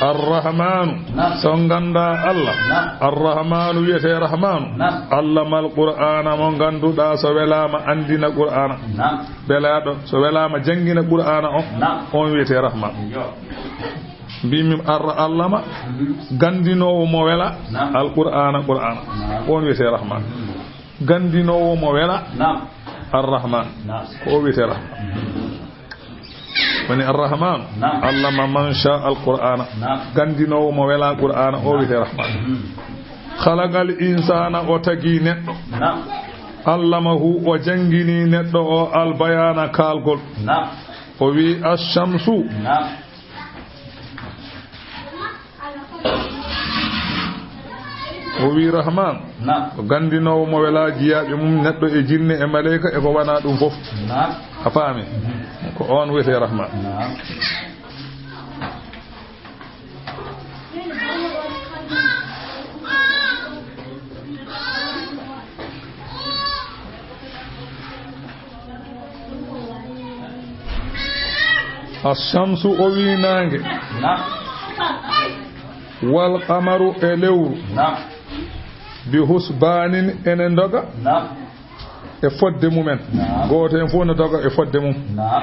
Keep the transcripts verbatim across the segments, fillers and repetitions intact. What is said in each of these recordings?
Arrahmaanu. Naam. So nganndaa Allah. Naam. Arrahmaanu wiyetee Rahmaanu. Naam. Allamal Qur'aana mo ngannduɗaa so welaama anndina Qur'aana. Naam. Belaaɗo so welaama janngina Qur'aana on. Naam. On wiyetee Rahmaan. Iyo. Mbiimi ar-, allama, Mhm. ganndinoowo mo wela, Naam. Al Qur'aana, Qur'aana. Naam. On wiyetee Rahmaan. Mhm. Ganndinoowo mo wela, Naam. Ar-Rahmaan. Naam. Ko o wiyetee Rahmaan. Mhm. Woni Ar-Rahmaan, Naam. Allama man shaa Al Qur'aana. Naam. Ganndinoowo mo wela Qur'aana, o wiyetee Rahmaan. Mhm. Khalaqal insaana, o tagi neɗɗo. Naam. Allamahu, o janngini neɗɗo o al-bayaana, kaalgol. Naam. O wi, "Ash-shamsu." Naam. O wi, "Rahmaan." Naam. Ko ganndinoowo mo welaa jiyaaɓe mum, neɗɗo e jinne e maleyka e ko wanaa ɗum fof. Naam. A faami? Mhm. Ko on wiyetee Rahmaan. Naam. Ash-shamsu, o wi naange. Naam. Wal qamaru, e lewru. Naam. Bi husbaanin, ene ndoga. Naam. E fodde mumen. Naam. Gooto en fof no doga e fodde mum. Naam.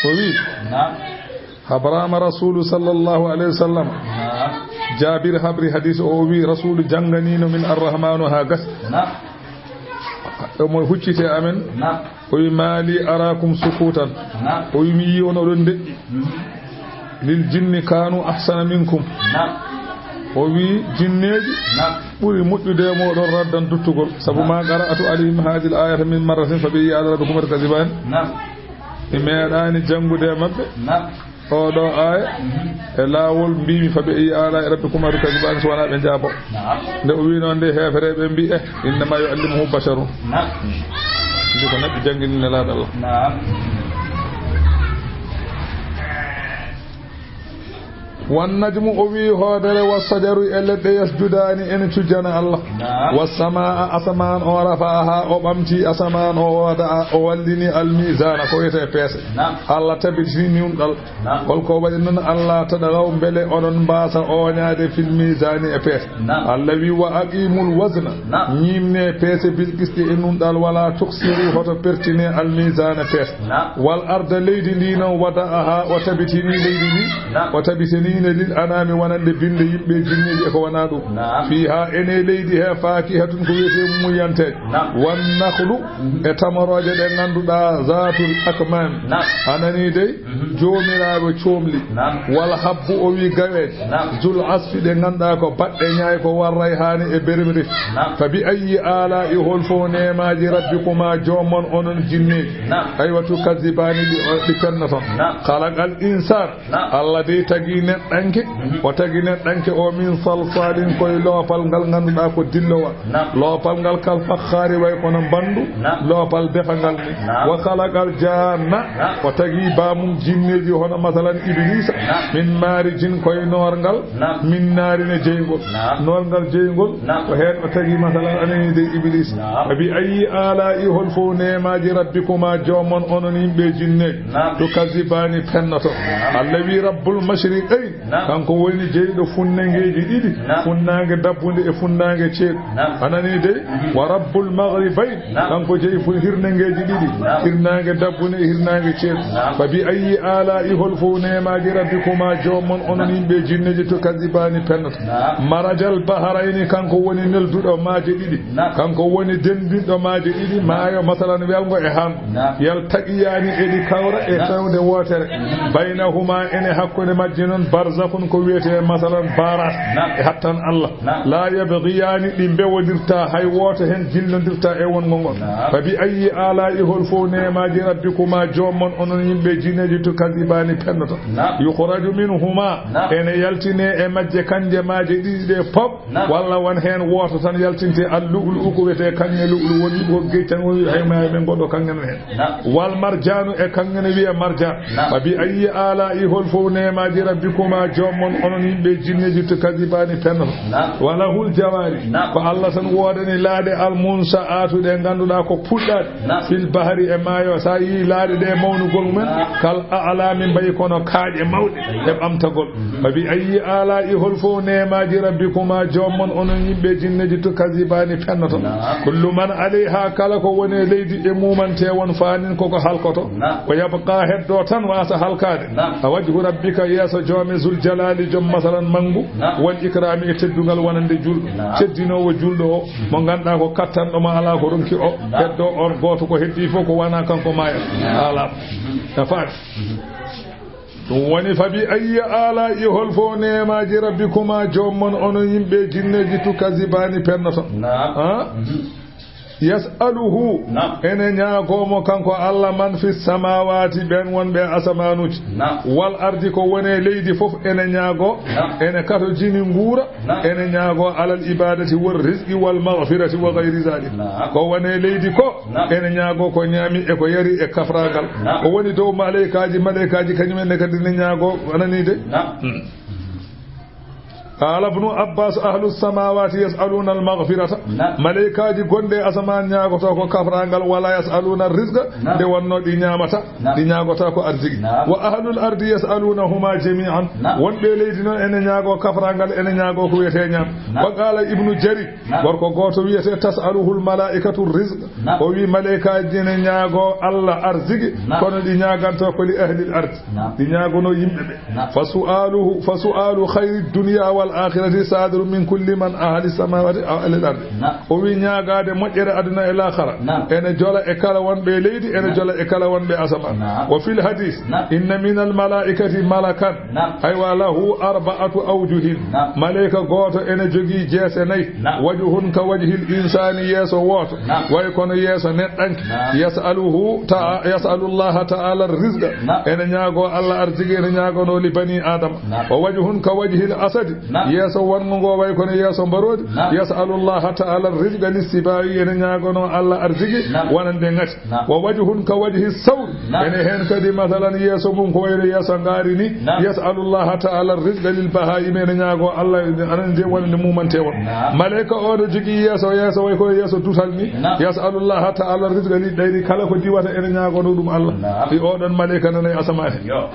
O wi, Naam. Habraama Rasuulu sallallahu alayhi wa sallam. Naam. Jaabir habri hadiis o, o wi, Rasuulu jannganiino min Arrahmaanu haa gasi. Naam. Omo hucciti e amen. Naam. O wi, "Maa lii araakum sukuutan." Naam. O wi, "Mi yii on oɗon ndeƴƴi." Mhm. "Lil jinni kaanu ahsana minkum." Naam. O wi, "Jinneeji Naam. ɓuri moƴƴude e mooɗon raddan duttugol. Sabu Naam. maa qara'tu alayhim haadihil aayata min marratin fa bi ayyi aalaa'i rabbikum tukazziban." Naam. Mi meeɗaani janngude e maɓɓe Naam. oo ɗoo aaya Mhm. e laawol mbiimi fa bi ayyi aalaa'i rabbikum tukazziban, so wanaa ɓe njaabo. Naam. Nde o wi noon nde, heefereeɓe mbi, "Eh, innama yu'allimuhu basharun." Naam. Ndi ko neɗɗo janngini Nelaaɗo Allah. Naam. Wan najmu, o wi hoodere, wa sajaru, e leɗɗe, yasjudaani, ene cujjana Allah. Naam. Wa samaa, asamaan o, rafa'aha, o ɓamti asamaan o, o wada'a, o wallini al miizaana, ko wiyetee peese. Naam. Allah tabitini nunɗal. Naam. Holko waɗi non? Alla tatghaw, mbele onon mbaasa ooñaade, fil miizaani, e peese. Naam. Alla wi, wa aqiimul wazna, Naam. ñiimne peese, bil qisti, e nunɗal, wala tuksiru, hoto pertine, al miizaana, peese. Naam. Wal arda, leydi ndi non, wada'aha, o tabitini leydi ndi, Naam. o tabitini ne lil anaami, wonande binde yimɓe, jinneeji e ko wonaa ɗum. Naam. Fiiha, ene leydi he, faakihatun, ko wiyetee muyanteeje. Naam. Wan nakhlu, e tamorooje ɗe ngannduɗaa, zaatul akmaam. Naam. A nanii dey? Mhm. Joomiraaɓe coomli. Naam. Wal habbu, o wi gaweeje. Naam. Zul asfi, ɗe ngannduɗaa ko baɗɗe ñaay ko, war rayhaani e beremri. Naam. Fa bi ayyi aalaa'i, hol fof neemaaji, rabbikumaa, joom mon, onon jinneeji. Naam. Aywa, tukazzibaani, ɗi, ɗi pennoton. Naam. Khalaqal insaan. Naam. Alla dey tagi neɗɗanke, Mhm. o tagi neɗɗanke o min salsalin koye loopal ngal ngannduɗaa ko dillowal. Naam. Loopal ngal kal fakhaari way kono mbandu, Naam. loopal defangal ni. Naam. Wa khalaqal jaanna, Naam. o tagi baamum jinneeji hono masalan Ibiliisa, Naam. min maarijin koye noorngal, Naam. min naarin e jeyngol. Naam. Noorngal jeyngol, Naam. ko heen o tagi masalan anani dey Ibiliisa. Naam. Fa bi ayyi aalaa'i, hol fof neemaaji, rabbikumaa, joom mon, onon yimɓe jinneeji. Naam. Tukazzibaani, pennoto. Naam. Alla wi, rabbul mashriqayn, Naam. kanko woni jeyɗo funnangeeji ɗiɗi, Naam. funnaange dabbunde e funnaange ceeɗu. Naam. A nanii dey? Mhm. Wa rabbul maghribayn, Naam. kanko jeyi fu-, hirnangeeji ɗiɗi, Naam. hirnaange dabbunde e hirnaange ceeɗu. Naam. Fa bi ayyi aalaa'i, hol fof neemaaji, rabbikumaa, joom mon, onon Naam. yimɓe jinneeji, tukazzibaani, pennoto. Naam. Marajal bahrayni, kanko woni nelduɗo maaje ɗiɗi. Naam. Kanko woni denndinɗo maaje ɗiɗi, maayo masalan welngo e haango. Naam. Yaltaqiyaani, e ɗi kawra e Naam. fewde wootere. Baynahumaa, ene hakkunde majje non, barzakhun, ko wiyetee masalan baaraas Naam. e hattan Alla. Naam. Laa yabghiyaani, ɗi mbewondirtaa, hay wooto heen jillondirtaa e wongo ngol. Naam. Fa bi ayyi aalaa'i, hol fof neemaaji, rabbikumaa, joom mon, onon yimɓe jinneeji, tuka Kazibaani pennoto. Naam. Yukhraju minhuma, naam, ene yaltine e majje kanje maaje ɗiɗi ɗe pop, naam, walla won heen wooto tan yaltinte, al lu'lu'u ko wiyetee kaŋŋe lu'lu'u, woni ko geccam, woni hay ma men goɗɗo kaŋŋe no heen. Naam. Wal marjaanu e kaŋŋe no wiyee marjaan. Naam. Fa bi ayyi aalaa'i, hol fof neemaaji rabbikuma joom mon onon yimɓe jinneeji tukazibaani pennoto. Naam. Walahul jawaari. Naam. Ko Allah tan woodani laaɗe al munsa'aatu ɗe ngannduɗaa ko puɗɗaaɗe. Naam. Fil bahri e maayo, sa yii laaɗe ɗe mawnugol mumen, naam, kal a'laami mbayi kono kaaƴe mawɗe e ɓamtagol. Mhm. Fa bi ayyi aalaa'i, hol fof neemaaji rabbikuma joom mon onon yimɓe jinneeji tukazibaani pennoto. Naam. Kullu man alayha, kala ko woni e leydi e muumante won faanin koko halkoto. Naam. Wa yabqa, heddo tan wasa halkaade. Naam. A wajhu rabbika, yeeso joomi zul jalaali joom masalan mangu. Naam. Wal ikraami e teddungal wonande julɗo. Naam. Teddinoowo julɗo o, mo ngannduɗaa ko kattanɗo ma alaa ko ronki o, naam, heddo on gooto ko heddi fof ko wana kanko maaya. Naam. Alaa. Mhm. A faami? Mhm. Ɗum woni, fa bi ayyi aalaa'i, hol fof neemaaji rabbikuma joom mon onon yimɓe jinneeji tukazibaani pennoto. Naam. Ha? Mhm. Yas'aluhu, naam, ene ñaagoo mo kanko Allah, man fi samaawaati, ɓeen wonɓe e asamaanuuji, naam, wal ardi, ko woni e leydi fof ene ñaagoo, naam, ene katojini nguura, naam, ene ñaagoo alal ibaadati war rizqi wal maghfirati wa ghayri zalik. Naam. Ko woni e leydi ko, naam, ene ñaagoo ko ñaami e ko yari e kafraangal. Naam. Ko woni dow maleykaaji, maleykaaji kañum en ne kadi ne ñaagoo, anani de? Naam. Hmm. Qaala Ibnu Abbaas, "Ahlu samaawaati yas'aluuna al-maghfirata." Naam. Maleykaaji gonɗi e asamaan ñaagotoo ko kafraangal, "wa laa yas'aluuna ar-rizqa." Naam. Nde wonnoo ɗi ñaamataa, naam, ɗi ñaagotaa ko arziki. Naam. "Wa ahlul ardi yas'aluunahumaa jamii'an." Naam. Wonɓe leydi noon ene ñaagoo kafraangal, ene ñaagoo ko wiyetee ñaam. Naam. Wa qaala Ibnu Jariij, naam, gorko gooto wiyetee, "Tas'aluhul malaa'ikatu rizqa." Naam. O wi'i, maleykaaji ne ñaagoo Allah arziki, naam, kono ɗi ñaagantoo ko li ahlil ard. Naam. Ɗi ñaagonoo yimɓe ɓe. Naam. Fa su'aaluhu, fa su'aalu khayri dunya wal aakhirati saadirun min kulli man ahli samaawaati aw ahlil ard. Naam. O wi'i, ñaagaade moƴƴere aduna e laakhara, naam, ene jola e kala wonɓe e leydi, ene, naam, jola e kala wonɓe asamaan. Naam. Wa fil hadiis, naam, inna minal malaa'ikati malakan. Naam. Aywa, lahu arba'atu awjuhin. Naam. Maleyka gooto ene jogii jeese nay. Naam. Wajhun ka wajhil insaani, yeeso wooto. Naam. Way kono yeeso neɗɗanke. Naam. Yas'aluhu ta-, yas'alullaha ta'ala rizqa. Naam. Ene ñaagoo Allah arziki, ene ñaagonoo li bani Aadama. Naam. Wa wajhun ka wajhil asadi. Naam. Yeeso wonngo ngo way kono yeeso mbaroodi. Naam. Yas'alullaha ta'ala rizqa lis sibaa'i, ene ñaagonoo Allah arziki, naam, wonande ŋati. Naam. Wa wajhun ka wajhi sawr. Naam. Ene heen kadi, masalan, yeeso mum ko wayno yeeso ngaari ni. Naam. Yas'alullaha ta'ala rizqa lil bahaa'im, ene ñaagoo Allah, anan je wonande mumante on. Naam. Maleyka o no jogii yeeso, yeeso way ko yeeso dutal ni. Naam. Yas'alullaha ta'ala rizqa lil ɗayri, kala ko diwata ene ñaagonoo ɗum Allah. Naam. Ɗi oɗon maleyka nana e asamaan. Yo.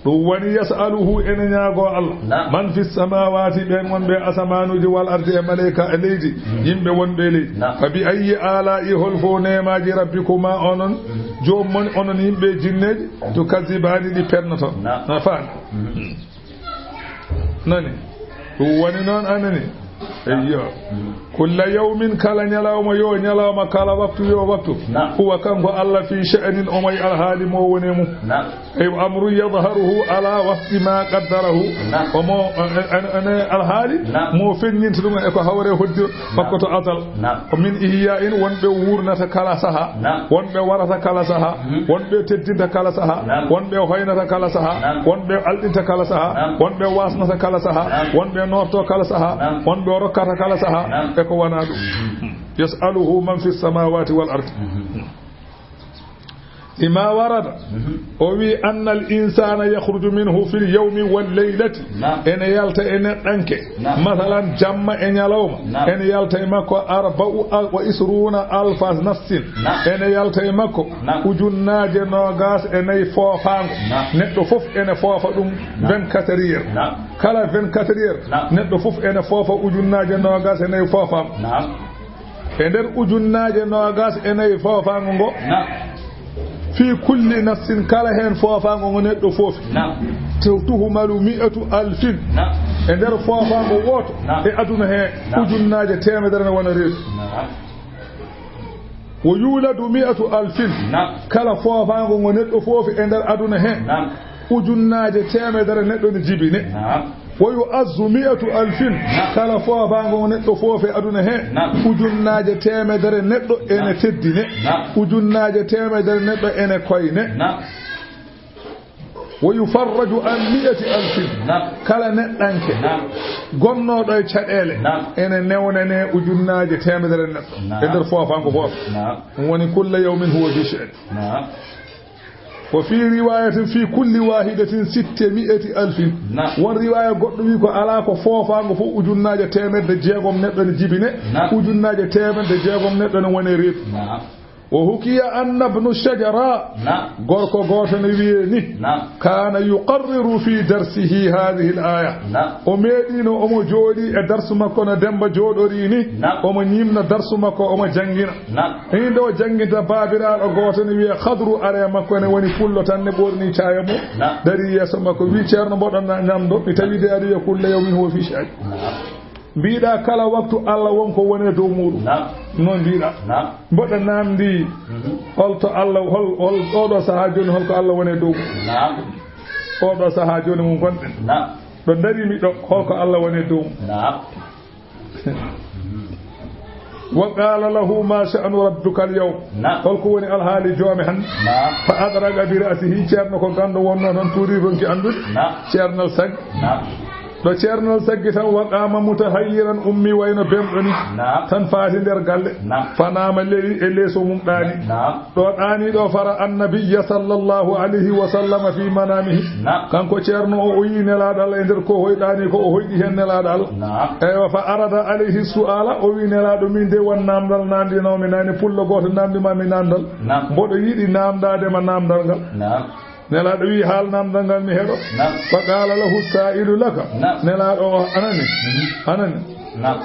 Ɗum woni, yas'aluhu, ene ñaagoo Allah. Naam. Man fi samaawaati, ɓeen wonɓe e asamaanuuji, wal ardi, e maleyka e leydi, mm, yimɓe wonɓe e leydi. Naam. Fa bi ayyi aalaa'i, hol fof neemaaji rabbikuma onon, mm, joom mon, onon yimɓe e jinneeji, tukazibaani, ɗi pennoton. Naam. Na faami? Mm. Nani? Ɗum woni noon, a nani? Eyyo. Kulla yawmin, kala ñalawma yo ñalawma, kala waktu yo waktu. Naam. Huwa, kanko Allah, fii sha'nin, omo e alhaali mo woni e mum. Naam. Ay, amru yadharuhu ala wafqi ma qaddarahu. Naam. Omo, en, en, en alhaali, naam, mo feññinta ɗum e ko hawre hoddi, naam, makko to azal. Naam. Wa min ihya'in, wonɓe wuurnata kala saha. Naam. Wonɓe warata kala saha. Mhm. Wonɓe teddinta kala saha. Naam. Wonɓe hoynata kala saha. Naam. Wonɓe alɗinta kala saha. Naam. Wonɓe wasnata kala saha. Naam. Wonɓe norto kala saha. Naam. Wonɓe rokkata kala saha. Naam. E ko wona ɗum. Mhm. Yas'aluhu man fi samawati wal ard. Mhm. Lima warada. Mhm. O wi, anna al insana yakhruju minhu fil yawmi wal laylati. Naam. Ene yalta e neɗɗanke. Naam. Masalan, jamma e ñalawma. Naam. Ene yalta e makko arba'u wa isruna alfa nafsin. Naam. Ene yalta e makko, naam, ujunnaaje noogaas e nayi foofaango. Naam. Neɗɗo fof ene foofa ɗum, naam, vingt-quatre heures. Naam. Kala vingt-quatre heures, naam, neɗɗo fof ene foofa ujunnaaje noogaas e nayi foofaango. Naam. E nder ujunnaaje noogaas e nayi foofaango ngo, naam, fii kulli nafsin, kala heen foofaango ngo neɗɗo foofi, naam, tu-, tuhumalu mi'atu alfin. Naam. E nder foofaango wooto, naam, e aduna he, naam, ujunnaaje teemedere ne wona reedu. Naam. Wo yuladu mi'atu alfin. Naam. Kala foofaango ngo neɗɗo foofi e nder aduna he, naam, ujunnaaje teemedere neɗɗo ne jibine. Naam. Wo yu'azzu mi'atu alfin. Naam. Kala foofaango ngo neɗɗo foofi e aduna he, naam, ujunnaaje teemedere neɗɗo ene, naam, teddine. Naam. Ujunnaaje teemedere neɗɗo ene koyne. Naam. Wa yufarraju an mi'ati alfin. Naam. Kala neɗɗanke Naam. gonnooɗo e caɗeele, Naam. ene newnanee ujunnaaje teemedere neɗɗo Naam. e nder foofaango gooto. Naam. Ɗum woni, kulla yawmin huwa fi sha'ni. Naam. Wa fi riwayatin fi kulli wahidatin sitte mi'ati alfin. Naam. Won riwaya goɗɗo wi ko alaa ko foofaango fof ujunnaaje teemedde jeegom neɗɗo ne jibine, Naam. ujunnaaje teemedde jeegom neɗɗo ne wone reedu. Naam. Wa hukiya anna ibnu Shajara, Naam. gorko gooto ne wiyee ni, Naam. kaana yuqarriru fi darsihi hadhihi al-aya. Naam. O meeɗiino omo jooɗii e darsu makko no Demba jooɗorii ni, Naam. omo ñiimna darsu makko, omo janngina. Naam. Hinde o jannginta baabiraaɗo gooto ne wiyee Khadru, aree makko ne woni pullo tan ne ɓornii caaya mum, Naam. darii yeeso makko, wii, "Ceerno, mboɗon na ñamdo?" Mi tawi de aɗa wiya, "Kulla yawmin huwa fi sha'ni." Naam. Mbiɗa kala waktu Allah won ko woni e dow muuɗum. Naam. Noon mbiɗa. Naam. Mboɗo naamndi Mhm. holto Allah, hol, hol, oɗo sahaa jooni holko Allah woni e dow muuɗum. Naam. Oɗo sahaa jooni mo ngonɗen. Naam. Ɗo ndari mi ɗo, holko Allah woni e dow muuɗum. Naam. Wa qala lahu ma sha'nu rabbika al yawm. Naam. Holko woni alhaali joomi hannde? Naam. Fa adraga bi ra'sihi, ceerno ko ganndo wonno tan tuuri ronki anndude. Naam. Ceernal sag. Naam. Ɗo ceernal saggi tan, wa qaama mutahayyiran, ummi wayno bemɗo ni. Naam. Tan faati nder galle. Naam. Fa naama lewi e leeso mum ɗaani. Naam. Ɗo ɗaani ɗo fara annabiyya sallallahu alayhi wa sallam fi manamihi. Naam. Kanko ceerno o, o yii nelaaɗo Allah e nder ko hoyɗaani ko, o hoyɗi heen nelaaɗo Allah. Naam. Eywa, fa arada alayhi su'ala, o wii nelaaɗo min de won naamndal naamndinoomi naane, pullo gooto naamndi ma mi naamndal. Naam. Mboɗo yiɗi naamndaade ma naamndal ngal. Naam. Nelaaɗo wi'i, "Haal naamndal ngal mi heɗo." Naam. Fa qaala lahu saa'ilu laka. Naam. Nelaaɗo o, anani? Mhm. Anani? Naam.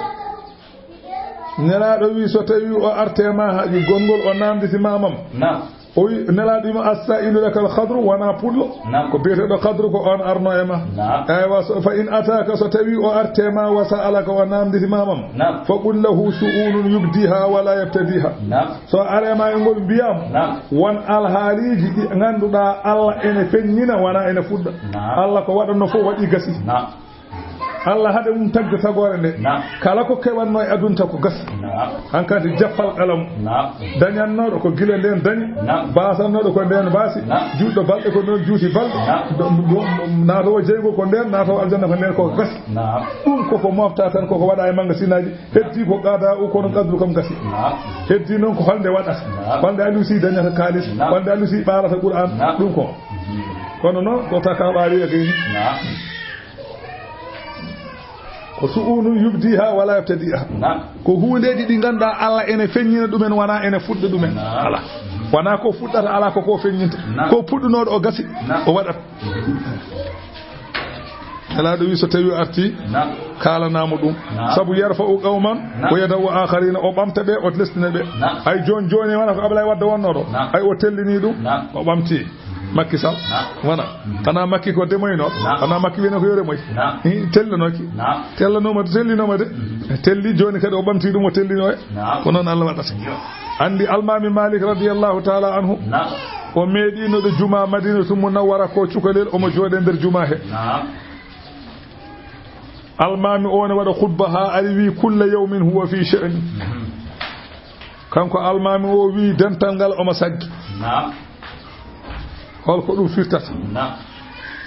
Nelaaɗo wi'i, "So tawi o arte ma ha gonngol o naamnditi ma mam." Naam. O wi-, Nelaaɗo wi'i mo, "As-saa'ilu laka al-khadru," wonaa pullo. Naam. Ko biyeteeɗo khadru ko on arno e ma. Naam. Eywa, so, "Fa in ataaka," so tawi o arte ma, "wa sa'alaka," o naamnditi ma mam. Naam. "Fa qul lahu shu'unun yubdiha wa la yabtadiha." Naam. So aree ma e ngol, mbiyaa mo, Naam. won alhaaliiji ɗi ngannduɗaa Allah ene feññina, wonaa ene fuɗɗa. Naam. Allah ko waɗatnoo fof waɗi gasi. Naam. Allah haɗe mum tagde tagoore nde. Naam. Kala ko keɓatnoo e aduna ko gasi. Naam. Hankadi jappal qalamu. Naam. Dañannooɗo ko gila ndeen dañi. Naam. Baasannooɗo ko ndeen baasi. Naam. Juutɗo balɗe ko noon juuti balɗe. Naam. Do-, do-, naatowo jeygol ko ndeen, naatowo aljanna ko ndeen, ko gasi. Naam. Ɗum koko mofta tan, koko waɗa e magasinaaji. Heddi ko qada u, kono qadru kam gasi. Naam. Heddi noon ko holnde waɗata. Naam. Holnde Aliou Sy dañata kaalis. Naam. Holnde Aliou Sy ɓaarata Qur'an. Naam. Ɗum ko. Mhm. Kono noon ko taka ɓaari e gayni. Naam. Ko su'unun yubdiha wala yabtadiha. Naam. Ko huundeeji ɗi ngannduɗaa Allah ene feññina ɗumen, wonaa ene fuɗɗa ɗumen. Naam. Alaa. Wonaa ko fuɗɗata, alaa ko ko feññinta. Naam. Ko puɗɗunooɗo o gasi, Naam. o waɗat. Mhm. Nelaaɗo wi, so tawi o arti, Naam. kaalanaa mo ɗum. Naam. Sabu yarfa'u qawman Naam. wa yada'u akharina, o ɓamta ɓe, o lestina ɓe. Naam. Ay jooni jooni, wona ko Ablaye Wadde wonnoo ɗo. Naam. Ay o tellini ɗum, Naam. o ɓamti. Makki Sall. Naam. Wona. Mhm. Xanaa Makki ko demoyno? Naam. Xanaa Makki wiyno ko yo remoy? Naam. Hi, tellinoki. Naam. Tellanooma, tellinooma de. Mhm. Telli jooni kadi o ɓamti ɗum, o tellino e. Naam. Ko noon Allah waɗata. Yo. Anndi Almaami Malik radiyallahu ta'ala anhu. Naam. O meeɗiino ɗo jumaa Madinatul Munawwara ko cukalel, omo jooɗe nder jumaa he. Naam. Almaami o ne waɗa khutba haa ari wi, "Kulla yawmin huwa fi sha'ni." Mhm. Kanko almaami o wi, dental ngal omo saggi. Naam. Holko ɗum firtata? Naam.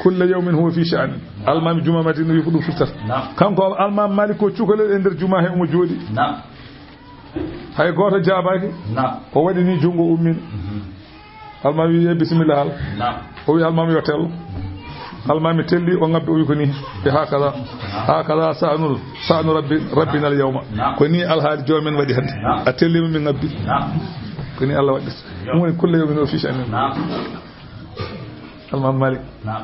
"Kulla yawmin huwa fi sha'ni." Almaami jumaa Madina wi ko ɗum firtata. Naam. Kanko Almaami Malik ko cukalel e nder jumaa he omo jooɗi. Naam. Hay gooto jaabaaki. Naam. O waɗi ni junngo ummini. Mhm. Almaami wi'i, "Bisimilla, haal." Naam. O wi'i Almaami yo tello. Almaami telli, o ngabbi, o wi'i ko ni. E hakaza, hakaza sa'nul, sa'nu rabbi, rabbina al yawma. Naam. Ko ni alhaali joomi men waɗi hannde. Naam. A telliima, min ngabbi. Naam. Ko ni Allah waɗi. Yo. Ɗum woni kulla yawmin huwa fi sha'nin. Naam. Almaami Malik. Naam.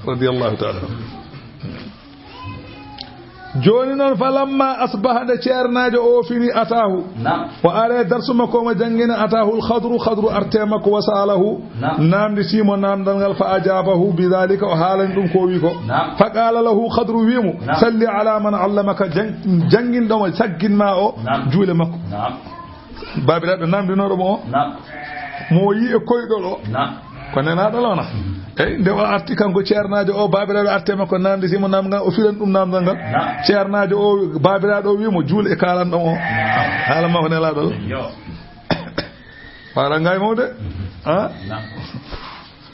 Radiyallahu ta'ala. Jooni noon, falamma asbaha, nde ceernaajo o fini, ataahu. Naam. O aree darsu makko, omo janngina, ataahul khadru, khadru artee makko, wa sa'alahu, Naam. naamnditii mo naamndal ngal, fa ajaabahu bi dhalika, o haalani ɗum ko o wi ko. Naam. Fa qaala lahu, khadru wi mo, Naam. Salli ala man allamaka, jang-, jannginɗo mo, saggin ma o, Naam. juule makko. Naam. Baabiraaɗo naamndinooɗo mo o, Naam. mo o yii e koyɗol o. Naam. Ko nelaaɗo o wona. Eyi, nde o arti kanko ceernaajo o, baabiraaɗo arti e makko, naamnditii mo naamndal ngal, o filan ɗum naamndal ngal. Naam. Ceernaajo o, baabiraaɗo o wii mo, "Juul e kaalanɗo o." Naam. Haala ma ko nelaaɗo o. Yo. Faala ngaay mawde. Ah? Naam.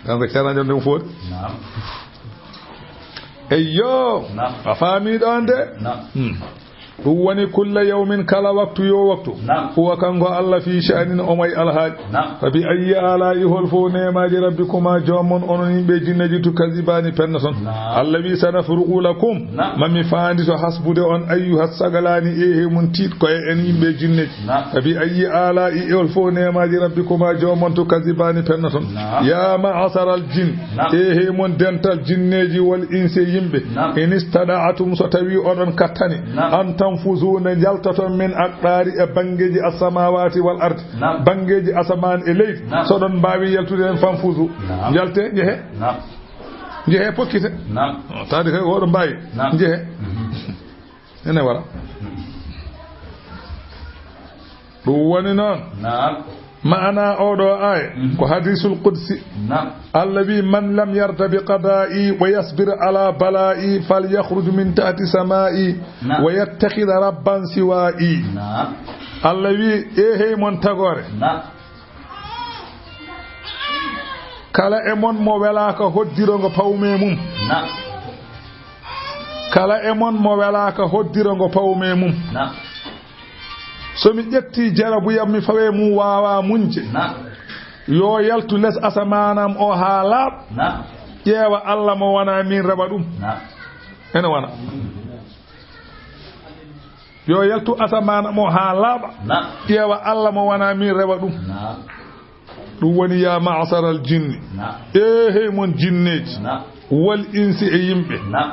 Kanko ceerno jon ɗum foti. Naam. Eyyo. Naam. A faami ɗon de? Naam. Hmm. Ɗum woni kulla yawmin, kala waktu yo waktu. Naam. Huwa kanko Allah fi sha'nin omo e alhaali. Naam. Fa bi ayyi alaa'i hol fof neemaaji rabbikuma joomon onon yimɓe jinneeji tukazibaani pennoton. Naam. Allah wi sanafrugu lakum. Naam. Mami faandi to hasbude on ayyuha sagalaani e he mun tiit ko e en yimɓe jinneeji. Naam. Fa bi ayyi alaa'i hol fof neemaaji rabbikuma joomon tukazibaani pennoton. Naam. Ya ma'asharal jin. Naam. E he mon dental jinneeji wal insi e yimɓe. Naam. In istada'atum so tawi oɗon kattani. Naam. An tanfuzu nde njaltoton min aqdaari e banngeeji as-samaawaati wal ardi. Naam. Banngeeji asamaan e leydi. Naam. So ɗon mbaawi yaltude heen fanfuzu. Naam. Njalte, njehe. Naam. Njehe pokkite. Naam. Taadi kay oɗon mbaawi. Naam. Njehe. Mhm. Ene wara. Mhm. Ɗum woni noon. Naam. Maana oo ɗoo aaya, mhm, ko hadiisul qudsi. Naam. Allah wi, "Man lam yarda bi qadaa'i wa yasbir ala balaa'i, fal yakhruj min tahti samaa'i, naam, wa yattakhidha rabban siwaa'i." Naam. Allah wi, "E hey mon tagoore." Naam. Kala e mon mo welaaka hoddiro ngo pawme mum. Naam. Kala e mon mo welaaka hoddiro ngo pawme mum. Naam. So mi ƴetti jarabuyam mi fawe mum waawa muñde. Naam. Yo yaltu les asamaanam o haa laaɓa. Naam. Ƴeewa Allah mo wona min rewa ɗum. Naam. Ene wona. Yo yaltu asamaana mo haa laaɓa. Naam. Ƴeewa Allah mo wona min rewa ɗum. Naam. Ɗum woni ya ma'asharal jinni. Naam. E hey mon jinneeji. Naam. Wal insi e yimɓe. Naam.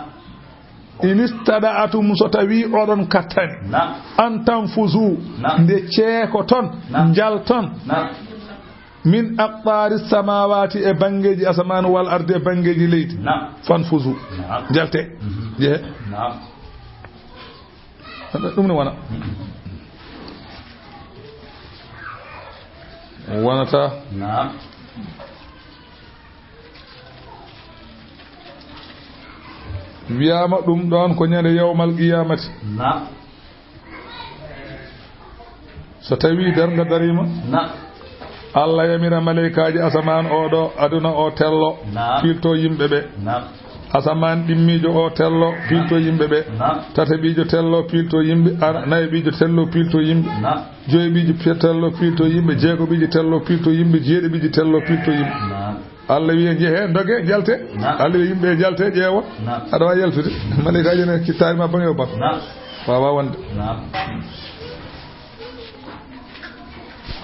In istada'atum so tawi oɗon kattani. Naam. An tanfuzu. Naam. Nde ceekoton. Naam. Njalton. Naam. Min aqtaari samaawaati e banngeeji asamaan wal ardi e banngeeji leydi. Naam. Fanfuzu. Naam. Njalte. Mhm. Jehe. Naam. Ɗum ne wona. Wonata. Naam. Wiyaama ɗum ɗoon ko ñande yawmal qiyaamati. Naam. So tawii darnga dariima, na, Allah yamira maleykaaji asamaan oo ɗoo, aduna oo tello, na, fiiltoo yimɓe ɓe. Na. Asamaan ɗimmiijo oo tello, fiiltoo yimɓe ɓe. Na. Tataɓiijo tello, fiiltoo yimɓe. Ar-, nayaɓiijo tello, fiiltoo yimɓe. Na. Joyaɓiijo pe-, tello, fiiltoo yimɓe. Jeegoɓiijo tello, fiiltoo yimɓe. Jeeɗiɓiijo tello, fiiltoo yimɓe. Na. Allah wiya, "Njehee, ndogee, njaltee." Naam. Allah wiya, "Yimɓe, njaltee, ƴeewa." Naam. Aɗa waawi yaltude. Maleykaaji ne kittaali ma baŋe o bak. Naam. Waawaa wonde. Naam.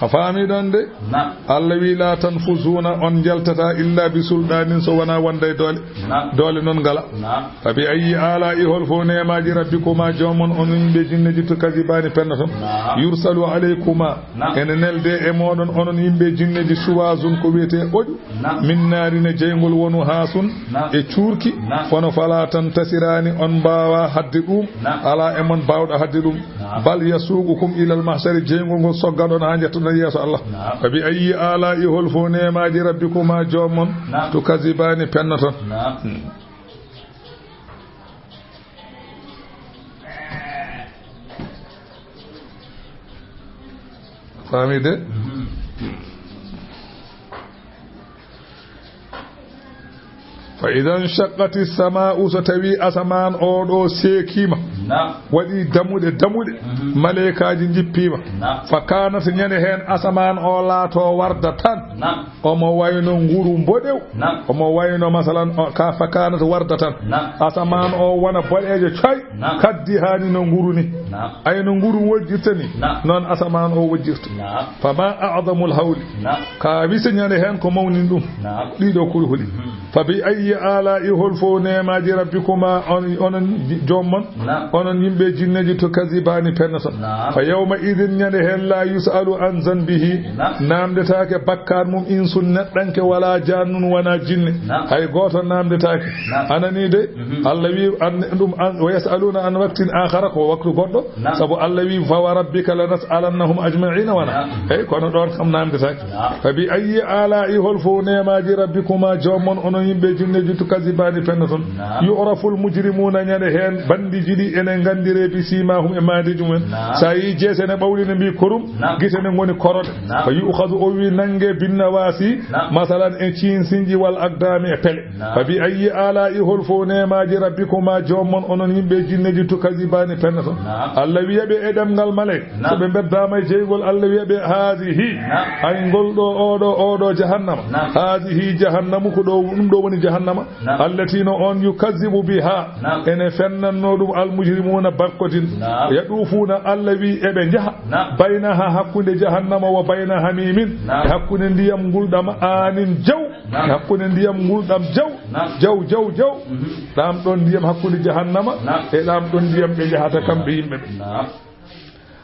A faami ɗon de? Naam. Allah wiya, "Laa tanfuzuuna, on njaltataa illaa bi sulɗaanin, so wonaa wonda e doole." Naam. Doole non ngala. Naam. Fa bi ayyi aalaa'i, hol fof neemaaji rabbikumaa, joomon, on yimɓe jinneeji, tukazibaani, pennoton? Naam. Yursalu alaykumaa, naam, ene nelde e mooɗon, onon yimɓe jinneeji, shuwaazun, ko wiyetee oƴu, naam, min naarin, e jeyngol wonu haasun, naam, e cuurki, naam, kono falaa tantasiraani, on mbaawaa haɗde ɗum, naam, alaa e mon baawɗo haɗde ɗum. Naam. Bal yasuuqukum ilal mahshari, jeyngol ngol soggat on haa njettoɗon yeeso Allah. Naam. Fa bi ayyi aalaa'i, hol fof neemaaji rabbikumaa, joomon, naam, tukazibaani, pennoton? Naam. Hmm. Faami de? Mhm. Fa idan shaqqati samaa'u, so tawi asamaan oo ɗoo seekiima, naam, waɗi damuɗe, damuɗe, mhm, maleykaaji njippiima. Naam. Fa kaanat, ñande heen asamaan oo laatoo warda tan. Naam. Omo wayno nguru mboɗew. Naam. Omo wayno, masalan, o, ka fa kaanat warda tan. Naam. Asamaan o wona boɗeejo coy. Naam. Kaddi hani no nguru ni. Naam. Ay no nguru wojjirta ni. Naam. Noon asamaan o wojjirta. Naam. Fa ma a'zamul hawli. Naam. Ka wisa ñande heen ko mawnin ɗum. Naam. Ɗiɗo kulhuli. Mhm. Fa bi ayyi aalaa'i, hol fof neemaaji rabbikumaa, on, onon joom mon? Naam. Onon yimɓe jinneeji, tukazibaani, pennoton? Naam. Fa yawma idin, ñande heen, laa yus'alu an zanbihi, naam, naamndetaake bakkaat mum insun, neɗɗanke, walaa jaannun, wanaa jinne. Naam. Hay gooto naamndetaake. Naam. A nanii de? Mhm. Allah wi, an, ɗum, an, "Wa yas'aluuna an waqtin aakhara", ko waktu goɗɗo. Naam. Sabu Allah wi, "Fa wa rabbika lanas'alannahum ajma'iina", wona? Naam. Hey, kono ɗoon kam naamndetaake. Naam. Fa bi ayyi aalaa'i, hol fof neemaaji rabbikumaa, joom mon, onon yimɓe jinneeji, tukazibaani, pennoton? Naam. Yu'raful mujrimuuna, ñande heen banndiiji ɗi ene En nganndiree bi siimaahum e maandeeji mumen. Naam. So a yii jeese ne ɓawli ne mbii korum, naam, gite ne ngoni korode. Naam. Fa yu'khadhu o wii nannge bin nawaasi, naam, masalan e ciinsinji wal aqdaami e pele. Naam. Fa bi ayyi aalaa'i hol fow neemaaji rabbikumaa joom mon onon yimɓe jinneeji tukazibaani pennoton. Naam. Alla wiya ɓe e ɗemngal malay. Naam. So ɓe mbeddaama e jeyngol Alla wiya ɓe haazihi. Naam. Ay ngol ɗo oo ɗo oo ɗo jahannama. Naam. Haazihi jahannamu ko ɗo ɗum ɗo woni jahannama. Naam. Allati no on yukazzibu biha. Naam. Ene fennanno ɗum almujrimuuna bakkotin. Naam. Yaɗuufuuna Alla wi eɓe njaha. Naam. Baynaha hakkunde jahannama wa bayna hamimin. Naam. E hakkunde ndiyam ngulɗam aanin jaw. Naam. E hakkunde ndiyam ngulɗam jaw. Naam. Jaw, jaw, jaw. Mhm. Ɗam ɗon ndiyam hakkunde jahannama. Naam. E ɗam ɗon ndiyam ɓe njahata kamɓe yimɓe ɓe. Naam.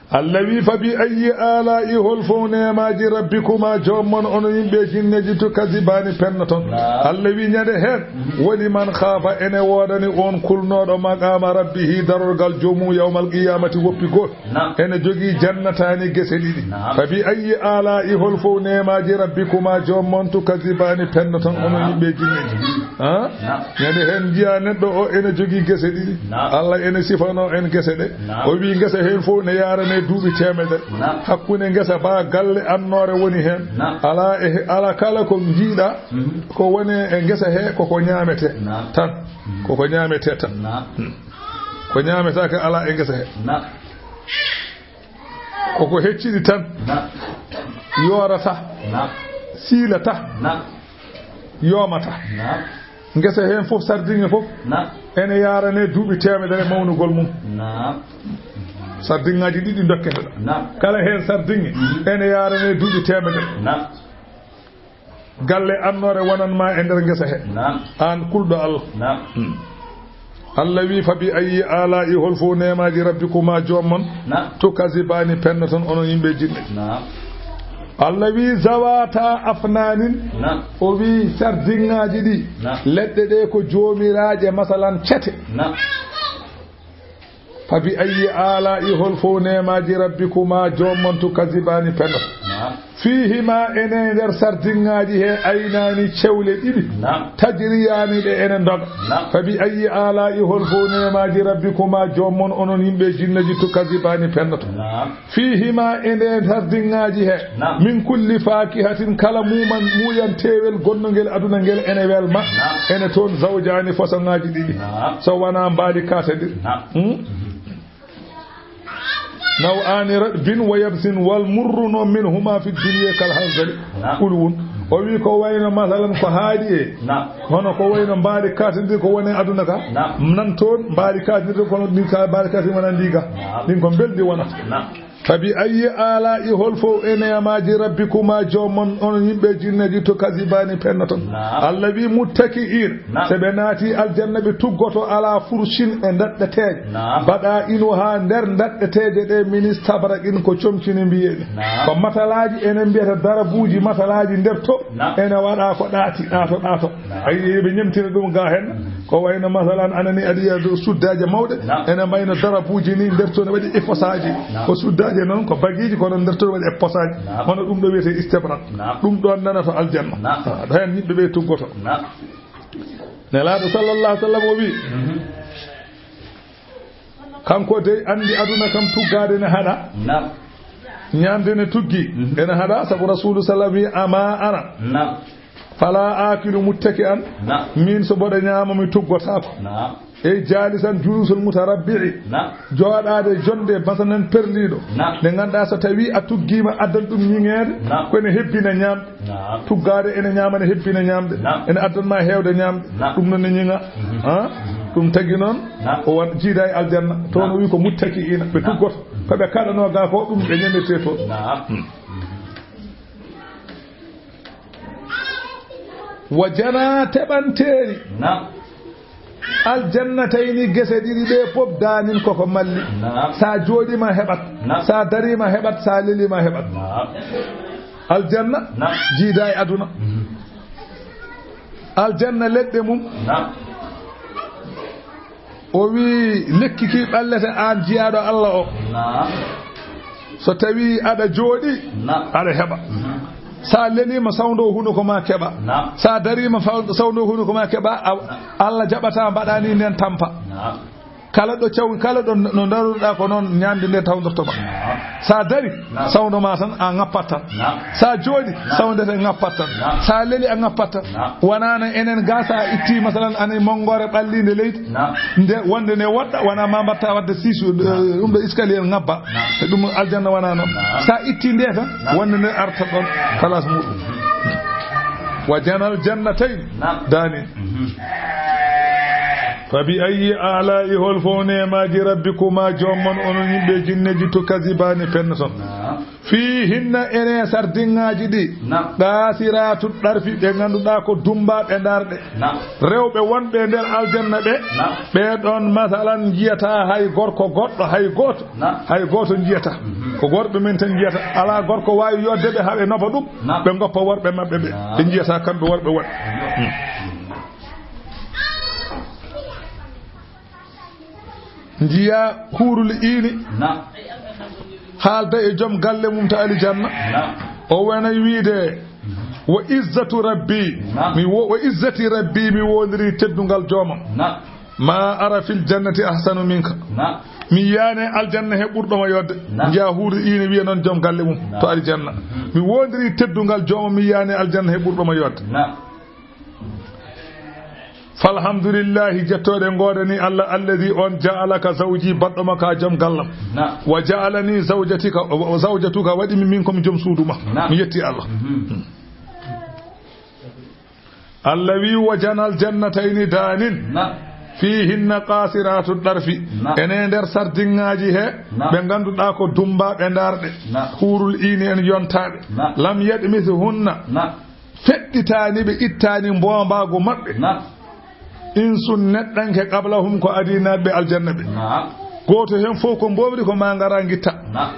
Alla wi, "Fa bi ayyi aalaa'i hol fow neemaaji rabbikumaa joom mon onon yimɓe jinneeji tukazibaani pennoton?" Naam. Alla wi, "Ñande heen woni man khaafa ene woodani on kulnooɗo maqaama rabbihi darorgal joomum yawmal qiyaamati woppi gooto." Naam. Ene jogii jannataani gese ɗiɗi. Naam. "Fa bi ayyi aalaa'i hol fow neemaaji rabbikumaa joom mon tukazibaani pennoton onon yimɓe jinneeji?" Ha? Naam. Ñande heen njiyaa neɗɗo o ene jogii gese ɗiɗi. Naam. Alla ene sifanoo en gese ɗe. Naam. O wii ngesa heen fow ne yaarane duuɓi teemedere. Naam. Hakkunde ngesa baa galle annoore woni heen. Naam. Alaa e he-, alaa kala ko njiiɗaa, mhm, ko woni e ngesa he ko ko ñaametee, naam, tan. Mhm. Ko ko ñaametee tan. Naam. Hmm. Ko ñaametaake alaa e ngesa he. Naam. Ko ko hecciɗi tan. Naam. Yoorata. Naam. Siilata. Naam. Yoomata. Naam. Ngesa heen fof, sardiŋŋe fof, naam, ene yaarane duuɓi teemedere mawnugol mum. Naam. Sardiŋŋaaji ɗiɗi ndokkete. Naam. Kala heen sardiŋŋe, mhm, ene yaarane duuɓi teemedere. Naam. Galle annoore wonan ma e nder ngesa he. Naam. Aan kulɗo Allah. Naam. Hmm. Allah wi, "Fa bi ayyi aalaa'i, hol fow neemaaji rabbikumaa joom mon, naam, tukazibaani pennoton onon yimɓe jinne?" Naam. Allah wi, "Zawaata afnaanin." Naam. O wi, "Sardiŋŋaaji ɗi, naam, leɗɗe ɗe ko joomiraaje, masalan, cete." Naam. "Fa bi ayyi aalaa'i, hol fow neemaaji rabbikumaa joom mon tukazibaani pennoton?" Naam. Fiihimaa, ene nder sardiŋŋaaji he, aynaani, cewle ɗiɗi. Naam. Tajriyaani, ɗe ene ndoga. Naam. Fa bi ayyi aalaa'i, hol fow neemaaji rabbikumaa joom mon onon yimɓe jinneeji tukazibaani pennoton? Naam. Fiihimaa, e nder sardiŋŋaaji he, naam, min kulli faakihatin, kala muuman, muuyanteewel gonnongel aduna ngel ene welma. Naam. Ene toon zawjaani, fasoŋaaji ɗiɗi. Naam. So wanaa mbaali kaate ɗin. Naam. Hmm? Naw'aani ratbin wa yabsin wal murru no minhuma fi dunya kal hanzali. Naam. Ulwun. O wi ko wayno masalan ko haaɗi e. Naam. Hono ko wayno mbaali katindir ko woni aduna ka. Naam. Nan toon mbaali katindir kono ɗin ka mbaali katindir wona ndi ga. Naam. Ɗin ko mbeldi wonata. Naam. Fa bi ayyi aalaa'i, hol fow e neemaaji rabbikumaa joom mon, onon yimɓe jinneeji, tukazibaani pennoton? Naam. Allah wi, muttaki'iina. Naam. So ɓe naati aljanna, ɓe tuggoto alaa furshin e ndaɗɗeteeje. Naam. Baɗaa'inuhaa nder ndaɗɗeteeje ɗe min istabraqin ko comci ne mbiyee ɗe. Naam. Ko matalaaji enen mbiyata darabuuji matalaaji nder to. Naam. Ene waɗa ko ɗaati, ɗaato, ɗaato. Naam. Ayi, ɓe ñemtina ɗum ga hen. Ko wayno masalan anani aɗa yiya dow suddaaje mawɗe. Naam. Ene wayno darabuuji ni nder to ne waɗi e posaaji. Naam. Ko suddaaje noon ko bagiiji kono nder to ne waɗi e posaaji. Naam. Hono ɗum ɗo wiyetee istibraq. Naam. Ɗum ɗoon nana to aljanna. Naam. Ah, ɗo hen yimɓe ɓe tuggoto. Naam. Nelaaɗo sallallahu alaihi wasallam o wi, mhm, kanko dey anndi aduna kam tuggaade ne haɗa. Naam. Ñaamde ne tuggi. Mhm. Ene haɗa sabu Rasuulu sallam wi, "Ama ana." Naam. "Fala akilu muttaki'an." Naam. Min so mboɗo ñaama mi tuggotaako. Naam. Ey jaalisan julusul mutarabbi'i. Naam. Jooɗaade jonde masalan perliiɗo. Naam. Nde ngannduɗaa so tawii a tuggiima addan ɗum ñiŋeede. Naam. Ko ene hebbina ñaamde. Naam. Tuggaade ene ñaama, ene hebbina ñaamde. Naam. Ene addan ma heewde ñaamde. Naam. Ɗum noon ne ñiŋa. Mhm. Ah? Mhm. Ɗum tagi noon. Naam. O wa-, jiida e aljanna. Toon o wi ko muttaki'iina. Ɓe tuggoto. Ko ɓe kaɗanoo gaa ko ɗum ɓe ñametee toon. Naam. Hmm. Wa janaa teɓanteeri. Naam. Aljanna tawi ni gese ɗiɗi ɗe fof daanin koko malli. Naam. Sa jooɗiima heɓat. Naam. Sa dariima heɓat, sa leliima heɓat. Naam. Aljanna, naam, jiida e aduna. Mhm. Aljanna leɗɗe mum. Naam. O wi lekki ki ɓallete aan jiyaaɗo Allah o. Naam. So tawi aɗa jooɗi, naam, aɗa heɓa. Mhm. Sa leliima sawndo hunuko ma keɓa. Naam. Sa dariima faw-, sawndo hunuko ma keɓa, a, naam, Allah jaɓata mbaɗani nden tampa. Naam. Kala ɗo caw, kala ɗo no ndaruɗaa ko non ñaande nde tawdorto ma. Naam. Sa dari, naam, sawndo ma tan a ŋappat tan. Naam. Sa jooɗi, naam, sawndo te ŋappat tan. Naam. Sa leli a ŋappat tan. Naam. Wanaana enen ga sa itti masalan ani monngoore ɓalliinde leydi. Naam. Nde wonde ne woɗɗa, wona ma mbatta wadde siisu, naam, eh, ɗum ɗo escalier ŋabba. Naam. E ɗum aljanna wona non. Naam. Sa itti nde tan, naam, wonde ne arta ɗon, naam, kalas muɗum. Wa janal jannatayn. Naam. Daanin. Mhm. Fa bi ayyi aalaa'i, hol fow neemaaji, rabbikuma, joom mon, onon yimɓe jinneeji, tukazibaani, pennoton? Naam. Fiihinna, ene sardinŋaaji ɗi. Naam. Qaasiraatu ɗarfi, ɓe ngannduɗaa ko dumbaa ɓe ndaarɗe. Naam. Rewɓe wonɓe e nder aljanna ɓe, naam, ɓe ɗon, masalan, njiyataa hay gorko goɗɗo, hay gooto. Naam. Hay gooto njiyataa. Mhm. Ko worɓe men tan njiyata. Alaa gorko waawi yodde ɓe haa ɓe noba ɗum. Naam. Ɓe ngoppa worɓe maɓɓe ɓe. Naam. Ɓe njiyataa kamɓe worɓe woɗɓe. Naam. Hmm. Njiya huurul iini. Naam. Haalda e joom galle mum to alijanna. Naam. O wonay wiide, "Wa izzatu rabbi." Naam. Mi wo-, "Wa izzati rabbi," mi wondiri teddungal joomam. Naam. "Ma ara fil jannati ahsanu minka." Naam. Mi yiyaani aljanna he ɓurɗo ma yodde. Naam. Njiya huurul iini wiya non joom galle mum, naam, to aljanna. Mhm. Mi wondiri teddungal joomam, mi yiyaani aljanna he ɓurɗo ma yodde. Naam. Falhamdulillahi, jettooɗe ngoodani Allah, alladhi, on, ja'alaka zawji, baɗɗo ma ka joom gallam. Naam. Wa ja'alani zawjatika, wa zawjatuka, waɗi mi min ko mi joom suudu ma. Naam. Mi yetti Allah. Mhm. Allah wi, "Wa janal jannatayni daanin." Naam. "Fiihinna qaasiraatu ɗarfi." Naam. Ene nder sardinŋaaji he, naam, ɓe ngannduɗaa ko dumbaa ɓe ndaarɗe. Naam. Huurul iini en yontaaɓe. Naam. "Lam yadmithunna." Naam. Feɗɗitaani ɓe, ittaani mboombaagu maɓɓe. Naam. "Insun neɗɗanke qablahum ko adinaaɓe ɓe aljanna ɓe." Naam. Gooto hen fow ko mboomri ko maa ngara ngitta. Naam.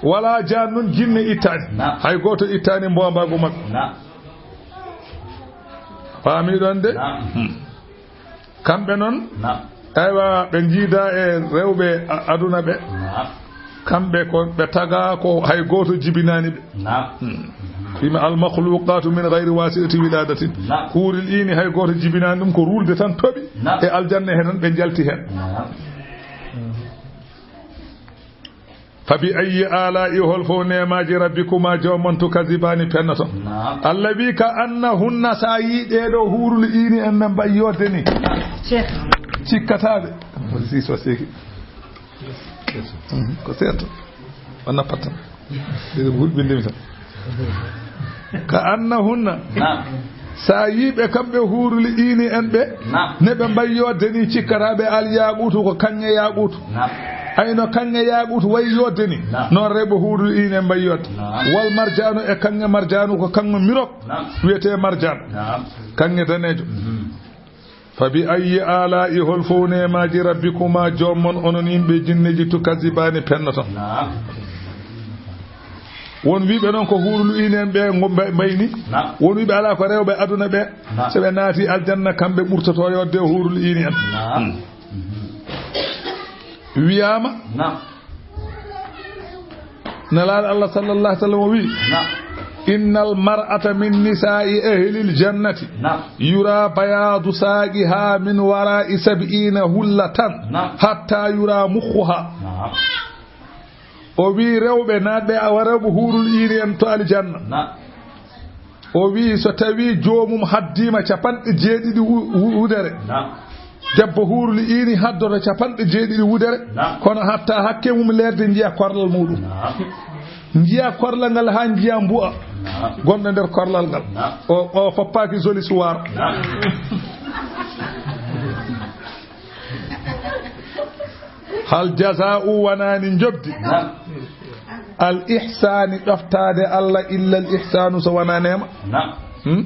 Walaa jaan nun jinne ittaani. Naam. Hay gooto ittaani mboombaagu maɓɓe. Naam. Faami ɗon de? Naam. Hmm. Kamɓe non, naam, aywa, ɓe njiida e rewɓe a-, aduna ɓe. Naam. Kamɓe ko ɓe tagaa ko hay gooto jibinaani ɓe. Naam. Hmm. Fima al makhluqatu min ghayri wasitati wiladatin. Naam. Huurul iini hay gooto jibinaani ɗum, ko ruulde tan toɓi, naam, e aljanna he tan ɓe njalti hen. Naam. Fa bi ayyi aalaa'i, hol fow neemaaji, rabbikumaa, joom mon, tukazibaani, pennoton? Naam. Allah wi'i, ka annahunna, so a yi'ii ɗee ɗoo huurul iini en, ɓe mbayi yodde nii. Naam. Cikkataa ɓe. Ko seeto. Mhm, ko seeto. O nappat tan. Ɗiɗo hulɓindimi tan. Ka annahunna. Naam. So a yi'ii ɓe kamɓe huurul iini en ɓe, naam, ne ɓe mbayi yodde nii, cikkataa ɓe. Al yaaquutu, ko kaŋŋe yaaquutu. Naam. Ay no kaŋŋe yaaquutu wayi yodde nii. Naam. Noon rewɓe huurul iini en mbayi yodde. Naam. Wal marjaanu, e kaŋŋe marjaanu, ko kaŋŋe mirok, naam, wiyetee marjaan. Naam. Kaŋŋe daneejo. Mhm. Fa bi ayyi aalaa'i, hol fow neemaaji, rabbikumaa, joom mon, onon yimɓe jinneeji, tukazibaani, pennoton? Naam. Won wi'uɓe non ko huurul iini en ɓe ngo mba-, mbayni. Naam. Won wi'uɓe alaa, ko rewɓe aduna ɓe. Naam. So ɓe naati aljanna, kamɓe ɓurtotoo yodde huurul iini en. Naam. Hmm. Wiyaama. Naam. Nelaaɗo Allah sallallahu alaihi wasallam o wi'i, naam, "Innal mar'ata min nisaa'i ahlil jannati, naam, yura bayaadu saaqiha min wara'i sab'iina hullatan, naam, hatta yura mukhuha." Naam. O wi'i rewɓe naatɓe, awa rewɓe huurul iini en to aljanna. Naam. O wi'i, so tawii joomum haddiima capanɗe jeeɗiɗi wu-, wu-, wudere, naam, debbo huurul iini haddoto capanɗe jeeɗiɗi wudere, naam, kono hatta hakke mum leerde njiya korlal muɗum. Naam. Njiya korlal ngal haa njiya mbu'a, naam, gonɗo nder korlal ngal. Naam. O, o foppaaki zoli suwaar. Naam. Hal jazaa'u, wanaani njobdi? Naam. Al ihsaani, ɗoftaade Allah, illa al ihsaanu, so wanaa neema. Naam. Hmm?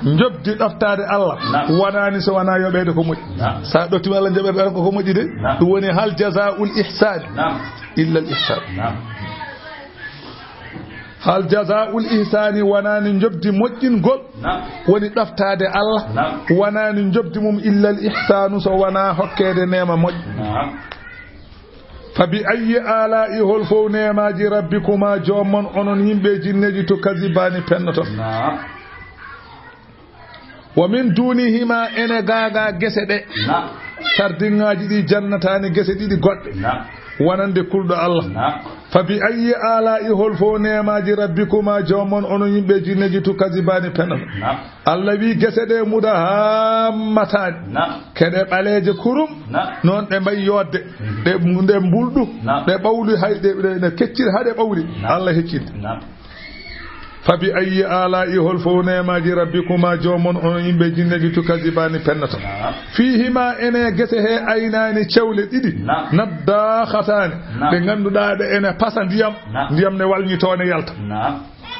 Njobdi ɗoftaade Allah, naam, wanaani so wanaa yoɓeede ko moƴƴi. Naam. So a ɗoftiima Allah, njaɓeede ko, ko moƴƴi de. Naam. Ɗum woni hal jazaa'ul ihsaani, naam, illa al ihsaan. Naam. Hal jazaa'ul ihsaani, wanaani njobdi moƴƴingol, naam, woni ɗoftaade Allah, naam, wanaani njobdi mum illa al ihsaanu, so wanaa hokkeede neema moƴƴo. Naam. Fa bi ayyi aalaa'i, hol fow neemaaji, rabbikumaa, joom mon, onon yimɓe jinneeji, tukazibaani, pennoton? Naam. Wa min duunihimaa, ene gaagaa gese ɗe. Naam. Sardiŋaaji ɗi jannataani gese ɗiɗi goɗɗe. Naam. Wonande kulɗo Allah. Naam. Fa bi ayyi aalaa'i, hol fow neemaaji, rabbikumaa, joom mon, onon yimɓe e jinneeji, tukazibaani, pennaton? Naam. Allah wi'i gese ɗe mudahaammataani. Naam. Ko ɗe ɓaleeje kurum. Naam. Noon ɗe mbayi yooɗde. Mhm. Ɗe, ɗe mbulɗu. Naam. Ɗe ɓawli hay, ɗe, ɗe, ɗe kecciri haa ɗe ɓawli. Naam. Allah heccinde. Naam. Fa bi ayyi aalaa'i, hol fow neemaaji, rabbikumaa, joom mon, onon yimɓe e jinneeji, tukazibaani, pennaton? Naam. Fiihimaa, ene gese he aynaani, cewle ɗiɗi. Naam. Naddaakhataani. Naam. Ɗe ngannduɗaa ɗe ene pasa ndiyam. Naam. Ndiyam ne walñitoo, ne yalta. Naam.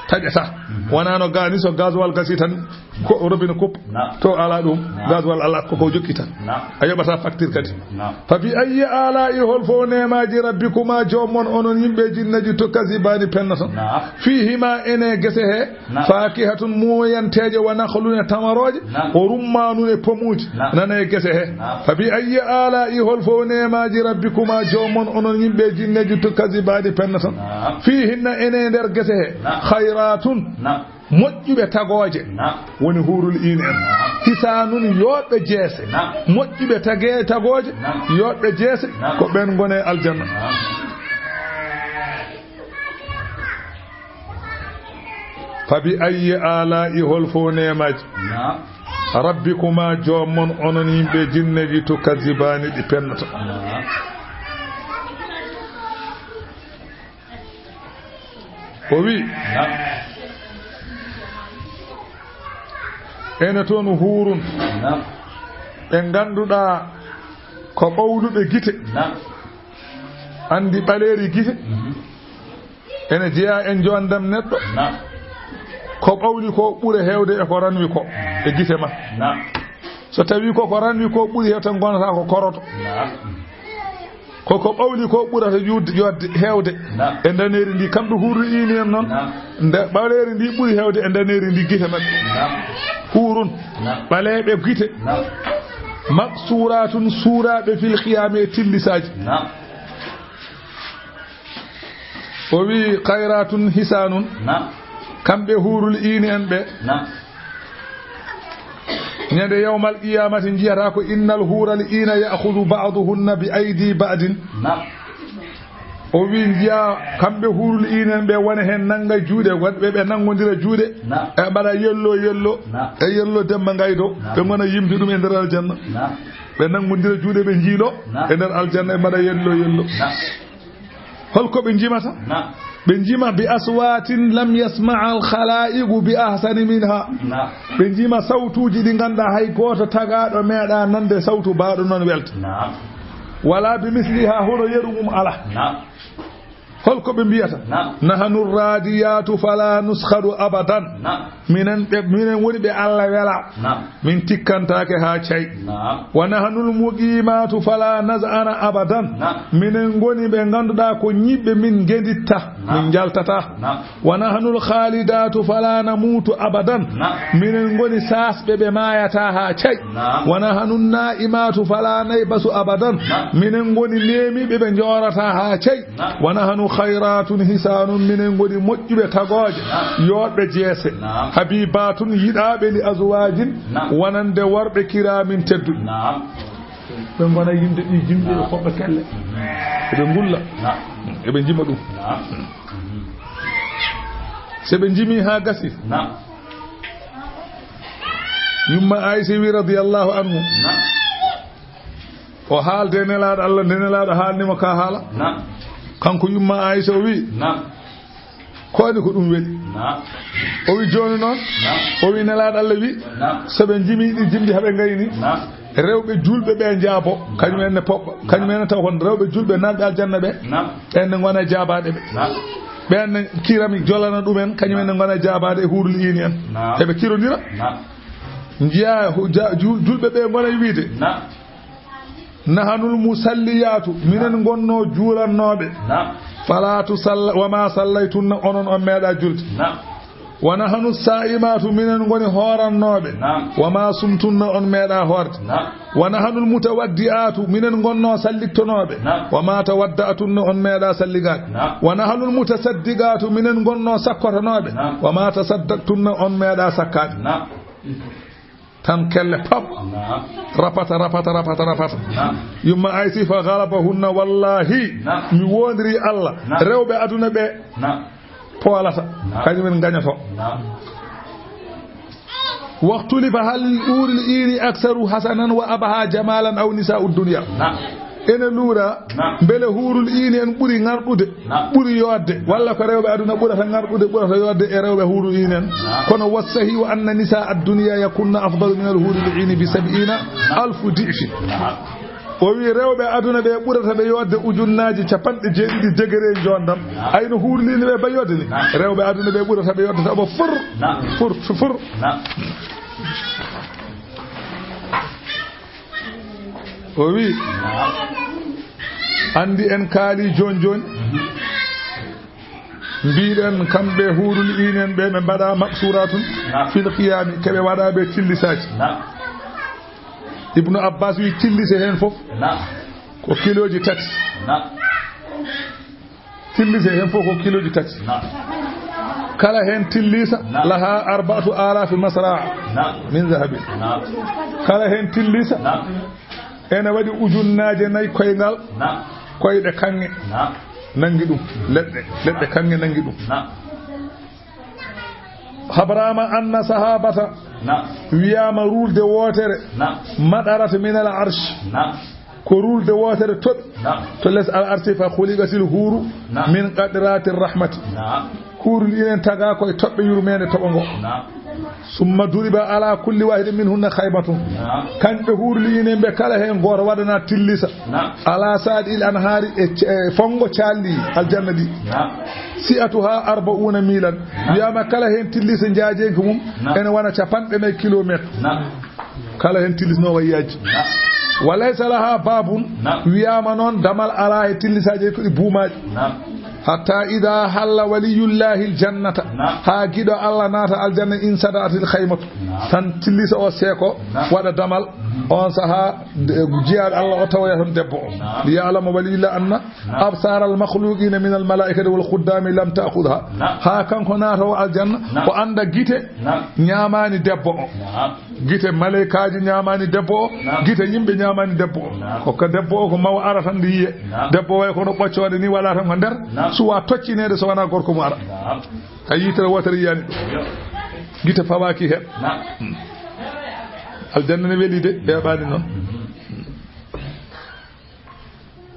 Taƴataa. Mhm. Wonaa no gaa ni, so gasoil gasii tan, ko robinet kuup. Naam. To alaa ɗum, naam, gasoil alaa, ko ko jokki tan. Naam. A yoɓataa facture kadi. Naam. Fa bi ayyi aalaa'i, hol fow neemaaji, rabbikumaa, joom mon, onon yimɓe e jinneeji, tukazibaani, pennaton? Naam. Fiihimaa, ene gese he. Naam. Faakihatun, muuyanteeje, wa nakhlun, e tamarooje, naam, wa rummaanun, e pomuuji, naam, nana e gese he. Naam. Fa bi ayyi aalaa'i, hol fow neemaaji, rabbikumaa, joom mon, onon yimɓe e jinneeji, tukazibaani, pennaton? Naam. Fiihinna, ene nder gese he. Naam. Khayraatun, naam, moƴƴuɓe tagooje, naam, woni huurul iini en. Naam. Hisaanun, yooɗɓe jeese, naam, moƴƴuɓe tage-, tagooje, naam, yooɗɓe jeese, naam, ko ɓen ngoni e aljanna. Naam. Fa bi ayyi aalaa'i, hol fow neemaaji, naam, rabbikumaa, joom mon, onon yimɓe e jinneeji, tukazibaani, ɗi pennaton? Naam. O wi'i, naam, ene toon huurun, naam, ɓe ngannduɗaa ko ɓawluɓe gite. Naam. Anndi ɓaleeri gite. Mhm. Ene jeyaa e njoondam neɗɗo. Naam. Ko ɓawli ko ɓuri heewde e ko ranwi ko e gite ma. Naam. So tawii ko ko ranwi ko ɓuri heewde, ngonata ko koroto. Naam. Ko ko ɓawli ko ɓurata yuurde, yodde, heewde, naam, e ndaneeri ndi, kamɓe huurul iini en noon. Naam. Nde ɓaleeri ndi ɓuri heewde e ndaneeri ndi gite maɓɓe. Naam. Huurun. Naam. Ɓaleeɓe gite. Naam. Maqsuuraatun, suuraaɓe, fil khiyaami, e tillisaaji. Naam. O wi'i, khayraatun hisaanun. Naam. Kamɓe huurul iini en ɓe. Naam. Ñande yawmal qiyaamati, njiyata ko innal huural iina ya'khudhu ba'duhunna bi aydi ba'din. Naam. O wi'i, njiya kamɓe huurul iini en ɓe, wona heen nannga juuɗe, waɗɓe ɓe nanngondira juuɗe. Naam. E mbaɗa yello yello. Naam. E yello Demba Ngaydo. Naam. Ɓe ngona yimde ɗum e nder aljanna. Naam. Ɓe nanngondira juuɗe, ɓe njiilo. Naam. E nder aljanna, e mbaɗa yello yello. Naam. Holko ɓe njimata? Naam. Ɓe njima bi aswaatin lam yasma'al khalaa'iqu bi ahsani minha. Naam. Ɓe njima sawtuuji ɗi ngannduɗaa hay gooto tagaaɗo meeɗaa nande sawtu baaɗo non welta. Naam. Wala bi misliha, hono yeru mum alaa. Naam. Holko ɓe mbiyata? Naam. Nahnu raadiyaatu fala nuskhadu abadan. Naam. Minen ɓe, minen woni ɓe Allah wela. Naam. Min tikkantaake haa cay. Naam. Wa nahnul muqiimaatu falaa naz'ana abadan. Naam. Minen ngoni ɓe ngannduɗaa ko ñiɓɓe, min ngenditta, naam, min njaltata. Naam. Wa nahnul khaalidaatu falaa namuutu abadan. Naam. Minen ngoni saasɓe ɓe maayataa haa cay. Naam. Wa nahnun naa'imaatu falaa naybasu abadan. Naam. Minen ngoni neemiiɓe ɓe njoorataa haa cay. Naam. Wa nahnu khayraatun hisaanun, minen ngoni moƴƴuɓe tagooje, naam, yooɗɓe jeese. Naam. Habiibaatun, yiɗaaɓe, li azwaajin, naam, wonande worɓe, kiraamin, tedduɓe. Naam. Ɓe ngona yimɓe ɗi jimɓe, naam, e koɓɓe kelle. Eɓe ngulla. Naam. Eɓe njima ɗum. Naam. Se ɓe njimi haa gasi. Naam. Yumma Aysa wi radiyallahu anhu. Naam. O haalde Nelaaɗo Allah, nde Nelaaɗo haalni mo ka haala. Naam. Kanko yumma Aysa o wi, naam, ko waɗi ko ɗum weli? Naam. O wi jooni noon? Naam. O wi Nelaaɗo Allah wi, naam, so ɓe njimi ɗi jimɗi haa ɓe ngayni, naam, rewɓe julɓe ɓe njaabo, kañum en ne poɓɓa, kañum en ne taw kon rewɓe julɓe nanɓe aljanna ɓe, naam, ɓen ne ngona jaabaade ɓe. Naam. Ɓen ne kirami jolana ɗumen, kañum en ne ngona jaabaade e huurul iini en. Naam. Eɓe kirondira. Naam. Njiya hu-, ja-, ju-, julɓe ɓe ngona wiide. Naam. Nahanul musalliyaatu, minen ngonnoo juulannooɓe. Naam. Falaa tusalla-, wa maa sallaytunna, onon on meeɗaa julde. Naam. Wa nahanus saa'imaatu, minen ngoni hoorannooɓe. Naam. Wa maa sumtunna, on meeɗaa hoorde. Naam. Wa nahanul mutawaddi'aatu, minen ngonnoo sallittonooɓe. Naam. Wa maa tawadda'tunna, on meeɗaa salligaade. Naam. Wa nahanul mutasaddiqaatu, minen ngonnoo sakkotonooɓe. Naam. Wa maa tasaddaqtunna, on meeɗaa sakkaade. Naam. Tan kelle pap. Naam. Rapata, rapata, rapata, rapata. Naam. Yumma Aysi, "Fa ghalabahunna, wallahi, naam, mi woondirii Allah, naam, rewɓe aduna ɓe, naam, poolata, naam, kañum en ngañoto." Naam. "Waxtulifa hal huurul iini aksaru hasanan wa abha jamalan aw nisaa'u dunya." Naam. Ene luura, naam, mbele huurul iini en ɓuri ŋarɗude, naam, ɓuri yooɗde, walla ko rewɓe aduna ɓurata ŋarɗude, ɓurata yooɗde e rewɓe huurul iini en. Naam. Kono wassahihu anna nisaa ad-dunya yakunna afdalu min al-huuril iini bi sab'iina alfu di'fin. Naam. O wi rewɓe aduna ɓe ɓurata ɓe yooɗde ujunnaaji capanɗe jeeɗiɗi degré njoondam. Naam. Ayno huurul iini ɓe ba yooɗde ni. Naam. Rewɓe aduna ɓe ɓurata ɓe yooɗde taɓa fur. Naam. Fur, fur, fur. Naam. O wi, anndi en kaali jooni jooni, mbiɗen kamɓe huurul iini en ɓe, ɓe mbaɗa maqsuratun fil qiyaami, ke ɓe waɗa ɓe tillisaaji. Ibnu Abbas wi tillise heen fof ko kilooji tati. Tillise heen fof ko kilooji tati. Naam. Kala heen tillisa, naam, laha arba'atu alaafi masraa, naam, min zahabin. Naam. Kala heen tillisa, naam, ene waɗi ujunnaaje nayi koyngal, naam, koyɗe kaŋŋe, naam, nangi ɗum, leɗɗe, leɗɗe kaŋŋe nangi ɗum. Naam. Habraama anna sahabata, naam, wiyaama ruulde wootere, naam, madarat min al arsh. Naam. Ko ruulde wootere toɓi, naam, to les al arsi, fa khuliqatil huuru, naam, min qatrati rahmati. Naam. Huurul iini en tagaa ko e toɓɓe yurmeende toɓo ngo. Naam. Summa duriba ala kulli waahidin minhunna khaymatun. Naam. Kamɓe huurul iini en ɓe kala heen gooto waɗana tillisa. Naam. Ala saadi il anhaari e ce-, e fonngo caalli aljanna ɗi. Naam. Si'atuha arba'una milan. Naam. Wiyaama kala heen tillisa njaajeenki mum, naam, ene wona capanɗe nayi kilomètre. Naam. Kala heen tillisnoo wayyaaji. Naam. Wa laysa laha babun, naam, wiyaama noon damal alaa e tillisaaji ko ɗi buumaaɗi. Naam. Hatta ida halla waliyullahi aljannata, naam, haa giɗo Allah naata aljanna, in sada'atil khaymatu. Naam. Tan tillisa o seeko, naam, waɗa damal, mhm, on sahaa, de-, jiyaaɗo Allah o tawoya toon debbo o. Naam. Li ya'lama waliyullah anna, naam, absara al makhluqina min al malaikati wal khuddami lam ta'khudha. Naam. Haa kanko naatoowo aljanna, naam, o annda gite, naam, ñaamaani debbo o. Naam. Gite maleykaaji ñaamaani debbo o, naam, gite yimɓe ñaamaani debbo o. Naam. Ko ka debbo o ko maw ara tan nde yiye. Naam. Debbo way kono ɓoccoonde ni, wala tan ko nder, naam, suwa toccineede so wonaa gorko mo ara. Naam. Hay yitere wootere yiyaani ɗum. Yo. Gite fawaaki heen. Naam. Hmm. Aljanna ne weli de, weeɓaani noon.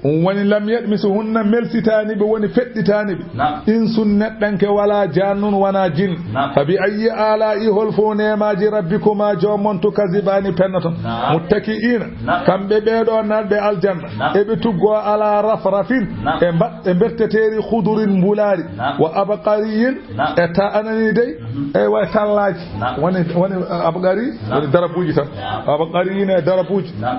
Ɗum woni, lam yatmisuhunna, melsitaani ɓe, woni feɗɗitaani ɓe. Naam. Insun, neɗɗanke, wala jaannun, wona jin. Naam. Fa bi ayyi alaa'i, hol fow neemaaji, rabbikuma, joomon, tukazibaani, pennoton? Naam. Muttaki'iina, naam, kamɓe ɓee ɗoo naatɓe aljanna, naam, eɓe tuggoo ala rafrafin, naam, e mba-, e mberteteeri, khudurin, mbulaari, naam, wa abqariyin, naam, e ta-, anani dey, mhm, e wa tallaaji. Naam. Woni, woni, uh, abqari, naam, woni darabuuji tan. Naam. Abqariyin e darabuuji. Naam.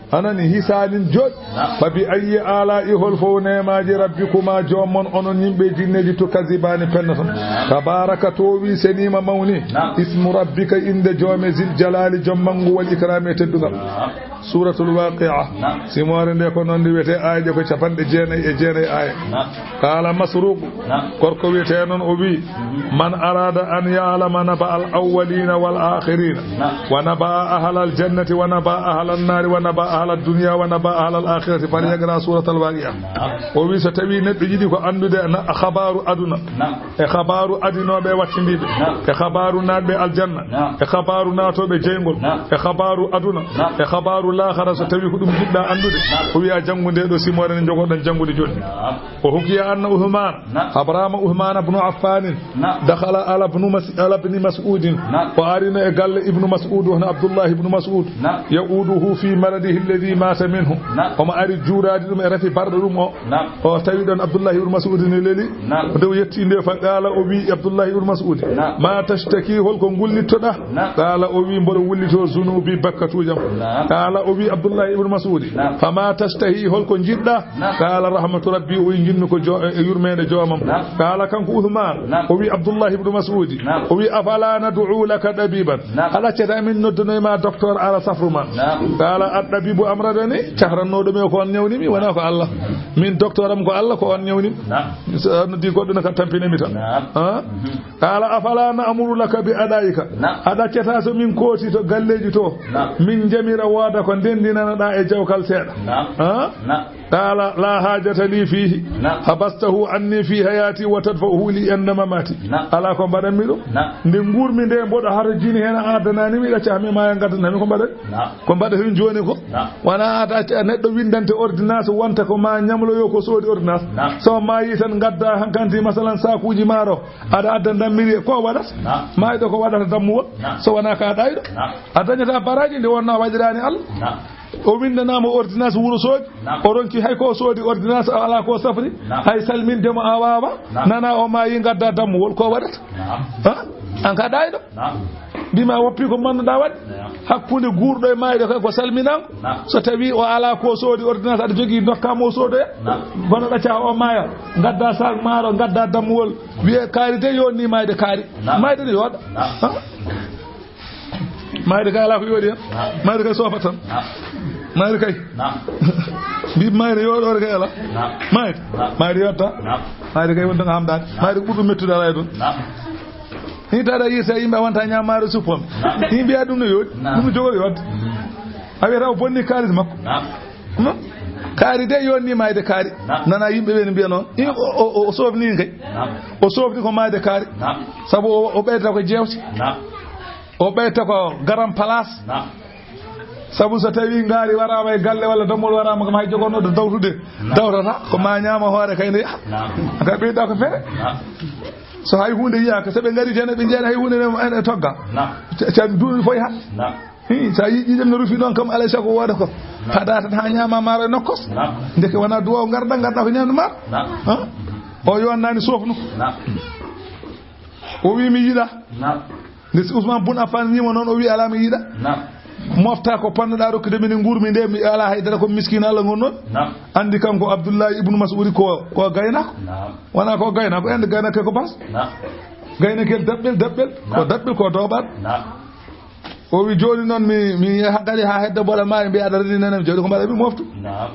Anani, hisaanin jooɗi. Naam. Fa bi ayyi alaa'i, hol fow neemaaji, rabbikuma, joomon, onon yimɓe jinneeji, tukazibaani, pennoton? Naam. Tabaaraka, toowi, seniima, mawni. Naam. Ismu rabbika, innde joome, zil jalaali, jom manngu, wal ikraami, e teddungal. Naam. Suuratul Waaqi'a. Naam. Simoore nde ko noon ndi wiyetee, aaye ɗe ko capanɗe jeenayi e jeenayi aaye. Naam. Qaala Masruuqu, naam, gorko wiyetee noon, o wi'i, mhm, man araada an ya'lama naba al awwaliina wal aakhiriina, naam, wa naba ahla al jannati, wa naba ahla an naari, wa naba ahla ad dunya, wa naba ahla al aakhirati, falyaqra suuratal Waaqi'a. Naam. O wi'i, so tawii neɗɗo yiɗi ko anndude na, khabaaru aduna, naam, e khabaaru adinooɓe e wattindiiɓe, naam, e khabaaru naatɓe aljanna, naam, e khabaaru naatooɓe jeyngol, naam, e khabaaru aduna, naam, e khabaaru laakhara, so tawii ko ɗum njiɗɗaa anndude, naam, o wi'a, janngu ndee ɗoo simoore nde njogoɗon janngude jooni. Naam. Wa hukiya anna Uthmaana, naam, habraama Uthmaana bnu Affaanin, naam, dakhala ala bnu Mas-, ala bni Mas'uudin, naam, o arino e galle Ibnu Mas'uud, woni Abdullahi Ibnu Mas'uud, naam, ya'uuduhu fi maradihi alladhi maata minhu, naam, omo ari juuraade ɗum e rafi barɗo ɗum o. Naam. O tawi ɗon Abdullahi Ibnu Mas'uud ne leli. Naam. Nde o yetti nde, fa qaala, o wi Abdullahi Ibnu Mas'uud, naam, ma tashtaki, hol ko ngullittoɗaa? Naam. Qaala, o wi, mboɗo wullitoo zunuubi, bakkatuujam. Naam. Qaala, o wi Abdullahi Ibnu Mas'uud, naam, fa ma tashtahi, hol ko njiɗɗaa? Naam. Qaala, rahmatu rabbi, o wi, njiɗmi ko jo-, e yurmeende joomam. Naam. Qaala, kanko Uthmaan, naam, o wi Abdullahi Ibnu Mas'uud, naam, o wi, afala nad'u laka tabiban? Naam. A ɗaccataa min noddanoy ma docteur ara safru ma? Naam. Qaala, at-tabibu Mbo amradani, cahrannooɗo mi o, ko on ñawni mi, wonaa ko Allah. Min docteur am ko Allah, ko on ñawni mi. Naam. So a noddii goɗɗo ne, ka tampine mi tan. Naam. Ha? Mhm. Qala, "Afala na'muru laka bi adayika?" Naam. A ɗaccataa so min kooti to galleeji to? Naam. Min jamira wooda ko ndendinanoɗaa e jawkal seeɗa. Naam. Ha? Naam. Qala, "La hajata li fihi." Naam. Habastahu anni fi hayati wa tadfa'uhu li inda mamati. Naam. Alaa ko mbaɗanmi ɗum. Naam. Nde nguurmi nde, mboɗo harjini heen, a addanani mi, ɗacca mi maaya, ngaddanami ko mbaɗanmi. Naam. Ko mbaɗeten jooni ko, naam, wonaa a, a, neɗɗo winndante ordonnance, wonta ko ma ñamloyo ko soodi ordonnance. Naam. So maayi tan, ngadda hankanti, masalan, saakuuji maaro, aɗa adda ndammiri, ko waɗata? Naam. Maayɗo ko waɗata dammuwol? Naam. So wonaa ka ɗayɗo? Naam. A dañata baraaji nde wonnoo a waɗiraani Allah. Naam. O winndanaama ordonnance Wuro Soogi. Naam. O ronki hay ko o soodi ordonnance, alaa ko safri. Naam. Hay salminde mo a waawaa. Naam. Nana o maayi, ngadda dammuwol, ko waɗata? Naam. Ha? An ka ɗayɗo? Naam. Mbima woppi ko mannuɗaa waɗde. Naam. Hakkunde guurɗo e maayɗo kay ko salminaango. Naam. So tawi o alaa ko soodi ordonnance, aɗa jogii, ndokkaa mo o soodoya. Naam. Kono ɗacca o maaya, ngadda saak maaro, ngadda dammuwol. Wiye kaari de yonni maayde kaari. Naam. Maayde ne yooɗa. Naam. Ha? Maayde kay alaa ko yooɗi hen. Naam. Maayde kay soofa tan. Naam. Maayde kay. Naam. Mbi maayde yooɗoore kay alaa. Naam. Maayde. Naam. Maayde yooɗata. Naam. Maayde kay wonta nga hamdaani. Naam. Maayde ko ɓurɗo mettude alaa e ɗon. Naam. Ni taɗa yirta yimɓe a wonta ñaamaare suppome. Naam. Yimɓe a ɗum no yooɗi. Naam. Ɗum no jogo yooɗde. Mm. A wiyata o bonni kaalis makko. Naam. Hmm? Kaari de yonni maayde kaari. Naam. Nana yimɓe ɓe no mbiya noon. I-, o, o, o, o soofni kay. Naam. O soofni ko maayde kaari. Naam. Sabu o, o ɓeyda ko jeewte. Naam. O ɓeyta ko garan place. Naam. Sabu so tawi ngaari waraama e galle walla dammol waraama kam, hay jogornoɗo dawtude, naam, dawtata. Ko ma ñaama hoore kay nde yaha. Naam. Ka ɓeyda ko fere. Naam. So hay huunde yiyaaka, so ɓe ngari jene, ɓe jeena hay huunde ne, ene togga. Naam. Ca-, can duuɓi foy ha. Naam. Hi, sa yiɗi ɗum no rufi noon kam, alay sago wooda ko. Naam. Haɗa tan ha ñaama maaro e nokkos. Naam. Ndeke wona duwaw ngarɗa, ngarɗa ko ñamde maaro. Naam. Ha? O yonnani sofnu. Naam. O wi mi yiɗa. Naam. Nde si Ousmane Bun Affan wiimo noon, o wi alaa mi yiɗa. Naam. Mofta ko pannuɗaa rokkude min e nguurmi nde, mi alaa hay dara, ko miskiina Allah ngon noon. Naam. Anndi kanko Abdullahi ibnu Mas'udi ko, ko gaynaako. Naam. Wona ko gaynaako, ende gaynaako ko bas. Naam. Gaynakel daɓɓel, daɓɓel, ko, naam, daɓɓel ko dooɓal. Naam. O wi jooni noon mi, mi yaha kadi haa hedda boɗa maa, e mbiya aɗa reni nenem jawdi, ko mbaɗa mi moftu. Naam.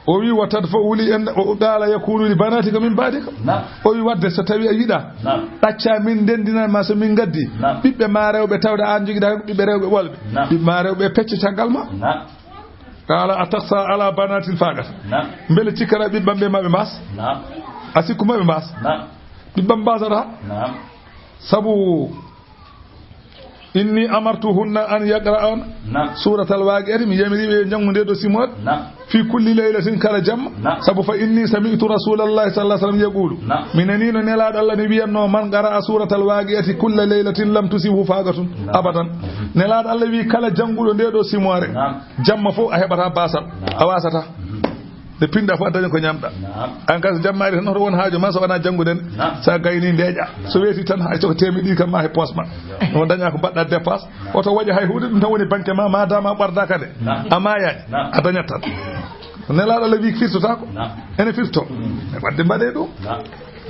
O wi, "Wa tadfa'u li en, o qala yakunu li banatika min ba'dika." Naam. O wi, "Wadde so tawi a yiɗa, naam, ɗacca min ndendinan ma so min ngaddi, naam, ɓiɓɓe ma rewɓe tawde an jogiɗa ɓiɓɓe rewɓe ɓolɓe. Naam. Ɓiɓɓe ma rewɓe pecce caggal ma." Naam. Qala, "A takhsha ala banatil faqat." Naam. Mbele cikkata ɓiɓɓam ɓe ma ɓe mbaas? Naam. A sikku ma ɓe mbaas? Naam. Ɓiɓɓam mbaasata? Naam. Sabu inni amartuhunna an yaqra'an, naam, suratal waqi'ati, mi yamiri ɓe yo njanngu nde ɗo simoore, naam, fi kulli laylatin, kala jamma, naam, sabu fa inni sami'tu rasulallahi sallallahu alaihi wasallam yaqulu, naam, mi nani no Nelaaɗo Allah ne wiyanno, "Man qara'a suratal waqi'ati kulla laylatin lam tusibhu faqatun, naam, abadan." Nelaaɗo Allah wi, "Kala jannguɗo nde ɗo simoore, naam, jamma fof a heɓata basal, naam, a wasata." Mhm. Nde pinɗa fof a daña ko ñamɗa. Naam. An ka so jammaare tan, hoto won haaju ma so wonaa janngude nde. Naam. Sa gayni ndeeƴa. Naam. So weeti tan, hay so ko teemedde ɗiɗi kam ma he poos ma. Naam. No daña ko mbaɗɗa dépasse. Naam. Oto waɗi hay huunde, ɗum tan woni banque ma, ma dama ɓordaaka nde. Naam. A maayaani. Naam. A dañat tan. Nelaaɗo Allah wi firtotaako. Naam. Ene firto. Mm. Wadde mbaɗee ɗum. Naam.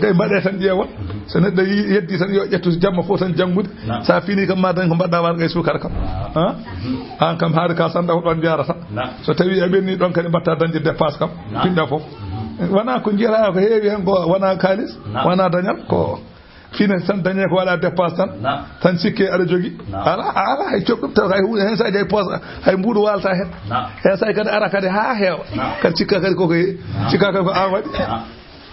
Gay mbaɗee tan ƴeewon. So neɗɗo yi-, yeddi tan yo ƴettu jamma fof tan janngude. Naam. Sa fini kam ma dañ ko mbaɗɗa war gay suukara kam. Naam. Ha? An kam haade ka sanda ko ɗon jarata. Naam. So tawi a ɓenni ɗon kadi mbatta dañde dépasse kam. Naam. Pinɗa fof. Wona ko njiyata ko heewi hen ko wona kaalis, naam, wona dañal, ko fine tan dañe ko waɗa dépasse tan. Naam. Tan sikke aɗa jogi. Naam. Ala, ala hay coɓɗum taw hay huunde hen sa jay poos, hay mbuuɗu walta hen. Naam. Hen sa kadi ara kadi ha heewa. Naam. Kadi cikka kadi ko ko, naam, cikka kadi ko an waɗi. Naam.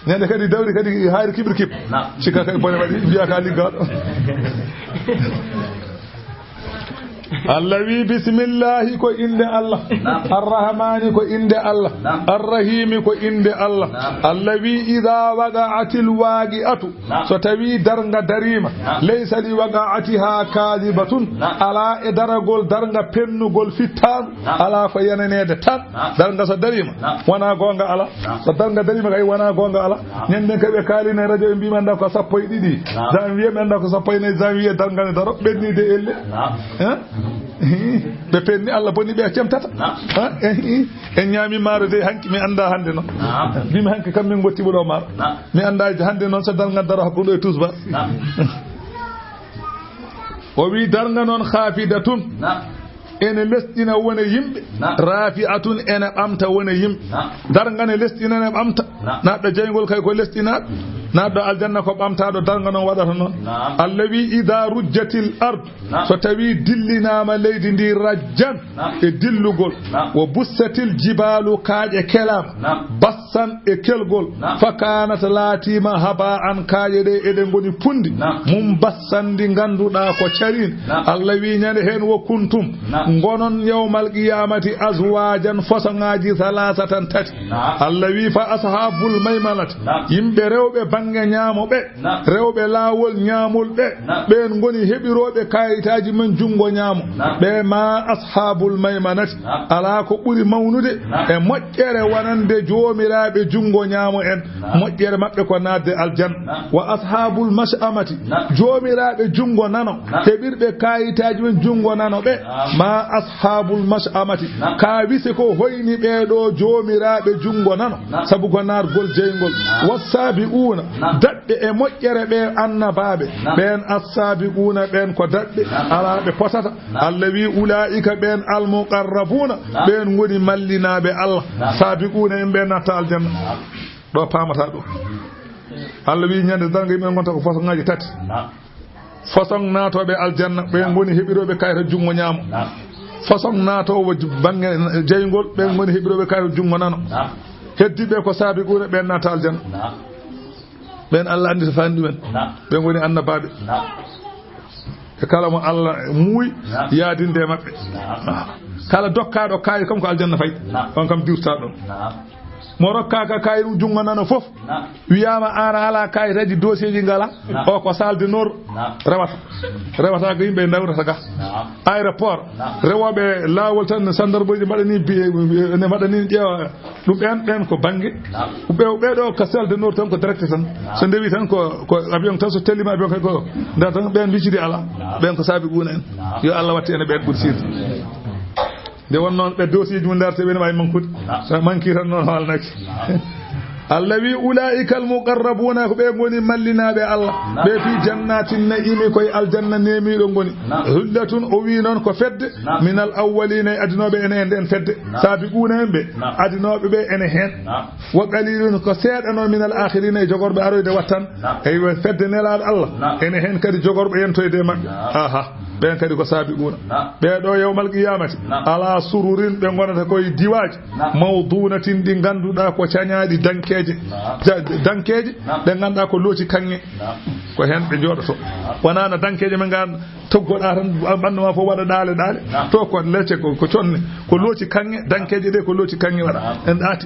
Ñande kadi dawri kadi hayre kiɓri kiɓ. Naam. Cikka kadi bone waɗi, mbiya ka liggaaɗo. Allah wi, "Bismillahi ko innde Allah. Naam. Arrahmani ko innde Allah. Naam. Arrahimi ko innde Allah. Naam. Allah wi, idha waqa'atil waqi'atu." Naam. So tawi darnga dariima. Naam. Laysa li waqa'atiha kadhibatun. Naam. Alaa e daragol darnga pennugol fittaandu. Naam. Alaa ko yenaneede tan. Naam. Darnga so dariima, naam, wona goonga alaa. Naam. So darnga dariima kay, wona goonga alaa. Naam. Ñanden kay ɓe kaalina e radio, ɓe mbii men nda ko sappo e ɗiɗi, naam, janvier, men nda ko sappo e nayi janvier, darnga ne daro, ɓenni de elle. Naam. Hein? Ɓe penni, Allah bonni ɓe, a cemtata. Naam. Hein? Eh, eh. En ñaami maaro de, hanki mi annda hannde noon. Naam. Mbii mi hanki kam min ngotti ɓuɗo maaro. Naam. Mi annda hannde noon so darnga daro hakkunde e tusba. Naam. O wi darnga noon khafidatun. Naam. ene lesɗina wone yimɓe. Naam. Rafi'atun ene ɓamta wone yimɓe. Naam. Darnga ne lesɗina ne ɓamta. Naam. Naatɗo jeyngol kay ko lesɗinaaɗo. Naatɗo aljanna ko ɓamtaaɗo darnga non waɗata non. Naam. Allah wi, "Idha rujjatil ard." Naam. So tawi dillinaama leydi ndi rajjan Naam. e dillugol. Naam. Wa bussatil jibaalu kaaƴe kelaama. Naam. Bas san e kelgol. Naam. Fa kaanat laatiima haba'an kaaƴe ɗe eɗe ngoni punndi. Naam. Mum bassan ndi ngannduɗaa ko cariin. Naam. Allah wi ñande heen wo kuntum. Naam. Ngonon yawmal qiyaamati azwaajan fosoŋaaji salaasatan tati. Naam. Allah wi fa ashaabul maymanati. Naam. Yimɓe rewɓe baŋŋe ñaamo ɓe. Naam. Rewɓe laawol ñaamol ɓe. Naam. Ɓeen ngoni heɓirooɓe kaayitaaji men junngo ñaamo. Naam. Ɓe ma ashaabul maymanati. Naam. Alaa ko ɓuri mawnude Naam. e moƴƴere wonande joomiraaɓe junngo ñaamo en. Naam. Moƴƴere maɓɓe ko naatde aljanna. Naam. Wa ashaabul mash'amati. Naam. Joomiraaɓe junngo nano. Naam. Heɓirɓe kaayitaaji men junngo nano ɓe. Naam. Ma ashaabul mash'amati. Naam. Ka wise ko hoyni ɓee ɗoo joomiraaɓe junngo nano. Naam. Sabu ko naatgol jeyngol. Naam. Wassaabi'uuna. Naam. Daɗɓe e moƴƴere ɓe annabaaɓe. Naam. Ɓeen assaabi'uuna ɓeen ko daɗɓe. Naam. Alaa ɓe potata. Naam. Allah wi, "Ulaa'ika ɓeen almuqarrabuuna." Naam. Ɓeen ngoni mallinaaɓe Allah. Naam. Saabiquuna en ɓeen natta aljanna. Naam. Ɗo paamata ɗum. Allah wi, "Ñande darnga yimɓe ngonta ko fasoŋaaji tati." Naam. Fasoŋ naatooɓe aljanna, ɓeen ngoni heɓirooɓe kayta junngo ñaamo. Naam. Fasoŋ naatoowo ju-, baŋŋe jeyngol, ɓeen ngoni heɓirooɓe kayta junngo nano. Naam. Heddiiɓe ko saabiquuna ɓeen natta aljanna. Naam. Ɓeen Allah anndi to faani ɗumen. Naam. Ɓeen ngoni annabaaɓe. Naam. E kala mo Allah muuyi Naam. yaadinde e maɓɓe. Naam. Ah. Kala dokkaaɗo kaayi kam ko aljanna fay. Naam. On kam diwtaa ɗon. Naam. Mo rokkaaka kaayi ɗum junngo nano fof. Naam. Wiyaama aan a alaa kaayitaaji, dossier ji ngalaa. Naam. O ko salle d'honneur Naam. rewata. Rewata ko yimɓe ndawrata ga. Naam. Aéroport. Naam. Rewooɓe laawol tan, sandarboyji mbaɗanii bi-, ne mbaɗanii ƴeewa. Ɗum ɓeen, ɓeen ko bannge. Naam. Ɓe, ɓee ɗoo ka salle d'honneur tan ko direct tan. Naam. So ndewi tan ko, ko avion tan, so tellima avion kay ko nda tan ɓeen mbiccidi alaa. Naam. Ɓeen ko saabiquuna en. Naam. Yo Allah wattu en e ɓeen ɓuri sirde. Nde wonnoo ɓe dossier ji mum ndarte ɓe ne waawi mankude. Naam. So manki tan noon haalnaki. Naam. Allah wi, "Ulaa'ika al-muqarrabuuna," ko ɓe ngoni mallinaaɓe Allah. Naam. Ɓe fi jannatin na'imi, koye aljanna neemiiɗo ngoni. Naam. Hullatun, o wi noon ko fedde. Naam. Minal awwaliina, e adinooɓe ene e nden fedde. Naam. Saabiquuna en ɓe, Naam. adinooɓe ɓe ene heen. Naam. Wa qaliilun, ko seeɗa noon, minal aakhiriina, e jogorɓe aroyde wattan. Naam. Eywa, fedde Nelaaɗo Allah. Naam. Ene heen kadi jogorɓe yentoyde e maɓɓe. Naam. Aha. Ɓeen kadi ko saabiquuna. Naam. Ɓee ɗoo yawmal qiyaamati, Naam. alaa sururin, ɓe ngonata koye diwaaji, Naam. mawduunatin, ɗi ngannduɗaa ko cañaaɗi dankeeje. Naam. Ja-, dankeeje, Naam. ɗe ngannduɗaa ko looci kaŋŋe. Naam. Ko heen ɓe njooɗotoo. Naam. Wonaa no dankeeje men ngaan toggoɗaa tan, ɓanndu maa fof waɗa ɗaale ɗaale. Naam. To ko lecce, ko, ko conne, ko looci kaŋŋe, dankeeje ɗe ko looci kaŋŋe waɗa. Naam. En ɗaati.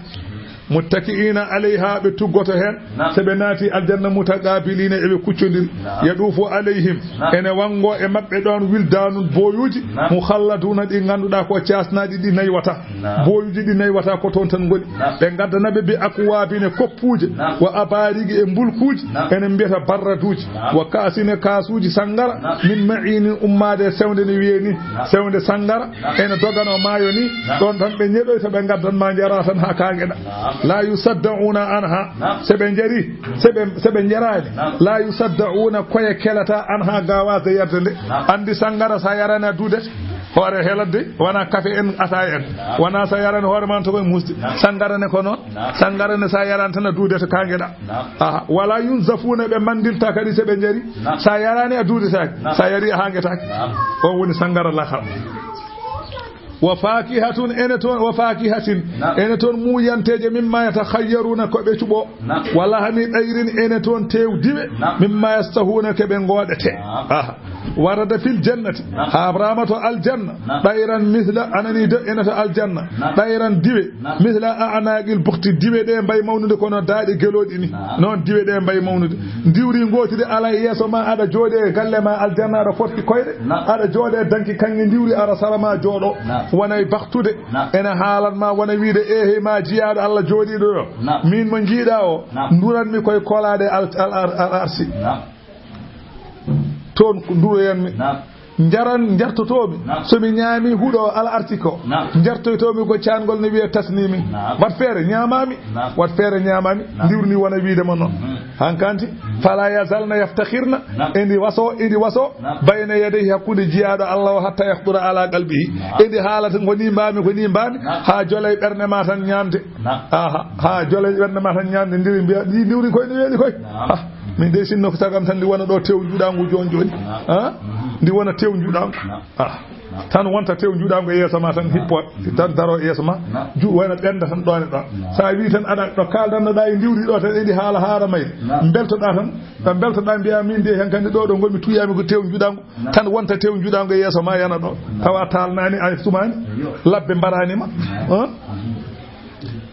Muttaki'iina alayhaa, ɓe tuggoto heen. Naam. So ɓe naati aljanna, mutaqaabiliina, eɓe kuccondiri. Naam. Yaduufu alayhim, Naam. ene wanngo e maɓɓe ɗoon, wildaanun, booyuuji, Naam. mukhalladuuna, ɗi ngannduɗaa ko caasnaaɗi, ɗi naywata. Naam. Booyuuji ɗi naywata ko toon tan ngoni. Naam. Ɓe ngaddana ɓe bi akwaabin, e koppuuje, Naam. wa abaarigi, e mbulkuuji, Naam. enen mbiyata barraduuji, Naam. wa ka'sin, e kaasuuji sanngara, Naam. min ma'iinin, ummaade e sewnde ne wiyee ni, Naam. sewnde sanngara, Naam. ene doganoo maayo ni, Naam. ɗoon tan ɓe ñeɗoyta, ɓe ngaddan ma njaraa tan haa kaangeɗaa. Naam. Laa yusaddauna anha. Naam. Se ɓe njari, se ɓe, se ɓe njaraani. Naam. Laa yusaddauna, koye kelata, anha, gaawaade yarde nde. Naam. Anndi sanngara, sa yaraani a duudete. Hoore helat de, wonaa kafe en, ataaya en. Naam. Wonaa sa yaraani hoore ma to koye muusde. Naam. Sanngara ne ko noon. Naam. Sanngara ne sa yaraani tan a duudete kaangeɗaa. Naam. Aha, wala yunzafuuna, ɓe manndilta kadi se ɓe njari. Naam. Sa yaraani a duudetaake. Naam. Sa yari a haangetaake. Naam. On woni sanngara lahara. Wa faakihatun, ene toon, wa faakihatin, Naam. ene toon muuyanteeje, mimma yatakhayyaruna, ko ɓe cuɓoo. Naam. Wa lahmi tayrin, ene toon teew diwe, Naam. mimma yashtahuna, ko ɓe ngoodetee. Naam. Aha. Warada fil jannati, Naam. haabraama to aljanna, Naam. tayran mithla, anani de, ene to aljanna, Naam. tayran diwe, Naam. mithla a'naqil bukhti, diwe ɗe mbay mawnude kono daaɗe gelooɗi ni. Naam. Noon diwe ɗe mbay mawnude. Ndiwri ngootiri alaa e yeeso ma, aɗa jooɗi e galle ma aljanna, aɗa forti koyɗe, Naam. aɗa jooɗi e danki kaŋŋe ndiwri, ara sara ma jooɗo. Naam. Wonay baktude. Naam. Ene haalan ma, wona wiide, "Eehey ma jiyaaɗo Allah jooɗiiɗo ɗo. Naam. Miin mo njiiɗaa o, Naam. nduran mi koye kolaaɗe al-, al-, al-, al-, arsi." Naam. Toon ko nduroyan mi. Naam. Njaran, njartotoomi. Naam. So mi ñaami huɗo al artiko. Naam. Njartoytoomi ko caangol no wi'e tasnimi. Naam. Wat feere ñaamaami. Naam. Wat feere ñaamaami. Naam. Ndiwri ndi wona wiide ma noon. Mhm. Hankanti, mhm, fala yazalna yaftakhirna. Naam. Endi waso, endi waso. Naam. Bayna yadayhi, hakkunde jiyaaɗo Allah o, hatta yakhdura ala qalbihi. Naam. Endi haalata ko ni mbaami, ko ni mbaami. Naam. Haa jolay ɓernde ma tan ñaamde. Naam. Aha, haa jolay ɓernde ma tan ñaamde, ndiri mbiya, ndi ndiwri koy, ndi weeli koy. Naam. Ah, min de sinno ko sagam tan ndi wona ɗo tew njuɗangu jooni jooni. Naam. Ah? Mhm. Ndi wona tew njuɗangu. Naam. Ah. Naam. Tan wonta tew njuɗangu e yeeso ma tan. Naam. Hippo, mhm, tan daro e yeeso ma. Naam. Ju-, wona ɓernda tan ɗon e ɗon. Naam. Sa wi tan aɗa ɗo kaldannoɗa e ndiwri ɗo tan eɗi haala haara mayde. Naam. Beltoɗa tan, ɗan beltoɗa mbiya min de hen kandi ɗo ɗo ngonmi tuyami ko tew njuɗangu. Naam. Tan wonta tew njuɗango e yeeso ma yana ɗo. Naam. Tawa taalnaani, a sumaani. Eyyo. Labbe mbaraani ma. Naam. Hã?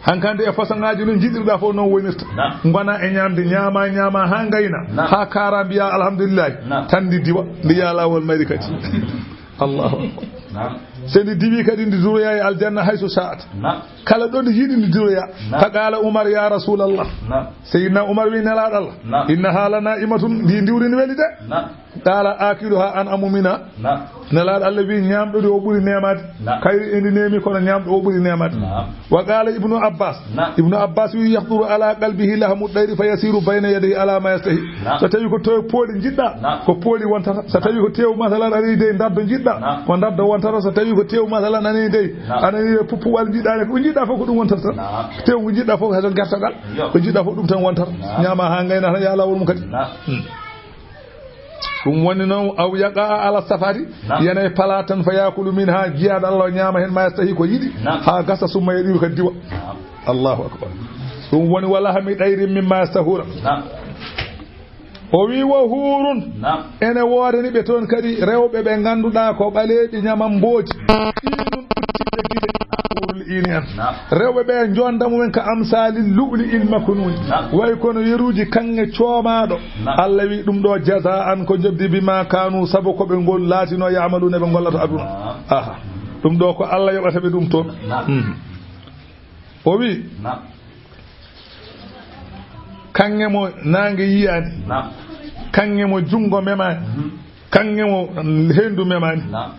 Hankande e façon ŋaaji no njiɗirɗa fof non wonirta. Naam. Ngona e ñaamde, ñaama, ñaama haa ngayna. Naam. Haa kaara mbiya alhamdulillahi. Naam. Tan ndi diwa, ndi yaa laawol mayri kadi. Allahu akbar. Naam. Se ndi diwi kadi ndi duroya e aljanna hayso sa'at. Naam. Kala ɗo ndi yiɗi ndi duroya. Naam. Fa qala Umar ya Rasulallah. Naam. Seydina Umar wi Nelaaɗo Allah. Naam. Innaha la na'imatun, ndi ndiwri ndi weli de. Naam. Qala akiluha an'amu mina. Naam. Nelaaɗo Allah wi ñaamɗo ndi o ɓuri neemaade. Naam. Kayri endi neemi kono ñaamɗo o ɓuri neemaade. Naam. Wa qala Ibnu Abbas. Naam. Ibnu Abbas wi yahduru ala qalbihi lahmu ɗayri fa yasiru bayna yadayhi ala ma yastahi. Naam. So tawi ko to pooli njiɗɗa, naam, ko pooli wontata. So tawi ko tew masalan aɗa yiɗi dey ndardo njiɗɗa, naam, ko ndardo wontata. So tawi ko tew masalan aɗa yiɗi dey, naam, aɗa yiɗi puppuwal njiɗɗa ne, ko njiɗɗa fof ko ɗum wontata. Naam. Tew ngu njiɗɗa fof hay so gertogal. Yo. Ko njiɗɗa fof ɗum tan wontata. Naam. Ñaama haa ngayna tan yaa laawol mum kadi. Naam. Hmm. Ɗum woni noon, aw yaqa ala safari, naam, yana e pala tan, fa yakulu minha, jiyaaɗo Allah o ñaama heen ma yastahi ko yiɗi, naam, haa gasa, summa yaɗiru kadi diwa. Naam. Allahu akbar. Ɗum woni, wa lahmi ɗayrin mimma yastahuna. Naam. O wi, wa huurun. Naam. Ene woodani ɓe toon kadi rewɓe ɓe ngannduɗaa ko ɓaleeɓi ñamambooji. Iinun ɓuttiiɓe gite. Huurul iini en. Naam. Rewɓe ɓe njonda mumen ka amsaalil lu'lu'il maknuun. Naam. Way kono yeruuji kaŋŋe coomaaɗo. Naam. Allah wi ɗum ɗo jazaan ko njoɓdi bima kaanu sabu ko ɓe ngol laatino ya'maluuna ɓe ngollata aduna. Naam. Aha. Ɗum ɗo ko Allah yoɓata ɓe ɗum toon. Naam. Mhm. O wi, naam, kaŋŋe mo naange yiyaani, naam, kaŋŋe mo junngo memaani, mhm, kaŋŋe mo henndu memaani. Naam.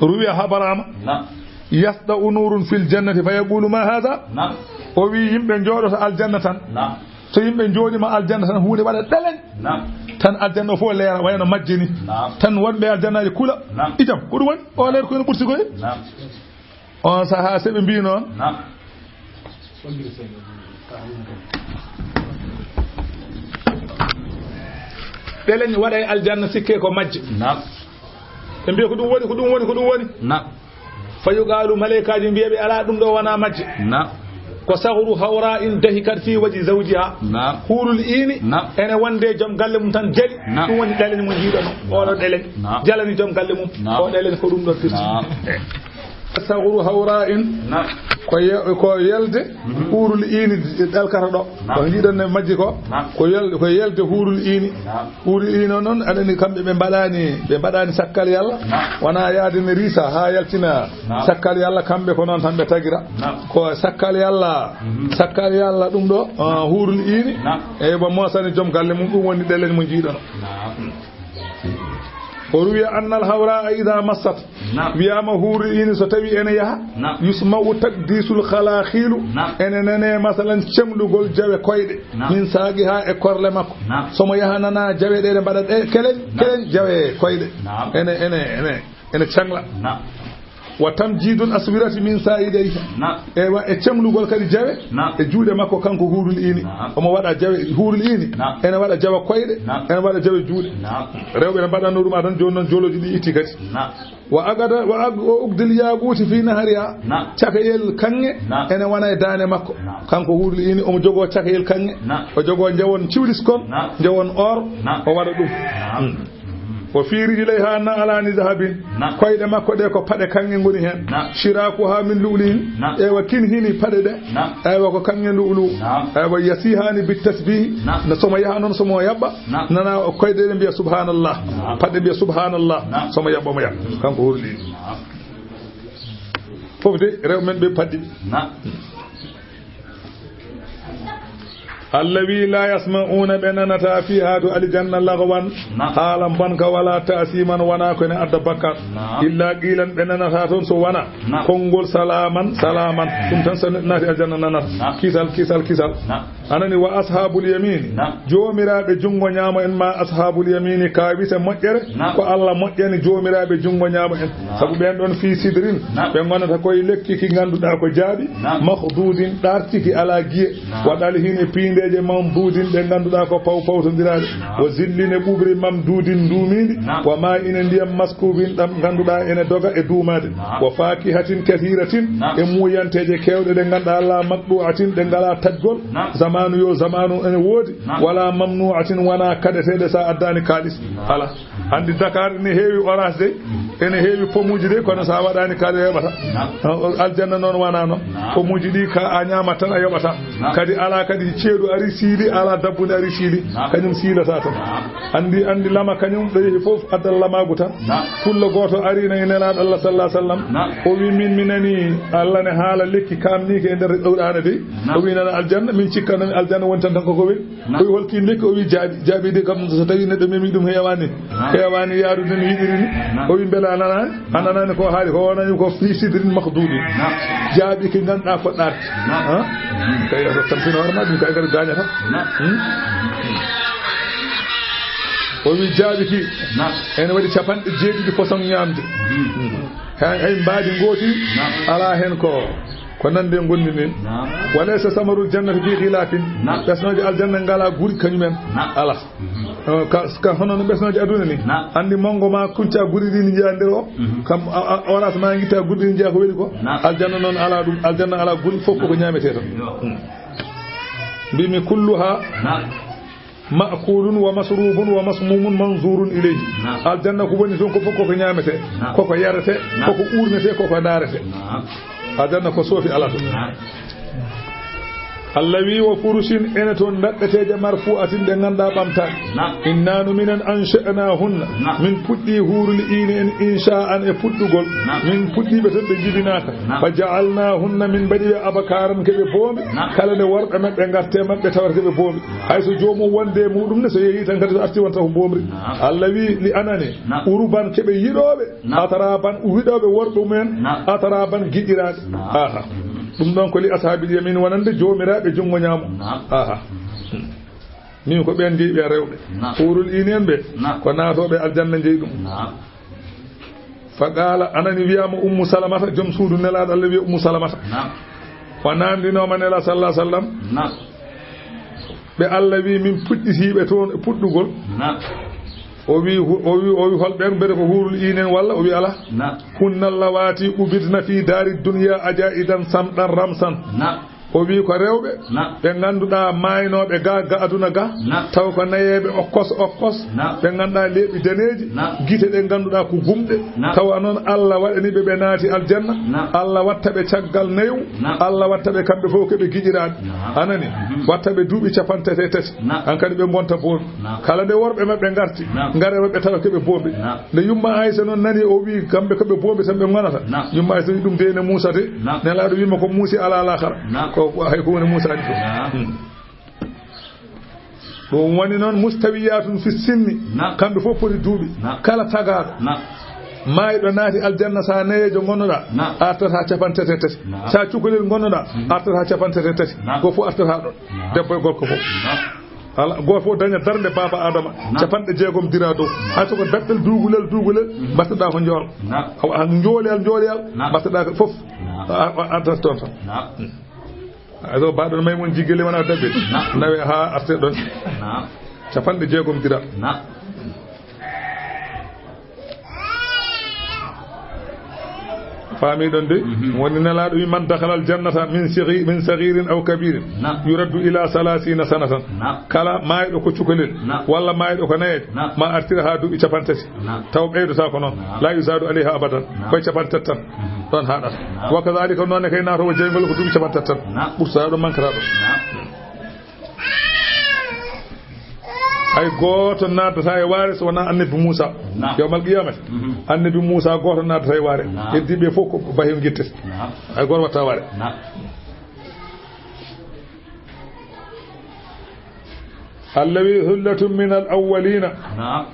Ruwiya habaraama. Naam. Yasda'u nuurun fil jannati fa yaqulu ma haadha? Naam. O wi yimɓe njooɗoto aljanna tan. Naam. So yimɓe njooɗiima aljanna tan huunde waɗa ɗeleñ. Naam. Tan aljanna o fof leera wayno majje ni. Naam. Tan wonɓe aljannaaji kula. Naam. Ijam, ko ɗum woni? O leer ko no ɓurti koye? Naam. On sahaa, se ɓe mbii noon, naam, ɗeleñ waɗa e aljanna, sikke ko majje. Naam. Ɓe mbiya ko ɗum woni, ko ɗum woni, ko ɗum woni. Naam. Fa yuqaalu, maleykaaji mbiya ɓe, alaa, ɗum ɗo wonaa majje. Naam. Ko sahru hawra in dahikat fi waji zawjiha. Naam. Huurul iini, naam, ene wonde joom galle mum tan jali. Naam. Ɗum woni ɗeleñ mo njiiɗon o. Naam. Oɗo ɗeleñ, naam, jalani joom galle mum. Naam. O ɗeleñ ko ɗum ɗon firti. Naam. Sahru hawra in, naam, ko ye-, ko yelde, mhm, huurul iini ɗelkata ɗo. Naam. Ko njiiɗon ne majji ko, naam, ko yel-, ko yelde huurul iini. Naam. Huurul iini on noon, aɗa anndi kamɓe ɓe mbaɗaani, ɓe mbaɗaani sakkal Yalla. Naam. Wonaa yaade ne riisa haa yaltina, naam, sakkal Yalla, kamɓe ko noon tan ɓe tagira. Naam. Ko sakkal Yalla, mhm, sakkal Yalla ɗum ɗo, ah, huurul iini. Naam. Eyi, ba moosani joom galle mum, ɗum woni ɗeleñ mo njiiɗon. Naam. O ruwiya annal hawraa idaa massat. Naam. Wiyaama huurul iini so tawi ene yaha, naam, yusma'u takdiisul khalakhilu. Naam. Ene nane, masalan, cemlugol jawe koyɗe. Naam. Min saaqihaa, e korle makko. Naam. So mo yaha nana jawe ɗe, ɗe mbaɗa ɗe keleñ, naam, keleñ jawe koyɗe. Naam. Ene, ene, ene, ene cangla. Naam. Wa tamjidul aswirati min saa'idayhi. Naam. Ewa, e cemlugol kadi jawe, naam, e juuɗe makko kanko huurul iini. Naam. Omo waɗa jawe huurul iini. Naam. Ene waɗa jawe koyɗe, naam, ene waɗa jawe juuɗe. Naam. Rewɓe ne mbaɗanno ɗum, adan jooni noon jolooji ɗi itti kadi. Naam. Wa agada, wa ag-, wa ugdil yaaquuti fi nahariha. Naam. Cakayel kaŋŋe, naam, ene wona e daande makko. Naam. Kanko huurul iini, omo jogoo cakayel kaŋŋe. Naam. O jogoo njawon ciwliskon, naam, njawon or, naam, o waɗa ɗum. Naam. Hmm. Wa fi rijlayha na'laani zahabin. Naam. Koyɗe makko ɗe ko paɗe kaŋŋe ngoni heen. Naam. Shirakuha min lu'lu'in. Naam. Ewa, kin hini paɗe ɗe. Naam. Ewa, ko kaŋŋe lu'lu'u. Naam. Ewa, yasihaani bit tasbihi. Naam. No somo yaha noon, somo yaɓɓa. Naam. Nana o koyɗe ɗe mbiya subhanallah. Naam. Paɗe mbiya subhanallah. Naam. Somo yaɓɓa mo yaha. Kanko huurul iini. Naam. Fof de, rewɓe men ɓe paɗɗi. Naam. Allah wi'i, "Laa yasma'uuna", ɓe nanataa, "fiihaa", to aljanna, "lagwan", Naam. haala mbonka, "walaa ta'siiman", wanaa ko ene adda bakkaat. Naam. "Illaa qiilan", ɓe nanataa toon so wanaa Naam. konngol "salaaman, salaaman". Ɗum tan so neɗɗo naati aljanna nanata. Naam. Kisal, kisal, kisal. Naam. A nani, "wa ashaabul yamiini", Naam. joomiraaɓe junngo ñaamo en, ma ashaabul yamiini, kaawise moƴƴere, Naam. ko Allah moƴƴani joomiraaɓe junngo ñaamo en. Naam. Sabu ɓeen ɗon fii sidrin, Naam. ɓe ngonata koye lekki ki ngannduɗaa ko jaaɓi, Naam. makhduudin, ɗaarti ki alaa giye, Naam. wa ɗalhin e piindeeje mamduudin ɗe ngannduɗaa ko paw pawtondiraaɗe, Naam. wa zillin e ɓuɓri mamduudin nduumiindi, Naam. wa maa'in e ndiyam maskuubin ɗam ngannduɗaa ene doga e duumaade, Naam. wa faakihatin kathiiratin Naam. e muuyanteeje keewɗe ɗe ngannduɗaa laa maqduu'atin ɗe ngalaa taƴgol, Naam. zamaanu yo zamaanu ene woodi, Naam. walaa mamnuu'atin wanaa kaɗeteeɗe sa addaani kaalis. Naam. Alaa. Anndi Dakar ene heewi oraas de, ene heewi pomuuji de, kono sa waɗaani kaalis a yoɓataa. Naam. Aljanna noon wanaa noon. Naam. Pomuuji ɗi ka a ñaamat tan a yoɓataa. Naam. Kadi alaa kadi ceeɗu ari siili, alaa dabbunde ari siili, Naam. kañum siilataa tan. Naam. Anndi, anndi lama kañum ɗo yehi fof addan lamaagu tan. Naam. Pullo gooto ari no e Nelaaɗo Allah sallallahu alaihi wasallam. Naam. O wi, "Min mi nani Allah ne haala lekki kaamniiki e nder Qur'aana de." Naam. O wi, "Nana aljanna, min cikkanno mi aljanna woni tan tan koko weli." Naam. O wi, "Hol kii lekki?" O wi, "Jaaɓi." Jaaɓi de kam so tawi neɗɗo memi ɗum heewaani. Naam. Heewaani yaarude no yiɗiri ni. Naam. O wi, "Mbela a nanaani?" A nanaani ko haali ko wonani ko fii sidrin makhduudin. Naam. Jaaɓi ki ngannduɗaa ko ɗaarti. Naam. Ha? Kay a tampino hoore ma ɗum kay kadi gaañata. Naam. Hmm? O wi jaaɓi ki. Naam. Ene waɗi capanɗe jeeɗiɗi façon ñaamde. Hmm. Hmm. Hay, hay mbaadi ngooti Naam. alaa heen ko, ko nande ngonndi ndin. Naam. Wa laysa samarul jannati fii xilaafin. Naam. Ɓesnooje aljanna ngalaa guri kañumen. Naam. Alaa. Mhm. Eh, ka, ka hono no ɓesnooje aduna ni. Naam. Anndi manngo ma kunca guri ɗi ndi njiyaa nder o. Mhm. Kam a, a, oraas ma ngitta guri ɗi ndi njiyaa ko weli ko. Naam. Aljanna noon alaa ɗum. Aljanna alaa guri fof koko ñaametee tan. Yo. Hmm. Mbimi kulluha Naam. ma'kulun wa masrubun wa masmumun manzurun ilayhi. Naam. Aljanna ko woni toon ko fof koko ñaametee, Naam. koko yaretee, Naam. koko uurnetee, koko ndaaretee. Naam. Aljanna ko soofi alaa toon. Naam. Allah wi'i, "Wa furushin", ene toon ndaɗɗeteeje, "marfu'atin", ɗe ngannduɗaa ɓamtaaɗe. Naam. "Inna nu minen, ansha'nahunna", Naam. min puɗɗii huurul iini en, insha'an e puɗɗugol. Naam. Min puɗɗii ɓe toon ɓe njibinaaka. Naam. "Fa ja'alnahunna", min mbaɗi ɓe abkaaran ke ɓe boombi. Naam. Kala nde worɓe maɓɓe ngartee maɓɓe tawata ke ɓe boombi. Hay so joomum wonde e muɗum ne, so yehi tan kadi so arti wonta ko boomri. Naam. Allah wi'i, "Li anani", Naam. uruban ke ɓe yiɗooɓe. Naam. Atraban, wiɗooɓe worɓe mumen, Naam. atraban giɗiraaɓe. Naam. Aha. Ɗum ɗon ko li ashaabil yamin wonande joomiraaɓe junngo ñaamo. Naam. Aha. Min ko ɓeen jeyi ɓe rewɓe. Naam. Huurul iini en ɓe, Naam. ko naatooɓe aljanna jeyi ɗum. Naam. Fa qaala, anani wiyaama Ummu Salamata, joom suudu Nelaaɗo Allah wiya Ummu Salamata. Naam. O naandinooma Nelaaɗo sallallahu alaihi wasallam. Naam. Ɓe Allah wi min puɗɗitiiɓe toon e puɗɗugol. Naam. O wi hu-, o wi, o wi hol ɓeen, mbete ko huurul iini en walla? O wi alaa. Naam. Hunna allawaati ubidna fi daari dunya ajaidan samdan ramsan. Naam. O wi ko rewɓe Naam. ɓe ngannduɗaa maaynooɓe ga, ga aduna ga, Naam. taw ko nayeeɓe okkos okkos, Naam. ɓe ngannduɗaa leeɓi daneeji, Naam. gite ɗe ngannduɗaa ko gumɗe, Naam. tawa noon Allah waɗani ɓe, ɓe naati aljanna, Naam. Allah watta ɓe caggal nayu, Naam. Allah watta ɓe kamɓe fof ko ɓe giɗiraaɓe. Naam. A nani? Mhm. Watta ɓe duuɓi capanɗe tati e tati. Naam. Hankadi ɓe ngonta boombi. Naam. Kala nde worɓe maɓɓe ngarti, Naam. ngara maɓɓe tawa ko ɓe boombi. Naam. Nde yumma Aysa noon nani o wi kamɓe ko ɓe boombi tan ɓe ngonata. Naam. Yumma Aysa wi ɗum de ne muusa de. Naam. Nelaaɗo wima ko muusi alaa laakhara. Naam. Ko, ko hay ko woni muusaani to. Naam. Hmm. Ɗum woni noon mustawiyatun fi sinni. Naam. Kamɓe fof poti duuɓi. Naam. Kala tagaaɗo. Naam. Maayɗo naati aljanna, sa nayeejo ngonnoɗaa, Naam. a artata capanɗe tati e tati. Naam. Sa cukalel ngonnoɗaa, Mhm. a artata capanɗe tati e tati. Naam. Ko fof artata ɗon. Naam. Debbo e gorko fof. Naam. Ala, gooto fof daña darnde baaba Adama. Naam. Capanɗe jeegom dira dow. Naam. Hay so ko daɓɓel duugulel, duugulel, Mhm. mbatteɗaa ko njool. Naam. Awa, njooleyal, njooleyal, Naam. mbatteɗaa ko fof. Naam. A, a, a artat toon tan. Naam. Hay so baɗɗo may mun jiggele wona daɓɓel. Naam. Nawe haa arte ɗon. Naam. Capanɗe jeegom dira. Naam. Faami ɗon de? Mhm. Woni Nelaaɗo wi, "Man dakhala al-jannata min sighi-, min saghirin aw kabirin, Naam. yuraddu ila thalathina sanatan." Naam. Kala maayɗo ko cukalel, Naam. walla maayɗo ko nayeejo, Naam. ma artira haa duuɓi capanɗe tati. Naam. Taw ɓeydotaako noon. Naam. La yuzaadu alayha abadan. Naam. Koye capanɗe tati tan. Mhm. Ɗon haaɗata. Naam. Wa kadhalika noon ne kay naatoowo jeyngol ko duuɓi capanɗe tati tan. Naam. Ɓurtaa ɗo mankata ɗo. Naam. Hay gooto naatataa e waare so wonaa annabi Muusa. Naam. Yawmal qiyaamati, Mhm. annabi Muusa gooto naatataa e waare. Naam. Heddiiɓe fof ko bahiw ngitte. Naam. Hay gooto watta waare. Naam. Allah wi'i, "Sullatun minal awwaliina." Naam.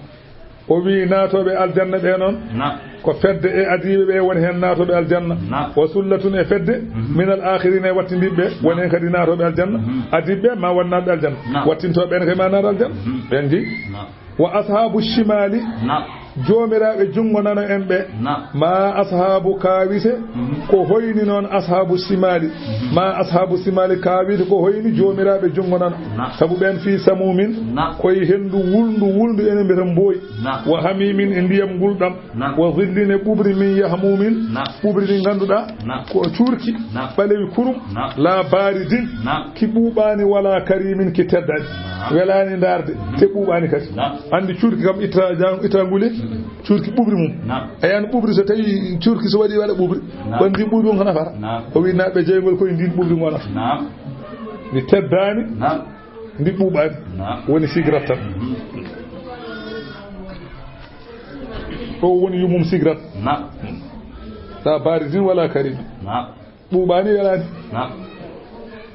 O wi'i, naatooɓe aljanna ɓe non, naam, ko fedde e adiiɓe ɓe woni heen naatooɓe aljanna. Naam. "Wa sullatun", e fedde, mhm, "minal aakhiriina", e wattindiiɓe ɓe, naam, woni heen kadi naatooɓe aljanna. Mhm. Adiiɓe ɓe ma won naatɓe aljanna. Naam. Wattintooɓe ɓen kadi ma naata aljanna. Mhm. Ɓen jeyi. Naam. "Wa ashaabu shimaali", naam, joomiraaɓe junngo nano en ɓe. Naam. "Ma ashaabu kaawite", mhm, ko hoyni non ashaabu shimaali. Mhm. "Ma ashaabu shimaali kaawite", ko hoyni joomiraaɓe junngo nano. Naam. Sabu ɓen "fii samuumin", naam, ko e henndu wulndu, wulndu enen mbiyata mbooy. Naam. "Wa hamiimin", e ndiyam ngulɗam. Naam. "Wa zillin", e ɓuɓri "min yahmuumin". Naam. Ɓuɓri ndi ngannduɗaa, naam, ko cuurki, naam, ɓalewi kurum. Naam. "Laa baaridin", naam, ki ɓuuɓaani, "wa laa kariimin", ki teddaani. Naam. Welaani ndaarde, te ɓuuɓaani kadi. Naam. Anndi cuurki kam itta jang-, itta nguli, mm, cuurki ɓuɓri mum. Naam. A yi'an ɓuɓri so tawi cuurki so waɗi waɗa ɓuɓri. Naam. Ɓanndi ɓuuɓri on ko nafata. Naam. O wi'i naatɓe jeyngol koye ndin ɓuɓri on nafata. Naam. Ndi teddaani, naam, ndi ɓuuɓaani. Naam. Woni sigrat tan. Mhm. Ɗo woni yumum sigrat. Naam. "Laa baaridin wa laa kariim." Naam. Ɓuuɓaani, welaani. Naam.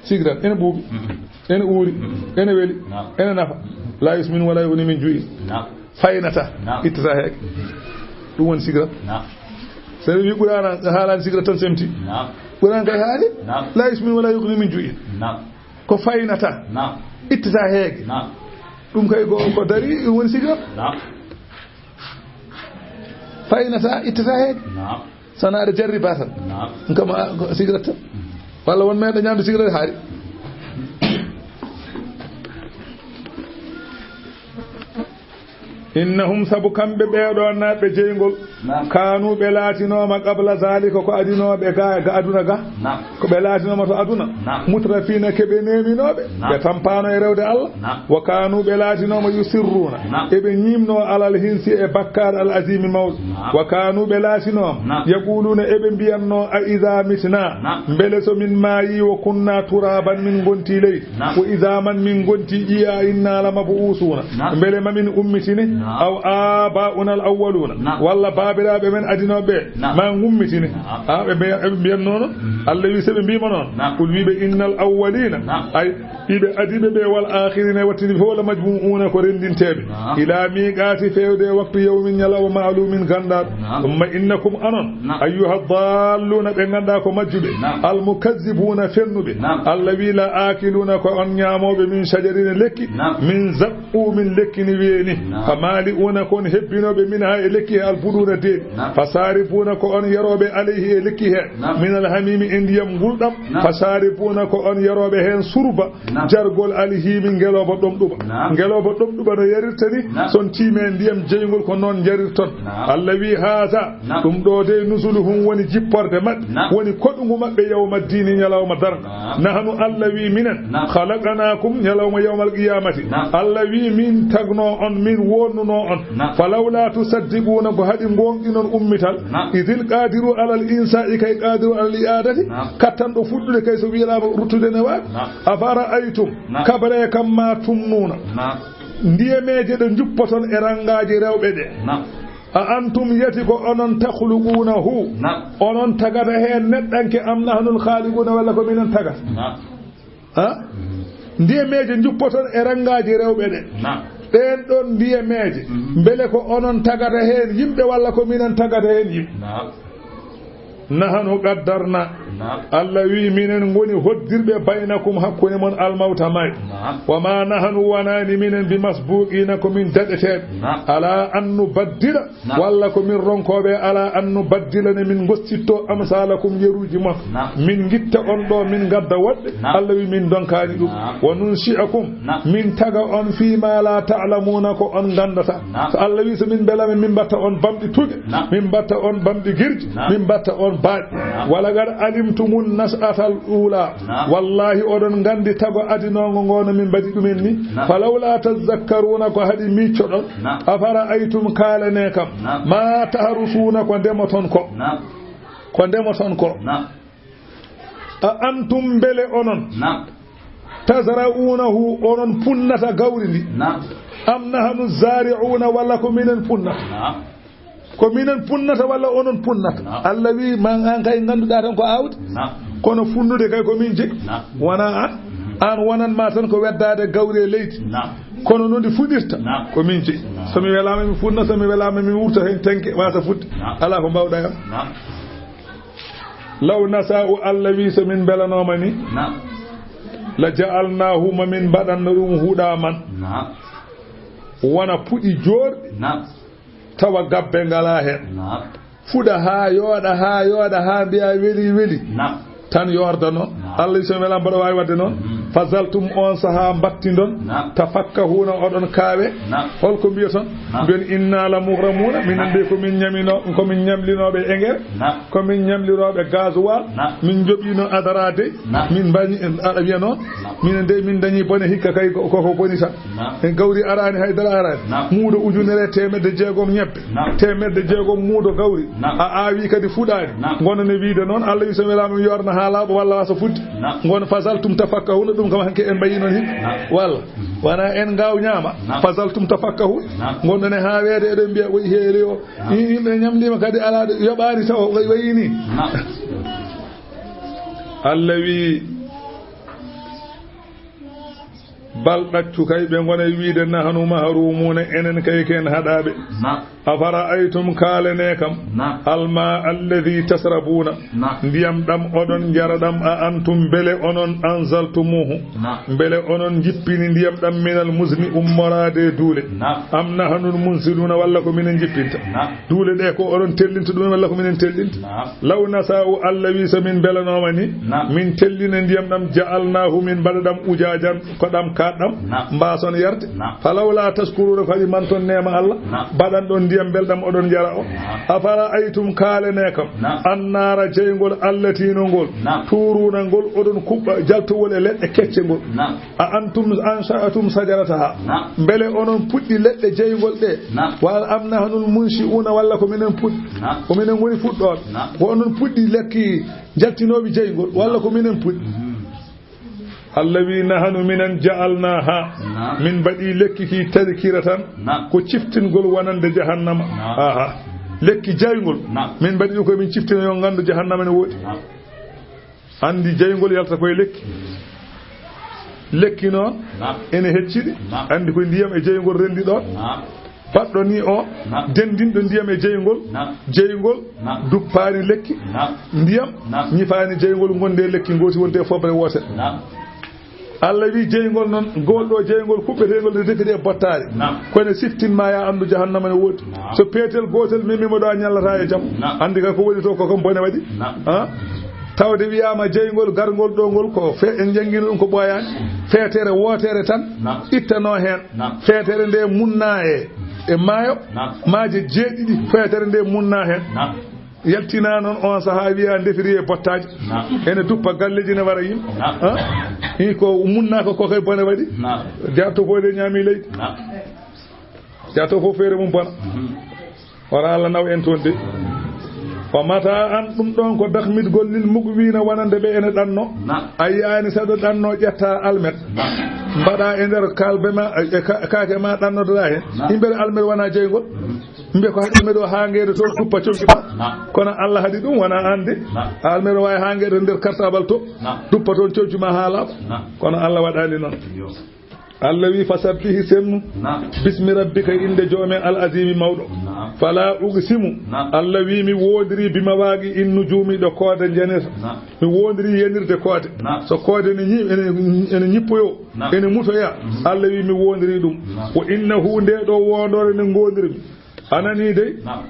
Sigrat, ene ɓuuɓi. Mhm. Ene uuri. Mhm. Ene weli. Naam. Ene nafa. "Laa yusminu wa laa yughni min juu'in." Naam. Faynataa. Naam. Ittataa heege. Mhm. Ɗum woni sigrat. Naam. So ɓe wi'i Qur'aana haalaani sigrat tan semti. Naam. Qur'aana kay haali. Naam. "Laa yusminu wa laa yughni min juu'in." Naam. Ko faynataa. Naam. Ittataa heege. Naam. Ɗum kay ko, ko darii, ɗum woni sigrat. Naam. Faynataa, ittataa heege. Naam. So wanaa aɗa jarriba tan. Naam. Ɗum kam, a, ko sigrat tan. Mhm. Walla won meeɗa ñaamde sigrat haari. "Innahum", sabu kamɓe ɓee ɗoo naatɓe jeyngol, naam, "kaanu", ɓe laatinooma, "qabla zaalika", ko adinooɓe ga, ga aduna ga. Naam. Ko ɓe laatinooma to aduna. Naam. "Mutrafiina", ke ɓe neeminooɓe. Naam. Ɓe tampaano e rewde Allah. Naam. "Wa kaanu", ɓe laatinooma, "yusirruuna", naam, eɓe ñiimnoo, "alal hinsi", e bakkaat al aziimi mawɗo. Naam. "Wa kaanu", ɓe laatinooma, naam, "yaquuluuna", eɓe mbiyannoo, "a izaa mitnaa", naam, mbele so min maayii, "wa kunnaa turaaban", min ngontii leydi, naam, "wa izaaman", min ngontii ƴiye, "a innaa la mab'uusuuna", naam, mbele ma min ummitine, naam, "aw aabaa'unal awwaluuna", naam, walla baabiraaɓe men adinooɓe ɓe, naam, ma ngummitine. Naam. A, ɓe mbiya-, ɓe mbiyannoo non. Mhm. Allah wi, so ɓe mbiima non, naam, qul, wiiɓe, "Innal awwaliina", naam, ay, wiiɓe adiiɓe ɓe, "wal aakhiriina", e wattindi fof, "la majmuu'uuna", ko renndinteeɓe, naam, "ilaa miiqaati", feewde e waktu, "yawmin", ñalawma, "ma'luumin", ganndaaɗo. Naam. "Summa innakum", onon, naam, "ayyuha daalluuna", ɓe nganndaa ko majjuɓe, naam, "al mukazzibuuna", fennuɓe. Naam. Allah wi, "la aakiluuna", ko on ñaamooɓe, "min shajarin", e lekki, naam, "min zaqquumin", lekki ni weeni. Naam. "Fa maali'uuna", ko on hebbinooɓe, "minhaa", e lekki he, "al buduuna", deeɗi. Naam. "Fa shaaribuuna", ko on yarooɓe, "alayhi", e lekki he, naam, "minal hamiimi", e ndiyam ngulɗam. Naam. "Fa shaaribuuna", ko on yarooɓe heen surba, naam, jargol, "al hiimi", ngelooba ɗomɗuɓa. Naam. Ngelooba ɗomɗuɓa no yarirta ni, naam, so on tiimi e ndiyam jeyngol, ko noon njarirton. Naam. Allah wi, "Haazaa", naam, ɗum ɗoo dey, "nuzuluhum", woni jipporde maɓɓe, naam, woni koɗungu maɓɓe, "yawma ddiini", ñalawma darnga. Naam. "Nahnu", Allah wi, "minen, naam, khalaqnaakum", ñalawma yawmal qiyaamati. Naam. Allah wi, "Min tagnoo on, min wonnunoo on." Naam. "Fa lawlaa tusaddiquuna", ko haɗi ngoonɗinon ummital. Naam. "Idil qaadiru alal inshaa'i", kay qaadiru alal i'aadati. Naam. Kattanɗo fuɗɗude kay, so wi'iraama ruttude ne waawi. Naam. "Afara'aytum", naam, kabare kam ma tumnuuna. Naam. Ndiyameeje ɗe njuppoton e ranngaaji rewɓe ɗe. Naam. "A antum", yati ko onon, "takhluquunahu", naam, onon tagata heen neɗɗanke, "am nahnul khaaliquuna", walla ko minen tagata? Naam. Ha? Ndiyameeje njuppoton e ranngaaji rewɓe ɗe. Naam. Ɗeen ɗoon ndiyameeje, mhm, mbele ko onon tagata heen yimɓe walla ko minen tagata heen yimɓe? Naam. "Nahnu qaddarnaa", naam, Allah wi, "minen ngoni hoddirɓe, "baynakum", hakkunde mon, "al mawta", maayo. Naam. "Wa maa nahnu", wonaani minen, "bi masbuuqiina", ko min daɗeteeɓe, naam, "alaa an nubaddila", naam, walla ko min ronkooɓe, "alaa an nubaddila", ne min ngostitto, "amsaalakum", yeruuji mon. Naam. Min ngitta on ɗo, min ngadda woɗɓe. Naam. Allah wi, "Min ndonkaani ɗum." Naam. "Wa nunshi'akum", naam, min taga on, "fii maa laa ta'lamuuna", ko on nganndataa. Naam. So Allah wi, so min mbelama, min mbatta on bamɗi tuge. Naam. Min mbatta on bamɗi girji. Naam. Min mbatta on baaɗi. Naam. "Wa laqad alimtumun nash'atal uulaa." Naam. Wallaahi, oɗon nganndi tago adinoongo ngo no min mbaɗi ɗumen ni. Naam. "Falawlaa tazakkaruuna", ko haɗi miiccoɗon? Naam. "Afara'aytum", kaalanee kam. Naam. "Maa tahrusuuna", ko ndemoton ko. Naam. Ko ndemoton ko. Naam. "A antum", mbele onon? Naam. "Tazra'uunahu", onon punnata gawri ndi? Naam. "Am nahnu zaari'uuna", walla ko minen punnata? Naam. Ko minen punnata walla onon punnata? Naam. Allah wi, "Man an kay ngannduɗaa tan ko aawdi. Naam. Kono funnude kay ko min jeyi. Naam. Wonaa an." Mhm. An wonan ma tan ko weddaade gawri e leydi. Naam. Kono no ndi fuɗirta, naam, ko min jeyi. Naam. So mi welaama, mi fuɗna, so mi welaama, mi wurta heen tenke, waasa fuɗde. Naam. Alaa ko mbawɗaa e am. Naam. Law nasa'u, Allah wi, so min mbelanooma ni, naam, la ja'alnaahu, ma min mbaɗanno ɗum huɗaaman. Naam. Wona puɗi jooɗi. Naam. Tawa gabbe ngalaa heen. Naam. Fuɗa haa yooɗa, haa yooɗa, haa mbiya weli, weli. Naam. Tan yoorda noon. Naam. Allah wi, so mi welaama, mboɗo waawi waɗde noon. Mhm. Fa zaltum, on sahaa mbattindon. Naam. Tafakkahuuna, oɗon kaawe. Naam. Holko mbiyoton? Naam. Mbiyon, inna la mughramuuna, minen, naam, de ko min ñamino-, ko min ñamlinooɓe e engere. Naam. Ko min ñamlirooɓe gasoil. Naam. Min njoɓino adara dey. Naam. Min mbañi, aɗa wiya noon. Naam. Minen dey min dañi bone hikka kay ko, ko, ko boni tan. Naam. En gawri araani, haydara araani. Naam. Muudo ujunere e teemedde jeegom ñebbe. Naam. Teemedde jeegom muudo gawri. Naam. A aawi kadi fuɗaani. Naam. Ngono ne wiide noon, Allah wi, so welaama mi yoorna haa laaɓa walla waasa fuɗde. Naam. Ngono fa zaltum tafakkahuna, ɗum kam hanke en mbayi noon hikka. Naam. Walla. Mhm. Wona en ngaaw ñaama. Naam. Fa zaltum tafakkahun. Naam. Ngonɗon e haaweede eɗen mbiya, woy heeri o. Naam. Yimɓe ñamliima kadi alaa ɗo yoɓaani taw o wayi ni. Naam. Allah wi, bal ɗaccu kay, ɓe ngona e wiide, nahnu mahrumuuna, enen kay ken haɗaaɓe. Naam. Afara'aytum, kaalane kam, naam, almaa alladhi tasrabuuna, naam, ndiyam ɗam oɗon njara ɗam, a antum, mbele onon, anzaltumuuhu, naam, mbele onon njippini ndiyam ɗam, minal muzni, ummoraade e duule, naam, am nahnul munziluuna, walla ko minen njippinta? Naam. Duule ɗe ko oɗon tellinta ɗum walla ko minen tellinta? Naam. Law nasa'u, Allah wi, so min mbelanooma ni, naam, min tellina ndiyam ɗam, ja'alnaahu, min mbaɗa ɗam ujaajan, ko ɗam kaaɗɗam, naam, mbaason yarde. Naam. Falawla tashkuruuna, ko waɗi manton neema Allah, naam, mbaɗanɗon ndiyam belɗam oɗon njara o? Naam. Afara'aytum, kaalane kam, naam, annaara jeyngol, allati no ngol, naam, tuuruuna ngol oɗon kuɓɓa, jaltowol e leɗɗe kecce ngol. Naam. A antum ansha'tum shajarataha. Naam. Mbele onon puɗɗi leɗɗe jeyngol ɗe? Naam. Wa am nahnul munshi'una, walla ko minen puɗɗi? Naam. Ko minen woni fuɗɗooɓe? Naam. Ko onon puɗɗi lekki jaltinooɓe jeyngol, walla ko minen puɗɗi? Mhm. Allah wi, nahnu minen ja'alnaha. Naam. Min mbaɗi lekki ki tadhkiratan. Naam. Ko ciftingol wonande jahannama. Naam. Aha. Lekki jeyngol. Naam. Min mbaɗi ɗum ko min ciftina yo nganndu jahannama ne woodi. Naam. Anndi jeyngol yalta koye lekki. Lekki noon, naam, ene heccidi. Naam. Anndi ko ndiyam e jeyngol renndi ɗon. Naam. Baɗɗo ni o, naam, denndinɗo ndiyam e jeyngol. Naam. Jeyngol, naam, duppaani lekki. Naam. Ndiyam, naam, ñifaani jeyngol, gonde lekki ngooti, wonde e fobre wootere. Naam. Allah wi, jeyngol noon, ngol ɗo jeyngol kuɓɓeteengol nde dekki e bottaari. Naam. Kono siftin ma ya anndu jahannama ne woodi. Naam. So peetel gootel memi mo ɗo a ñallata e jam. Naam. Anndi ka ko woni to ko kam bone waɗi. Naam. Ha? Tawde wiyaama jeyngol garngol ɗo ngol ko fe-, en janngino ɗum ko ɓooyaani. Feetere wootere tan, naam, ittano heen. Naam. Feetere nde munna e, e maayo, naam, maaje jeeɗiɗi, feetere nde munna heen. Naam. Yaltinaa noon on sahaa wiya ndefiri e bottaaji. Naam. Ene duppa galleeji ne wara yimɓe. Naam. Ha? Hii ko munnaaka ko kay bone waɗi. Naam. Jaato fof de ñaami leydi. Naam. Jaato fof feere mum bona. Mhm. Wara Allah naw en toon de. Wa mata an ɗum ɗon ko dakmitgol lil muqwiina wonande ɓe ene ɗanno. Naam. A yiyaani saɗo ɗanno ƴetta almet. Naam. Mbaɗa e nder kalbe ma, e ka-, kaake ma ɗannotoɗa heen. Naam. Imbere almet wona jeyngol. Mhm. Mbe ko haɗi mi ɗo haa ngeedo to duppa comci ma. Naam. Kono Allah haɗi ɗum, wona an de. Naam. Almero waawi haa ngeedo nder kartabal to. Naam. Duppa toon comci ma haa laaɓa. Naam. Kono Allah waɗaani noon. Yo. Allah wi, "Fasabbihi, sennu. Naam. Bismi rabbika, innde joomen al azimi mawɗo." Naam. "Fala uqsimu." Naam. Allah wi, "Mi woondiri bi mawaaqi in nujuumi, ɗo koode njanirta." Naam. "Mi woondiri yenirde koode." Naam. So koode ne ñi-, ene, ene ñippoyo, naam, ene mutoya. Mhm. Allah wi, "Mi woondiri ɗum." Naam. "Wa innahu, nde ɗo woondoore nde ngoondirmi." A nanii dey? Naam.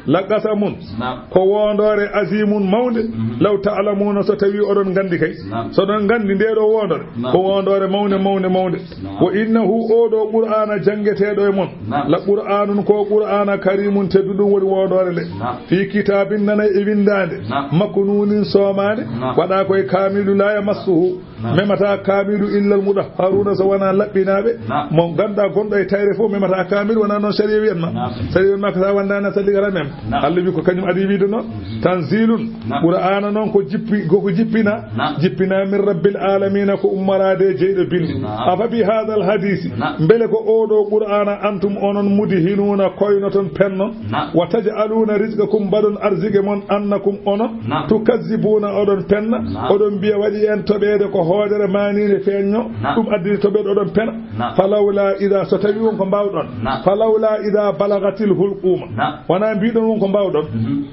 "La qasamun." Naam. "Ko woondoore azimun mawnde. Mhm. Law ta'lamuuna, so tawii oɗon nganndi kay." Naam. "So oɗon nganndi ndee ɗoo woondoore, naam, ko woondoore mawnde, mawnde, mawnde." Naam. "Wa innahu, oo ɗoo Qur'aana janngeteeɗo e mon, naam, la Qur'aanun, ko Qur'aana kariimun tedduɗum woni woondoore nde. Naam. Fii kitaabin, nana e winndaande, naam, maknuunin soomaande, naam, waɗaa ko e kaamilu laa yamassuhu." Naam. Memata kaamilu illal mudahharuuna, so wonaa laɓɓinaaɓe. Naam. Mo ngannduɗaa gonɗo e tayre fof memata kaamilu, wonaa noon sariya wiyan ma. Naam. Sariya wiyan ma ko sa wanndaani a salli kala mem. Naam. Allah wi ko kañum adii wiide noon. Mhm. Tanzilun. Naam. Qur'aana noon ko jippi-, ko, ko jippina. Naam. Jippina min rabbil aalamiina, ko ummoraade e jeyɗo binndi. Naam. Afa bi haadal hadiisi. Naam. Mbele ko oo ɗoo Qur'aana antum onon mudhinuuna koynoton pennon. Naam. Wa taj'aluuna rizqakum mbaɗon arzike mon annakum onon. Naam. Tukazzibuuna oɗon penna. Naam. Oɗon mbiya waɗi en toɓeede ko hoodere maaniinde feeñno, Naam. ɗum addiri to ɓe ɗoɗon pena. Naam. Falawla ida, so tawi won ko mbaawɗon. Naam. Falawla ida balagatil hulquma. Naam. Wona mbiɗon won ko mbaawɗon. Mhm.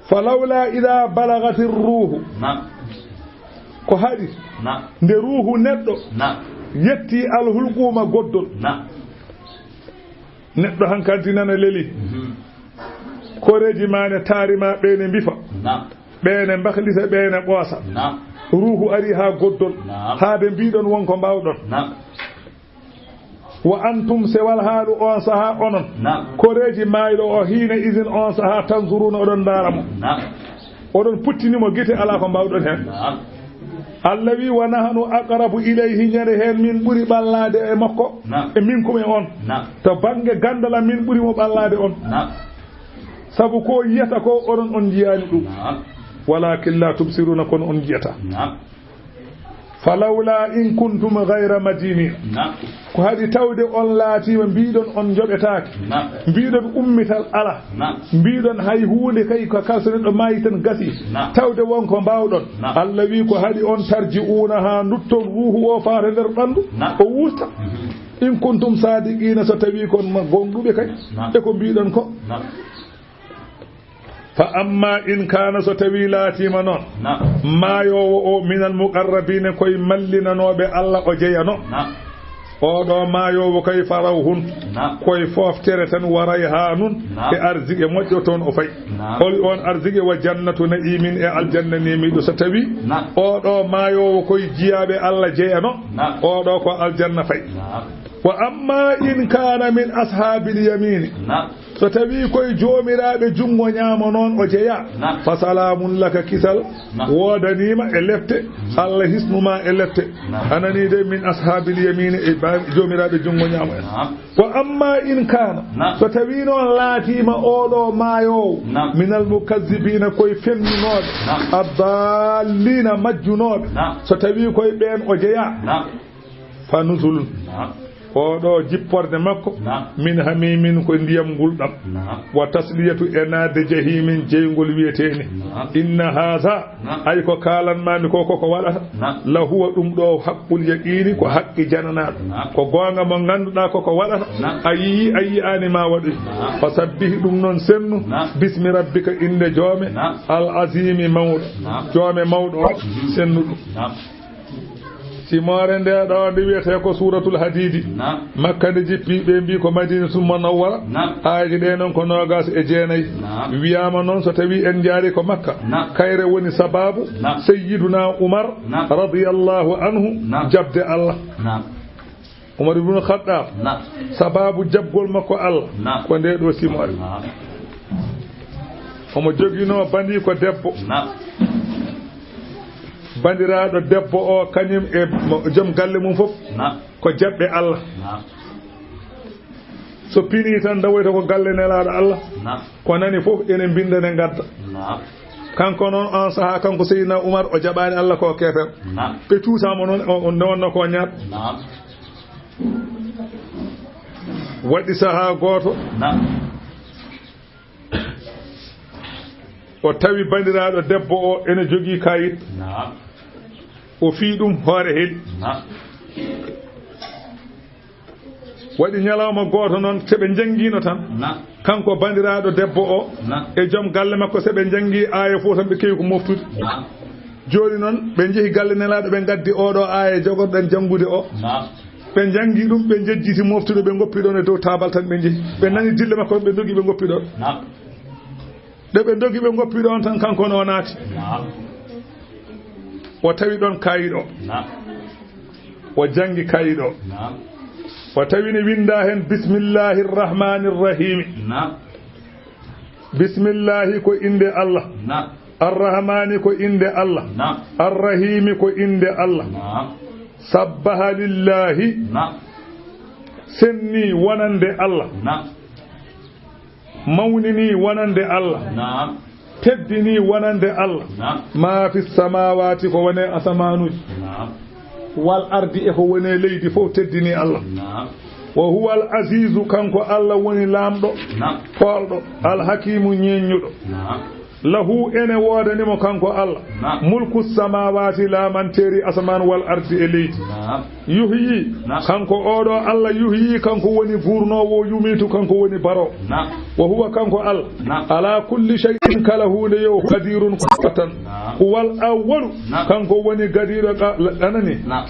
Falawla ida balagatir ruuhu. Naam. Ko haɗi Naam. nde ruuhu neɗɗo Naam. yetti al hulquma goddol. Naam. Neɗɗo hankanti nana leli. Mhm. Koreeji ma ne taari ma ɓe ne mbifa. Naam. Ɓe ne mbaklita, ɓe ne ɓoosa. Naam. Ruuhu ari haa goddol. Naam. Haa de mbiɗon won ko mbaawɗon. Naam. Wa antum sewal haalu on saha onon. Naam. Koreeji maayɗo o hiina izin on saha tanzuruna oɗon ndaara mo. Naam. Oɗon puttini mo gite alaa ko mbaawɗon heen. Naam. Allah wi wa nahanu aqrabu ilayhi ñande heen min ɓuri ɓallaade e makko. Naam. E minkum e on. Naam. To bannge ganndal am min ɓuri mo ɓallaade on. Naam. Sabu ko yiyata ko onon on njiyaani ɗum. Naam. Walakin la tubsiruna kono on njiyata. Naam. Falawla in kuntum ghayra madinin. Naam. Ko haɗi tawde on laatiima mbiɗon on njoɓetaake. Naam. Mbiɗon ummital ala. Naam. Mbiɗon hay huunde kay ko kala so neɗɗo maayi tan gasi. Naam. Tawde won ko mbaawɗon. Naam. Allah wi ko haɗi on tarji'uuna haa ndutton ruuhu o faata nder ɓanndu. Naam. O wurta. Mhm. In kuntum sadiqina so tawi kon ma gonɗuɓe kay. Naam. E ko mbiɗon ko. Naam. Fa amma in kana so tawi laatiima noon. Naam. Maayoowo o minal muqarrabina koye mallinanooɓe Allah o jeyano. Naam. Oo ɗoo maayoowo kay farawhun. Naam. Koye fooftere tan wa rayhaanun. Naam. E arzike moƴƴo toon o fay. Naam. Holi on arzike wa jannatu na'imin e aljanna nemiiɗo so tawi. Naam. Oo ɗoo maayoowo koye jiyaaɓe Allah jeyano. Naam. Oo ɗoo ko aljanna fay. Naam. Wa amma in kana min ashaabil yamini. Naam. So tawi koye joomiraaɓe junngo ñaamo noon o jeyaa. Naam. Fa salaamun laka kisal. Naam. Woodanii ma e lepte. Allah hisnu ma e lepte. Naam. A nanii de min ashaabil yamini e ba-, joomiraaɓe junngo ñaamo en. Naam. Wa amma in kana. Naam. So tawi noon laatiima oo ɗoo maayoowo. Naam. Minal mukazzibiina koye fennunooɓe. Naam. Addaalliina majjunooɓe. Naam. So tawi koye ɓeen o jeyaa. Naam. Fa nuzulun. Naam. Oo ɗoo jipporde makko. Naam. Min hamimin ko ndiyam ngulɗam. Naam. Wa tasliyatu e naatde jahimin jeyngol wiyeteeni. Naam. Inna haza. Naam. Ay ko kaalan maami ko koko waɗata. Naam. La huwa ɗum ɗoo haqqul yaqiini ko haqqi jananaaɗo. Naam. Ko goonga mo ngannduɗaa koko waɗata. Naam. A yii a yi'aani ma waɗoy. Naam. Fa sabbih ɗum noon sennu. Naam. Bismi rabbika innde joome. Naam. Al azimi mawɗo. Naam. Joome mawɗo o sennu ɗum. Naam. Simoore nde ɗo nde wiyetee ko Suuratul Hadiidi. Naam. Makka nde jippi, ɓe mbi ko Madiinatul Munawwara. Naam. Aayeeje ɗe noon ko noogaas e jeenay. Naam. Wiyaama noon so tawi en njaari ko Makka. Naam. Kayre woni sababu Naam. Sayyiduna Umar Naam. radiyallahu anhu Naam. jaɓde Allah. Naam. Umar ibn Khattab, Naam. sababu jaɓgol makko Allah, Naam. ko nde ɗo simoore. Naam. Omo joginoo bandiiko debbo. Naam. Bandiraaɗo debbo o, kañum e mo-, joom galle mum fof, Naam. ko jaɓɓe Allah. Naam. So pinii tan, dawoyta ko galle Nelaaɗo Allah. Naam. Ko nani fof ene mbinda, ne ngadda. Naam. Kanko noon, on sahaa, kanko Seydina Umar, o jaɓaani Allah, ko keefeero. Naam. Ɓe cuusaama noon, o, o, nde wonnoo ko ñaat. Naam. Waɗi sahaa gooto. Naam. O tawi bandiraaɗo debbo o ene jogii kayit. Naam. O fii ɗum hoore heli. Naam. Waɗi ñalawma gooto noon, so ɓe njanngiino tan, Naam. kanko bandiraaɗo debbo o Naam. e joom galle makko, so ɓe njanngi aaya fof tan, ɓe kewi ko moftude. Naam. Jooni noon, ɓe njehi galle Nelaaɗo, ɓe ngaddi oo ɗoo aaya jogorɗen janngude o. Naam. Ɓe njanngi ɗum, ɓe njejjiti moftude, ɓe ngoppi ɗoon e dow taabal tan, ɓe njehi. Ɓe nani dille makko, ɓe ndogi, ɓe ngoppi ɗoon. Naam. Nde ɓe ndogi, ɓe ngoppi ɗoon tan, kanko no o naati. Naam. O tawi ɗoon kayit o. Naam. O janngi kayit o. Naam. O tawi ne winndaa heen, "Bismillahi rrahmani rrahimi." Naam. Bismillahi ko innde Allah. Naam. Arrahmani ko innde Allah. Naam. Arrahimi ko innde Allah. Naam. Sabbaha lillahi. Naam. Senni wonande Allah. Naam. Mawnini wonande Allah. Naam. Teddini wonande Allah. Naam. Ma fi samawati, ko woni e asamaanuuji. Naam. Wal ardi, e ko woni e leydi fof, teddini Allah. Naam. Wa huwa al azizu, kanko Allah woni laamɗo, Naam. poolɗo, al hakimu, ñeeññuɗo. Naam. Lahu ene woodani mo kanko Allah. Naam. Mulku samaawaati, laamanteeri asamaan, wal ardi e leydi. Naam. Yuhyi, naam, kanko oo ɗoo Allah yuhyi, kanko woni guurnoowo, yumiitu, kanko woni baroowo. Naam. Wa huwa, kanko Allah, naam, ala kulli shay'in, kala huunde yo, qadirun, ko kattan. Naam. Huwal awwalu, naam, kanko woni gadiiɗo qa-, anani. Naam.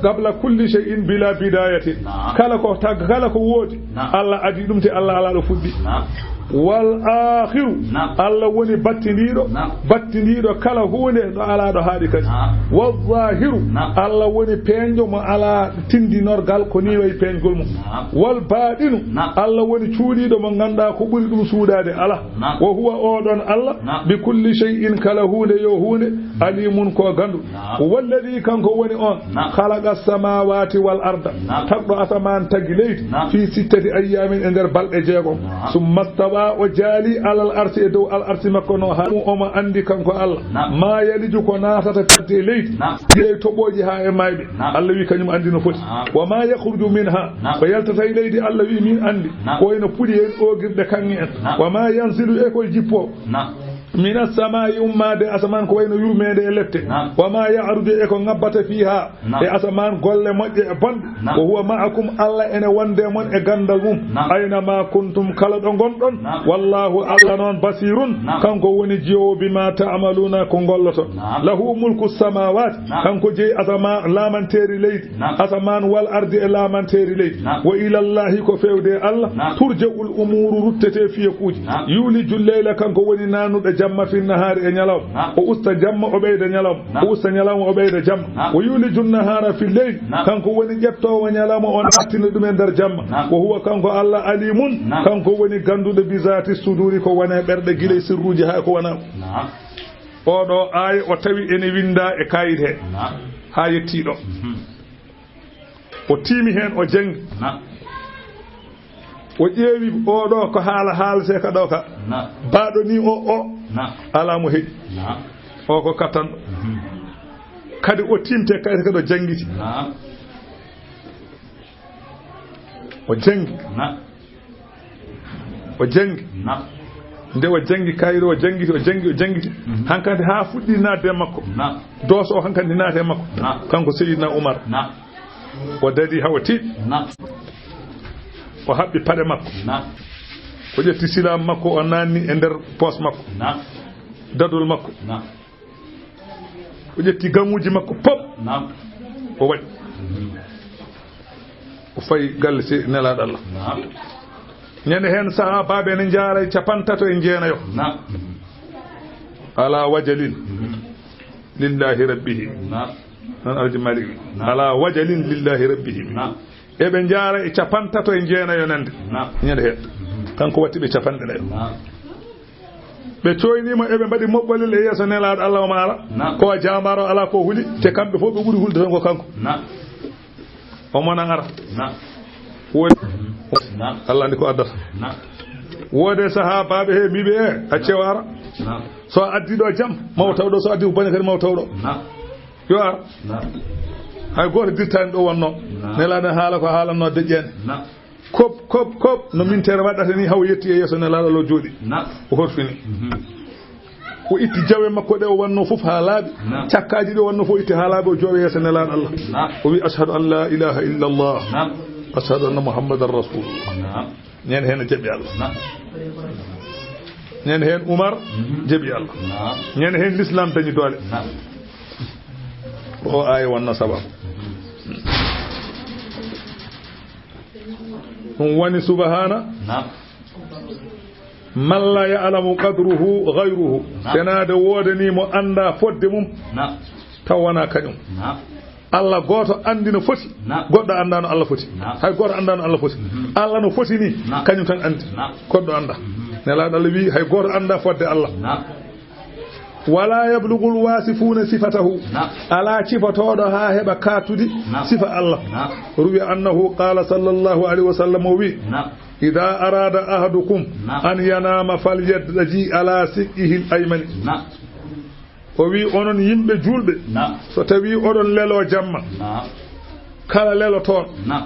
Qabla kulli shay'in bila bidayatin. Naam. Kala ko tag-, kala ko woodi, naam, Allah adii ɗum, te Allah alaa ɗo fuɗɗi. Naam. Wal aakhiru, naam, Allah woni battindiiɗo, naam, battindiiɗo kala huunde ɗo alaa ɗo haaɗi kadi. Naam. Wal zaahiru, naam, Allah woni peeñɗo mo alaa tindinorgal, ko nii wayi peeñgol mum. Naam. Wal baaɗinu, naam, Allah woni cuuɗiiɗo mo ngannduɗaa ko ɓuri ɗum suuɗaade alaa. Naam. Wa huwa, oo ɗon Allah, naam, bi kulli shay'in, kala huunde yo huunde, alimun, ko gandu. Naam. Walladhi, kanko woni on, naam, khalaqa samawati wal arda, naam, tagɗo asamaan, tagi leydi, naam, fi sittati ayyamin, e nder balɗe jeegom. Naam. Summa stawa, o jaali, alal arsi, e dow al arsi makko no, ha omo andi kanko Allah, naam, ma yaliju, ko naatata fedde e leydi, naam, gila e toɓooji haa e mayɓe. Naam. Allah wi kañum andi no foti. Naam. Wa ma yakhruju minha, naam, ko yaltata e leydi, Allah wi min andi. Naam. Ko wayno puɗi en, oogirɗe kaŋŋe en. Naam. Wa ma yanzilu, e ko jippoo. Naam. Mina samaa'i, ummaade asamaan, ko wayno yurmeende e lepte. Naam. Wa ma ya'ruju, e ko ŋabbata fiha, naam, e asamaan, golle moƴƴe e bonɗe. Naam. Wa huwa ma'akum, Allah ene wonde mon e ganndal mum. Naam. Ayna ma kuntum, kala ɗo ngonɗon. Naam. Wallahu, Allah non, basirun, naam, kanko woni jiyoowo, bima ta'maluna, ko ngolloton. Naam. Lahu mulku samawati, naam, kanko jeyi asama-, laamanteeri leydi. Naam. Asamaan wal ardi e laamanteeri leydi. Naam. Wa ilallahi, ko fewde e Allah, naam, turja'ul umuru, ruttete fiyekuuji. Naam. Yuliju leyla, kanko woni nanuɗo jamma, fi nahaari, e ñalawma. Naam. O usta jamma, o ɓeyda ñalawma. Naam. O usta ñalawma, o ɓeyda jamma. Naam. Wa yuliju nahaara fi leyl, naam, kanko woni ƴettoowo ñalawma, o nattina ɗum e nder jamma. Naam. Wa huwa, kanko Allah, alimun, naam, kanko woni gannduɗo, bi zati suduri, ko woni e ɓerɗe, gila e sirruuji, haa e ko wonaa. Naam. Oo ɗoo aaya o tawi ene winndaa e kaayit he. Naam. Haa yettii ɗoo. Mhm. O tiimi heen, o janngi. Naam. O ƴeewi oo ɗoo ko haala haaletee ka ɗoo ka. Naam. Baaɗo nii o, o. Naam. Alaa mo heɗi. Naam. O ko kattanɗo. Mhm. Kadi o tiimte kaayit ka ɗo janngiti. Naam. O janngi. Naam. O janngi. Naam. Nde o janngi kaayit o, o janngi, o janngi, o janngi. Mhm. Hankadi haa fuɗɗi naatde e makko. Naam. Dooso o hankadi naati e makko. Naam. Kanko Seydina Umar. Naam. O darii haa o tiiɗi. Naam. O haɓɓi paɗe makko. Naam. O ƴetti silaamu makko, o naanni e nder poos makko. Naam. Dadol makko. Naam. O ƴetti gamuuji makko pop. Naam. O waɗi. O fayi galle si Nelaaɗo Allah. Naam. Ñande heen sahaabaaɓe ne njaaray capantato e jeenayo. Naam. Ala wajalin lillahi rabbihim. Naam. Noon Alhaji Malik wi. Naam. Ala wajalin lillahi rabbihim. Naam. Eɓe njaara e capantato e jeenayo nande. Naam. Ñande heen. Kanko watti ɓe capanɗe nayo. Naam. Ɓe cooyniima, eɓe mbaɗi moɓɓolel e yeeso Nelaaɗo Allah, o maara. Naam. Ko o jaambaaro, alaa ko huli, te kamɓe fof ɓe ɓuri hulde tan ko kanko. Naam. Omo na ara. Naam. Woni. Naam. Allah anndi ko addata. Naam. Woode sahaabaaɓe he mbiiɓe, e, accee o ara. Naam. So a addii ɗo jam, ma o taw ɗo, so a addii ko bone kadi, ma o taw ɗo. Naam. Yo ar. Naam. Hay gooto dirtaani ɗo wonnoo. Naam. Nelaaɗo haala ko haalannoo deƴƴeende. Naam. Kop, kop, kop, no mintere waɗata ni, haw yetti e yeeso Nelaaɗo Allah, o jooɗi. Naam. O horfini. Mhm. O itti jawe makko ɗe o wannoo fof haa laaɓi. Naam. Cakkaaji ɗi o wannoo fof o itti haa laaɓi, o jooɗi yeeso Nelaaɗo Allah. Naam. O wi, "Ashhadu an la ilaha illa Allah. Naam. Ashhadu anna Muhammadan Rasulullah." Naam. Ñande heen o jaɓi Allah. Naam. Ñande heen Umar, mhm, jaɓi Allah. Naam. Ñande heen l'islam dañi doole. Naam. O aaya wonnoo sababu. Ɗum woni subhaana. Naam. Man la ya'lamu qadruhu ghayruhu. Naam. Senaade woodanii mo anndaa fodde mum. Naam. Taw wonaa kañum. Naam. Allah gooto anndi no foti. Naam. Goɗɗo anndaa no Allah foti. Naam. Hay gooto anndaa no Allah foti. Mhm. Allah no foti ni, naam, kañum tan anndi. Naam. Goɗɗo anndaa. Mhm. Nelaaɗo Allah wii, hay gooto anndaa fodde Allah. Naam. Wala yablughul wasifuuna sifatahu. Naam. Alaa cifotooɗo haa heɓa kaatudi, naam, sifa Allah. Naam. Ruwiya annahu qaala sallallahu alayhi wa sallam, o wii, naam, "Idaa araada ahadukum, naam, an yanaama falyadji ala shiqqihil aymani." Naam. O wii, "Onon yimɓe juulɓe, naam, so tawii oɗon leloo jamma, naam, kala lelotooɗo, naam,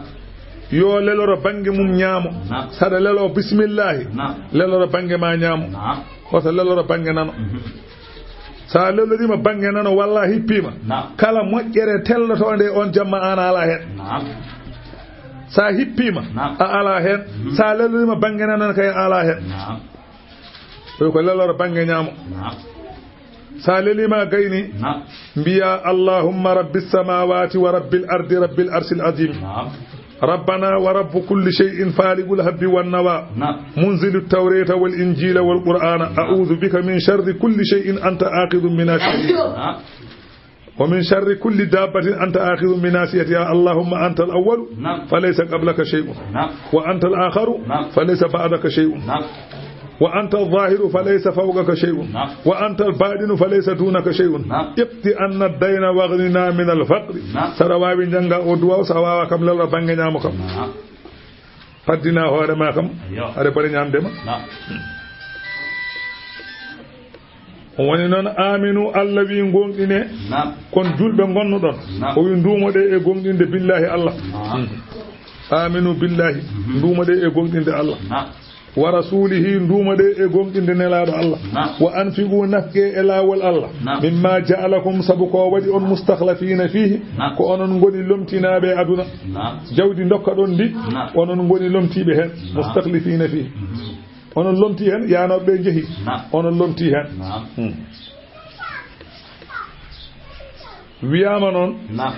yo leloro bannge mum ñaamo. Naam. Saɗa leloo bismillaahi, naam, leloro bannge maa ñaamo." Naam. Ko so lelloro bannge nano. Mhm. So a lelloriima bannge nano, walla a hippiima, Naam. kala moƴƴere tellotoonde on jamma, an a alaa heen. Naam. So a hippiima, Naam. a alaa heen. Mhm. So a lelloriima bannge nano kay, a alaa heen. Naam. Ɗo ko lelloro bannge ñaamo. Naam. So a leliima a gayni, Naam. mbiyaa, "Allahumma rabbis samawati wa rabbil ardi rabbil arshil azim." Naam. ربنا ورب كل شيء فالق الحب والنوى نعم. منزل التوراة والإنجيل والقرآن نعم. أعوذ بك من شر كل شيء أنت آخذ بناصيته نعم. ومن شر كل دابة أنت آخذ بناصيتها اللهم أنت الأول نعم. فليس قبلك شيء نعم. وأنت الآخر نعم. فليس بعدك شيء نعم. وأنت الظاهر فليس فوقك شيء نعم. وأنت الباطن فليس دونك شيء نعم. اقض عنا الدين واغننا من الفقر نعم. So aɗa waawi njannga o duwaaw, so a waawaa kam lelora bannge ñaamo kam. Naam. Paddinaa hoore maa kam, Ayyo. aɗa bari ñaamde ma. Naam. O woni noon, aaminu, Allah wi'i, ngoonɗinee, Naam. kon julɓe ngonnoɗon. Naam. O wi'i, nduumoɗee e goonɗinde billaahi Allah. Naam. Aaminu billaahi, Mhm. nduumoɗee e goonɗinde Allah. Naam. Wa rasuulihi, nduumoɗee e goonɗinde Nelaaɗo Allah. Naam. Wa anfiqu, nafqee e laawol Allah. Naam. Mimma ja'alakum, sabu ko waɗi on mustakhlafiina fiihi, Naam. ko onon ngoni lomtinaaɓe e aduna. Naam. Jawdi ndokkaɗon ndi, Naam. onon ngoni lomtiiɓe heen, Naam. mustakhlafiina fiihi. Mhm. Onon lomtii heen, yaanooɓe ɓe njehi. Naam. Onon lomtii heen. Naam. Hmm. Wiyaama noon, Naam.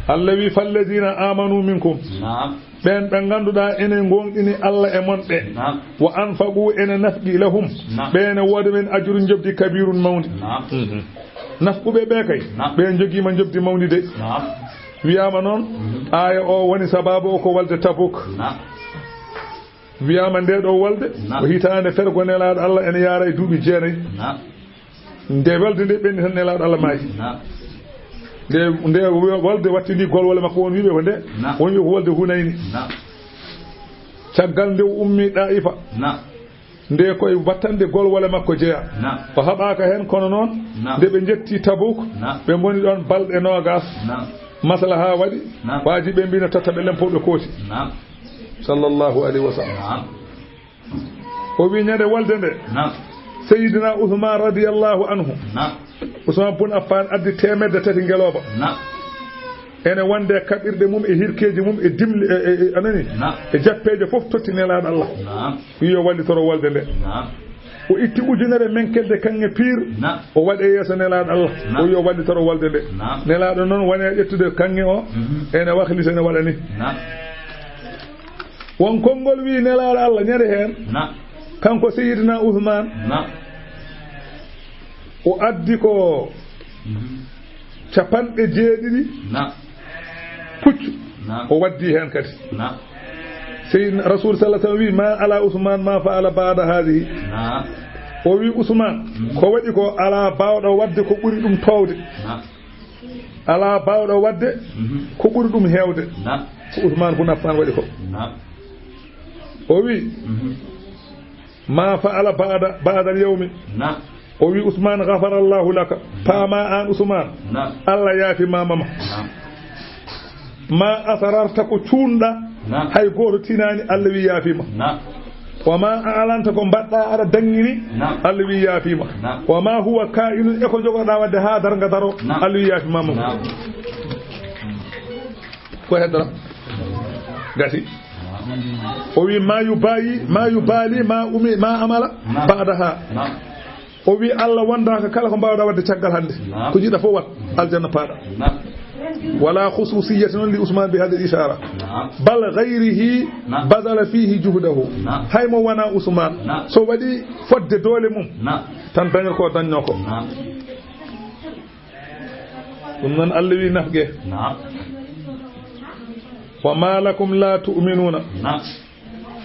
Allah wi, "Falladiina aamanu minkum." Naam. Ɓeen ɓe ngannduɗaa ene ngoonɗini Allah e mon ɓe. Naam. "Wa anfaqu", ene nafqi, "lahum." Naam. Ɓe ene wooda ɓen ajrun, njoɓdi, "kabiirun", mawndi. Naam. Mhm. Nafquɓe ɓe kay, Naam. ɓe njogiima njoɓdi mawndi de. Naam. Wiyaama noon, Mhm. aaya o woni sabaabu o ko walde Tabuk. Naam. Wiyaama nde ɗo walde, Naam. ko hitaande fergo Nelaaɗo Allah ene yaara e duuɓi jeenayi. Naam. Nde walde nde ɓenni tan Nelaaɗo Allah maayi. Naam. Nde, nde walde wattindi golwole makko, won wiiɓe ko nde, Naam. won wiiɓe ko walde Hunayni. Naam. Caggal nde o ummi Ɗaa'ifa. Naam. Nde koye battande golwole makko jeyaa. Naam. O haɓaaka heen, kono noon, Naam. nde ɓe njetti Tabuk, Naam. ɓe ngoni ɗoon balɗe noogaas. Naam. Maslaha waɗi, Naam. waaji ɓe mbiino totta ɓe lempo ɓe kooti. Naam. Sallallahu alayhi wa sallam. Naam. O wi ñande walde nde, Naam. Seydina Usmaan radiyallahu anhu, Naam. Usmaan bun Affaan addi teemedde tati ngelooba. Naam. Ene wonde kaɓirɗe mum e hirkeeji mum e dimle, e, e, e, a nani? Naam. E jappeeje fof totti Nelaaɗo Allah. Naam. Wi yo wallitoro walde nde. Naam. O itti ujunere menkelde kaŋŋe piir, Naam. o waɗi e yeeso Nelaaɗo Allah. Naam. O wi yo wallitoro walde nde. Naam. Nelaaɗo noon woni e ƴettude kaŋŋe o, Mhm. ene waklita, ene waɗa ni. Naam. Won konngol wi'i Nelaaɗo Allah ñande heen, Naam. kanko Seydina Usmaan, Naam. o addi ko Mhm. capanɗe jeeɗiɗi Naam. puccu. Naam. O waddi heen kadi. Naam. Seydina Rasuul sallallahu alayhi wa sallam wi'i, "Ma ala Usmaan ma fa'ala ba'da haadihi." Naam. O wi'i, Usmaan, Mhm. ko waɗi ko alaa baawɗo waɗde ko ɓuri ɗum toowde. Naam. Alaa baawɗo waɗde Mhm. ko ɓuri ɗum heewde. Naam. Ko Usmaan bun Affaan waɗi ko. Naam. O wi'i, Mhm. "Ma fa'ala ba'da, ba'dal yawmi." Naam. O wi'i, "Usmaan, ghafarallahu laka." Naam. Paama aan Usmaan. Naam. Allah yaafi ma mama. Naam. "Ma asrarta, ko cuunɗa, Naam. hay gooto tinaani, Allah wi'i yaafi ma." Naam. "Wa ma a'lanta, ko mbaɗɗa aɗa danngini, Naam. Allah wi'i yaafiima." Naam. "Wa ma huwa ka'inun, e ko njogoɗa waɗde haa darnga daro, Naam. Allah wi'i yaafiima mo." Naam. Ko heddora? Gasi. Naam. O wi, "Ma yubali, ma yubali, ma umi, ma amala, Naam. ba'daha." Naam. O wi, "Allah wondaaka kala ko mbaawɗa waɗde caggal hannde. Naam. Ko njiɗa fof waɗ, aljanna paaɗa." Naam. Wala khususiyati noon li Usman bi hadhihi ishara. Naam. Bal ghayrihi Naam. bazala fihi juhdahu. Naam. Hay mo wona Usman. Naam. So waɗi fodde doole mum. Naam. Tan daña ko dañno ko. Naam. Ɗum noon Allah wi nafge. Naam. Wa ma lakum la tu'minuna. Naam.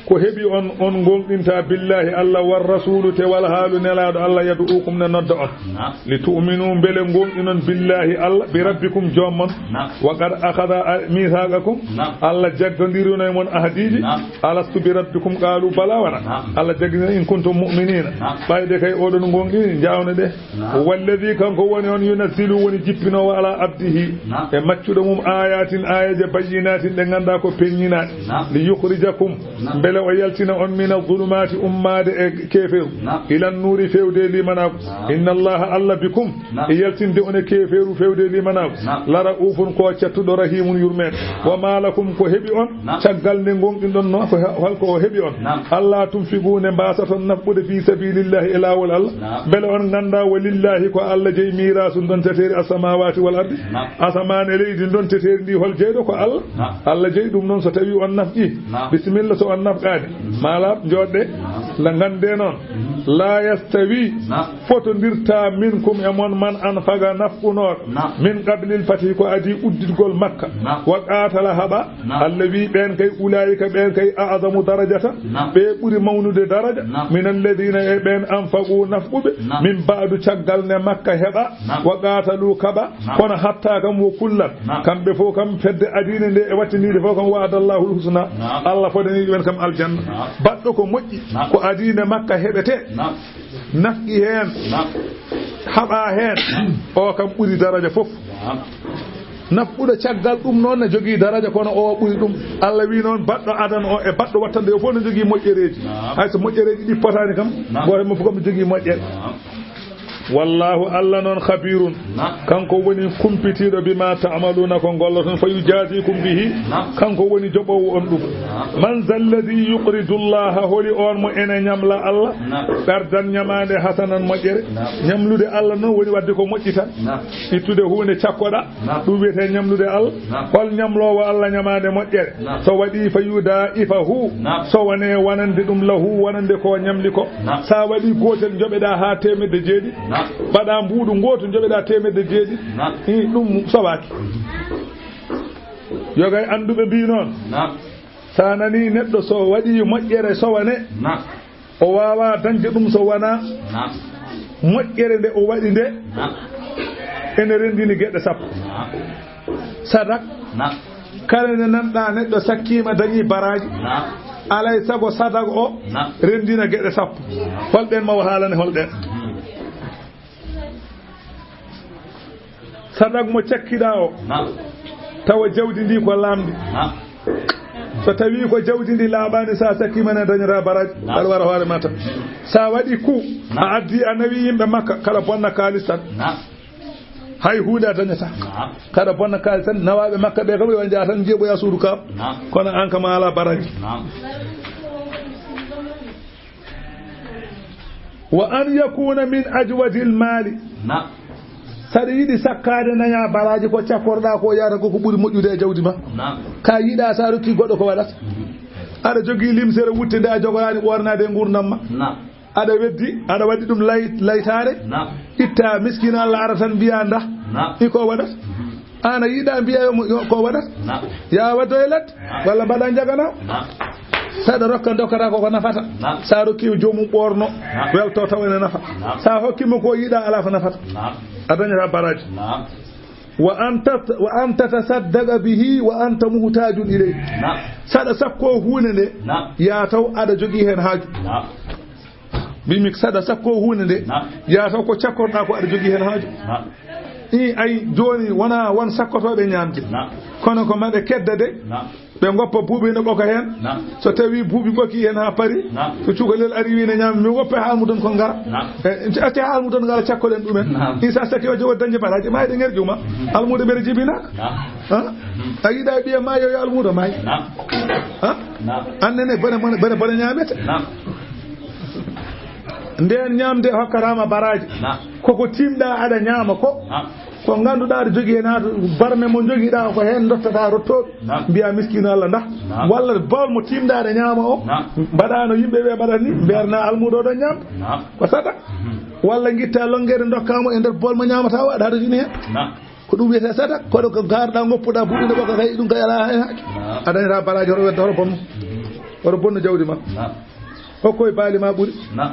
Ko heɓi on, on ngonɗinta billahi Allah war rasulu te wal haalu nelaaɗo Allah yad'ukum ne nodda on. Naam. Li tu'minu mbele ngonɗinon billahi Allah bi rabbikum joom mon. Naam. Wa qad akhadha mithaqakum. Naam. Allah jaggondirino e mon ahdiiji. Naam. Alastu bi rabbikum qalu bala wana. Naam. Allah jaggina in kuntum mu'minina. Naam. Ɓayde kay oɗon ngonɗini jawno ɗe. Naam. Walladhi kanko woni on yunazzilu woni jippinowo ala abdihi. Naam. E maccuɗo mum ayatin ayaje bayyinatin ɗe ngannduɗaa ko peññinaaɗe. Naam. Li yukhrijakum. Naam. Mbele O yaltina on mina zulumaati, ummaade e keefeeru, Naam. Ilan nuuri, fewde e limanaagu. Naam. Inna Allaha, Alla, bikum, Naam. E yaltinde on e keefeeru, fewde e limanaagu. Naam. La ra'uufun, ko cattuɗo, rahiimun, yurmeeɗo. Naam. Wa maa lakum, ko heɓi on, Naam. Caggal nde ngonɗinɗon no, ko he-, hol ko o heɓi on? Naam. Alla tunfiqu, nde mbaasaton nafqude, fii sabiilillahi, e laawol Alla. Naam. Mbele on ngannda, wa lillahi, ko Alla jeyi, miiraasu, ndonteteeri, assamaawaati wal ardi. Naam. Asamaan e leydi, ndonteteeri ndi, hol jeyɗo? Ko Alla. Naam. Alla jeyi ɗum. Noon so tawii on nafqii, Naam. Bisimilla, so on nafqaani, maa laaɓ, njooɗɗe. Naam. La nganndee noon, Naam. Laa yastawii, Naam. Fotondirtaa, minkum, e mon, man anfaqa, nafqunooɗo, Naam. Min qablil fathi, ko adii udditgol Makka, Naam. Wa qaatala, haɓaa, Naam. Alla wi'i, ɓeen kay, ulaa'ika, ɓeen kay, a'zamu darajatan, Naam. Ɓe ɓuri mawnude daraja, Naam. Min alladhiina, e ɓeen, anfaqu, nafquɓe, Naam. Min ba'du, caggal nde Makka heɓaa, Naam. Wa qaatalu, kaɓaa, Naam. Kono hattaa kam wo kullan, Naam. Kamɓe fof kam, fedde adiinde nde e wattiniinde fof kam, wa'adallahul husna, Naam. Alla fodanii ɗumen kam aljanna. Naam. Baɗɗo ko moƴƴi, Naam. Ko adiinde Makka heɓetee, Naam. Nafqi heen, Naam. Haɓaa heen, Naam. O kam ɓuri daraja fof. Naam. Nafquɗo caggal ɗum noon ne jogii daraja, kono o ɓuri ɗum. Alla wi'i noon, baɗɗo adan o e baɗɗo wattande o fof ne jogii moƴƴereeji. Naam. Hay so moƴƴereeji ɗi potaani kam, Naam. Gooto e maɓɓe fof kam ne jogii moƴƴere. Naam. Wallaahu, Alla noon, khabiirun, Naam. Kanko woni kumpitiiɗo, bimaa ta'maluuna, ko ngolloton, fa yujaaziikum bihi, Naam. Kanko woni joɓoowo on ɗum. Naam. Man zalladhii yuqridu Llaaha, holi on mo ene ñamla Alla, Naam. Qardan, ñamaande, hasanan, moƴƴere. Naam. Ñamlude Alla noon woni waɗde ko moƴƴi tan. Naam. Ittude huunde cakkoɗaa, Naam. Ɗum wiyetee ñamlude Alla. Naam. Hol ñamloowo Alla ñamaande moƴƴere? Naam. So waɗii, fa yudaa'ifahu, Naam. Sowanee wonande ɗum, lahu, wonande ko ñamli ko. Naam. Sa waɗii gootel, njoɓeɗaa haa teemedde jeeɗiɗi. Naam. Mbaɗaa mbuuɗu ngootu, njoɓeɗaa teemedde jeeɗiɗi. Naam. Ii, ɗum sowaaki. Yogay annduɓe mbii noon, Naam. Sa nanii neɗɗo so waɗii moƴƴere sowane, Naam. O waawaa dañde ɗum so wanaa Naam. Moƴƴere nde o waɗi nde Naam. Ene renndini geɗe sappo. Naam. Sadak, Naam. Kala nde nanɗaa neɗɗo sakkiima, dañii baraaji, Naam. Alay sago sadak o Naam. Renndina geɗe sappo. Naam. Holɗen ma o haalane holɗen? Mhm. Sadak mo cakkiɗaa o, Naam. Tawa jawdi ndi ko laamndi. Naam. So tawii ko jawdi ndi laaɓaani, sa sakkiima ne dañataa baraaji. Naam. Aɗa wara hoore ma tan. Sa waɗi ku, Naam. A addi, a nawi yimɓe Makka, kaɗa bonna kaalis tan. Naam. Hay huunde a dañataa. Naam. Kaɗa bonna kaalis tan, nawaaɓe Makka ɓe kam, yo njaha tan njeeɓoya suudu Kaaba. Naam. Kono an kam a alaa baraaji. Naam. Wa an yakuna min ajwadil maali. Naam. Saɗa yiɗi sakkaade naña baraaji, ko cakkorɗaa ko yaata ko, ko ɓuri moƴƴude e jawdi ma. Naam. Ka yiɗa sa rokki goɗɗo ko waɗata. Mhm. Aɗa jogii limsere wutte nde a jogoraani ɓoornaade e nguurndam ma. Naam. Aɗa weddi, aɗa waɗi ɗum lay-, laytaare. Naam. Itta miskiina Allah ara tan mbiya nda. Naam. I ko waɗata. Mhm. An a yiɗa mbiya yo mo, yo ko waɗata. Naam. Ya waddo e ladde. Naam. Walla mbaɗa njagana. Naam. Saɗa rokka dokkata ko, ko nafata. Naam. Sa rokki joomum ɓoorno. Naam. Welto tawa ene nafa. Naam. Sa hokki mo ko yiɗa, ala ko nafata. Naam. A dañata baraaji. Naam. Wa an tat-, wa an tatasaddaqa bihi wa anta muhtajun ilayhi. Naam. Saɗa sakko huunde nde. Naam. Ya taw aɗa jogii heen haaju. Naam. Mbimi saɗa sakko huunde nde. Naam. Ya taw ko cakkorɗaa ko aɗa jogii heen haaju. Naam. I ay jooni wona won sakkotooɓe ñaamde. Naam. Kono ko maɓe kedda de. Naam. Ɓe ngoppa buubi ne ɓoka heen. Naam. So tawii buubi ɓoki heen haa pari. Naam. So cukalel ari wi ne ñaami, mi woppa haa almudon kon ngara. Naam. E, acca haa almudon ngara cakkoɗen ɗumen. Naam. Isa sakki o jowo dañde baraaji, maa eɗen ngerƴi uma. Mhm. Almuudo ɓere jibinaaka. Naam. Ha? Mhm. A yiɗa ɓiya maa yo, yo almuudo maay. Naam. Ha? Naam. An nene bone, bone, bone, bone ñaamete. Naam. Nden ñaamde hokkataama baraaji. Naam. Koko tiimɗaa aɗa ñaama ko. Naam. Ko ngannduɗaa aɗa jogii heen haa barme mo njogiɗaa ko heen ndottataa rottooɓe. Naam. Mbiyaa miskiino Allah ndah. Naam. Walla bool mo tiimɗaa aɗa ñaama o. Naam. Mbaɗaano yimɓe ɓe mbaɗata ni, mbeernaa almuudo ɗon ñaam. Naam. Ko saɗa. Mhm. Walla ngittaa longere ndokkaa mo e nder bool mo ñaamataa o, aɗa haɗa jini heen. Naam. Ko ɗum wiyetee saɗa, kono ko garɗaa ngoppuɗaa buuɗi ne ɓoka kay, ɗum kay alaa heen hakke. Naam. A dañataa baraaji, hoto weddo, hoto bonnu. Hoto bonnu jawdi ma. Naam. Hokkoy baali ma ɓuri. Naam.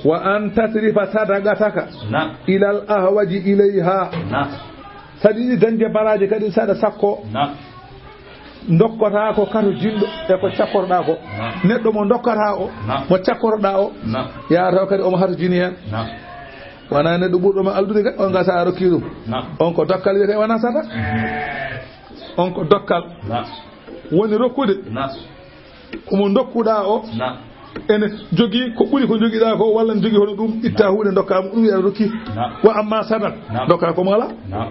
Wa an tasrifa sadaqataka Naam. Ilal ahwaji ilayha. Naam. Saɗa yiɗi dañde baraaji kadi saɗa sakko. Naam. Ndokkotaa ko kato jinɗo e ko cakkorɗaa ko. Naam. Neɗɗo mo ndokkataa o, Naam. Mo cakkorɗaa o, Naam. Yaata o kadi omo hatojini heen. Naam. Wonaa neɗɗo ɓurɗo ma aldude kay, on ga sa a rokkii ɗum. Naam. On ko dokkal wiyetee, wonaa saɗa. Mhm. On ko dokkal. Naam. Woni rokkude. Naam. Ko mo ndokkuɗaa o. Naam. Ene jogii ko ɓuri ko njogiɗaa ko, walla ne jogii hono ɗum, itta huunde ndokkaa mo, ɗum wi'aa rokki. Naam. Wa amma sadaq, naam, ndokkaa ko mo alaa. Naam.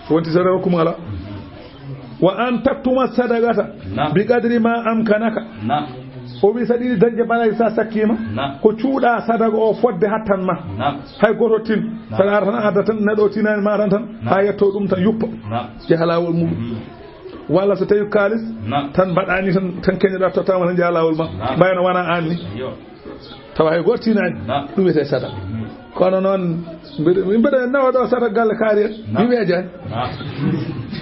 So wonti sadaq, rokku mo alaa. Mhm. Wa an taktuma sadaqata, naam, bi qadri ma amkanaka. Naam. O wi'i, sa ɗiɗi dañde baraaji, sa sakkiima, naam, ko cuuɗaa sadaka o fodde hattan ma. Naam. Hay gooto tin. Naam. Saɗa ara tan, a adda tan, neɗɗo o tinaani ma tan, tan, naam, haa yettoo ɗum tan, yuppa. Naam. Yaha laawol muɗum. Mhm. Walla so tawi kaalis, naam, tan mbaɗaani tan, tan keñoɗaa, tottaama tan, njaha laawol ma. Naam. Mbayno wona aan ni. Yo. Tawa hay gooto tinaani. Naam. Ɗum wiyetee sadaka. Mhm. Kono noon, mbiɗa, mbiɗa nawa ɗo sadaka galle kaari en. Naam. Mi weejaani. Naam.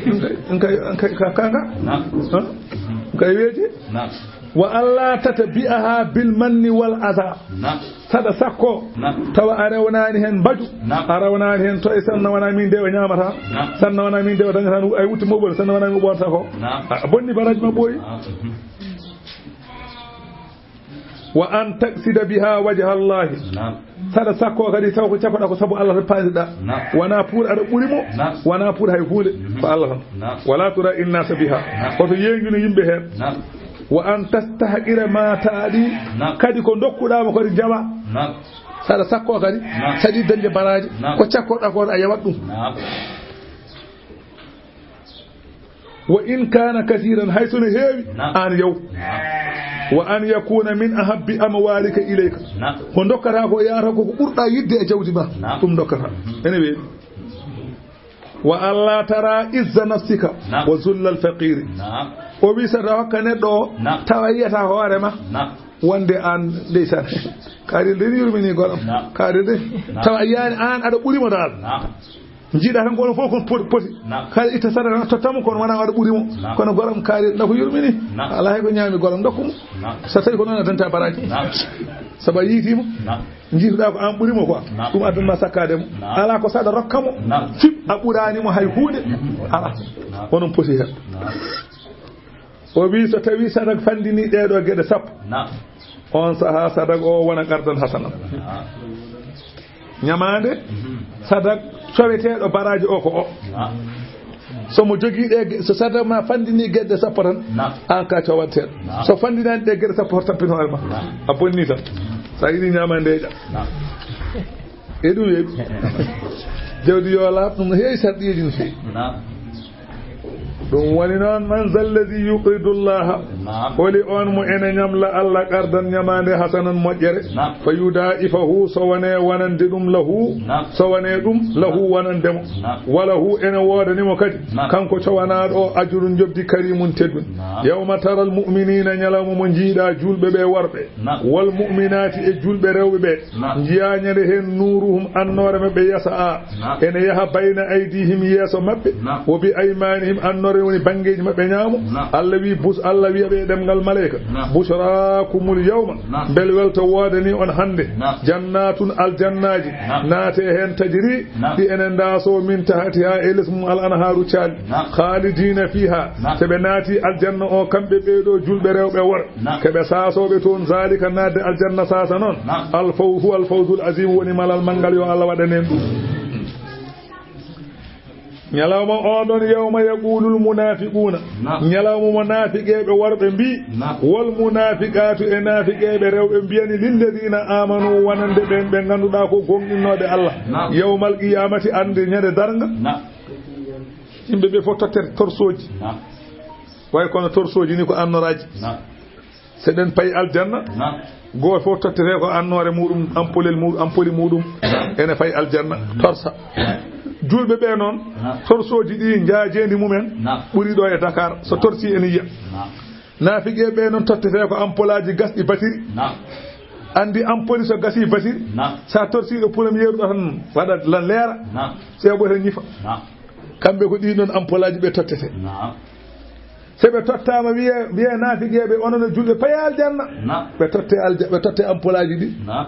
Ɗum kay, ɗum kay, ɗum kay ka, kanga. Naam. Hah? Ɗum kay weeji. Naam. Wa alla tatbi'aha bil manni wal adha. Naam. Saɗa sakko, naam, tawa a rewnaani heen mbaju, naam, a rewnaani heen toye, sanna wonaa min de o ñaamata, naam, sanna wonaa min de o dañata, ay wutti mo ɓuri, sanna wonaa min o ɓoonata ko. Naam. A bonni baraaji ma ɓooyi. Naam. Mhm. Wa an taqsida biha wajha Allahi. Naam. Saɗa sakko kadi taw ko capoɗa ko sabu Allah tan paasiɗa. Naam. Wona pour aɗa ɓuri mo, naam, wona pour hay huunde, mhm, ko Allah tan. Naam. Wala tura'i nnasa biha. Naam. Koto yeengino yimɓe heen. Naam. Wa an tastahqira ma ta'di. Naam. Kadi ko ndokkuɗaa mo kadi jawa. Naam. Saɗa sakko kadi, naam, saɗi dañde baraaji, naam, ko cakkoɗaa ko a yawat ɗum. Naam. Wa in kana kasiran, hay so no heewi, naam, aan yaw. Naam. Wa an yakuna min ahabbi amwalika ilayka. Naam. Ko ndokkataa ko yaata ko, ko ɓurɗaa yidde e jawdi ma. Naam. Ɗum ndokkataa. Ene weeɓi. Wa alla tara izza nafsika, naam, wa zulla al faqiri. Naam. O wi, saɗa hokka neɗɗo o, naam, tawa yiyata hoore ma. Naam. Wonde aan, ndeysaan, kaari de yurmini goram. Naam. Kaari de. Naam. Tawa yiyaani aan aɗa ɓuri mo dal. Naam. Njiiɗa tan ko onon fof kon poti, poti. Naam. Kala itta sadaka na totta mo, kono wonaa aɗa ɓuri mo. Naam. Kono goram kaari na ko yurmini. Naam. Alaa hay ko ñaami goram, ndokku mo. Naam. So tawi ko noon a dañta baraaji. Naam. Sabu a yiiti mo. Naam. Njiituɗaa ko aan ɓuri mo quoi. Naam. Ɗum addan ma sakkaade mo. Naam. Alaa ko saɗa rokka mo. Naam. Fip a ɓuraani mo hay huunde. Mhm. Alaa. Naam. Onon poti heen. Naam. O wi, so tawi sadak fandini ɗee ɗoo geɗe sappo, naam, on sahaa sadak o wona qardan hasanan. Naam. Ñamaande, mhm, sadak coweteeɗo baraaji o ko o. Naam. So mo jogii ɗee ge-, so sadak ma fandini geɗe sappo tan, naam, aan ka cowanteeɗo. Naam. So fandinaani ɗee geɗe sappo, hoto tampin hoore ma. Naam. A bonni tan. Mhm. So a yiɗi ñamaande, ƴa. Naam. E ɗum weeɓi. Jawdi yo laaɓ, ɗum no heewi sarɗiyeeji no feewi. Naam. Ɗum woni noon, man zalladhi yuqridu llaha. Naam. Holi on mo ene ñamla Allah qardan ñamaande hasanan moƴƴere. Naam. Fa yudaa'ifahu so wone wonande ɗum lahu. Naam. So wone ɗum lahu wonande mo. Naam. Wa lahu ene woodani mo kadi. Naam. Kanko cowanaaɗo o ajrun njoɓdi karimun teddun. Naam. Yawma taral mu'miniina ñalawma mo njiiɗa juulɓe ɓe worɓe. Naam. Wal mu'minaati e juulɓe rewɓe ɓe. Naam. Njiyaa ñande heen nuuruhum annoore maɓɓe yasa a. Naam. Ene yaha bayna aydihim yeeso maɓɓe. Naam. Wo bi aymanihim annoore woni banngeeji maɓɓe ñaamo. Naam. Allah wi bus-, Allah wiya ɓe e ɗemngal maleyka. Naam. Bushraakumul yawma. Naam. Mbel welto woodani on hannde. Naam. Jannaatun aljannaaji. Naam. Naate heen tajri. Naam. Ɗi ene ndaasoo min tahtiha e les mum al anhaaru caali. Naam. Khaalidiina fiiha. Naam. So ɓe naati aljanna o kamɓe ɓee ɗoo juulɓe rewɓe worɓe. Naam. Ko ɓe saasooɓe toon, zaalika naatde aljanna saasa noon. Naam. Al fawzu, al fawzul aziim woni malal manngal, yo Allah waɗan en ɗum. Ñalawma on ɗon, yawma yaquulul munaafiquuna. Naam. Ñalawma mo naafiqeeɓe worɓe mbii. Naam. Wal munaafiqaatu e naafiqeeɓe rewɓe mbiyani lilladiina aamanu wonande ɓeen ɓe ngannduɗaa ko gomɗinnooɓe Allah. Naam. Yawmal qiyaamati, annde ñande darnga. Naam. Yimɓe ɓe fof tottete torsooji. Naam. Way kono torsooji ni ko annoraaji. Naam. So ɗen payi aljanna, naam, gooto fof tottete ko annoore muɗum, ampolel muɗum, ampoli muɗum, naam, ene fayi aljanna, torsa. Naam. Juulɓe ɓe noon, naam, torsooji ɗi njaajeendi mumen, naam, ɓuri ɗo e Dakar, so, naam, torsi ene yiya. Naam. Naafiqe ɓe noon tottete ko ampolaaji gasɗi batiri. Naam. Anndi ampoli so gasii batiri, naam, so a torsii ɗo première ɗo tan waɗa lan leera, naam, seeɓo tan ñifa. Naam. Kamɓe ko ɗii noon ampolaaji ɓe tottete. Naam. So ɓe tottaama, wiye, wiye naafiqeeɓe, onon e juulɓe, paye aljanna. Naam. Ɓe totte alja-, ɓe totte ampolaaji ɗi. Naam.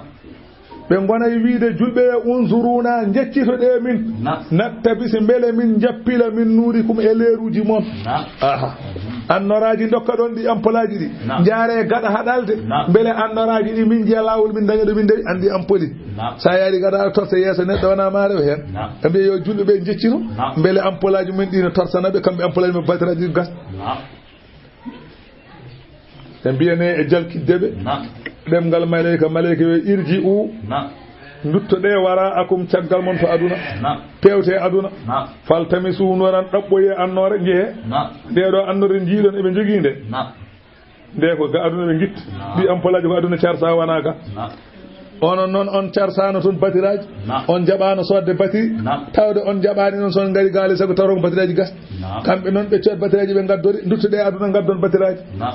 Ɓe ngona e wiide juulɓe ɓe, "Unzuruna, njeccitoɗee min. Naam. Naktabis, mbele min njappila min nuurikum e leeruuji mon." Naam. Aha. Mhm. Annoraaji ndokka ɗon ɗi ampolaaji ɗi. Naam. Njaaree gaɗa haɗalde. Naam. Mbele annoraaji ɗi min njiya laawol, min daña ɗo min ndewi, anndi ampoli. Naam. Sa yaari gaɗa aɗa torsa yeeso neɗɗo, wona ma rew heen. Naam. Ɓe mbiya yo juulɓe ɓe njeccino, naam, mbele ampolaaji men ɗi no torsana ɓe, kamɓe ampolaaji maɓɓe batiraji gas. Naam. Ɓe mbi'anee e jalkitde ɓe. Naam. Ɗemngal maleyka, maleyka wi'ee, "Irji'u." Naam. Nduttoɗee, "wara'akum", caggal mon to aduna. Naam. Pewtee aduna. Naam. "Faltamisu nuuran", ɗaɓɓoyee annoore, njehee. Naam. Ndee ɗoo annoore njiiɗon eɓe njogii nde. Naam. Nde ko ga aduna ɓe ngitti. Naam. Ɗi ampolaaji ko aduna carsaa, wanaa ga. Naam. Onon non on carsaano ton batiraaji. Naam. On jaɓaano soodde batiri. Naam. Tawde on jaɓaani non son ngari gaale sago tawron batiraaji gasɗi. Naam. Kamɓe non ɓe cood batiraaji ɓe ngaddori, nduttoɗee aduna ngaddon batiraaji. Naam.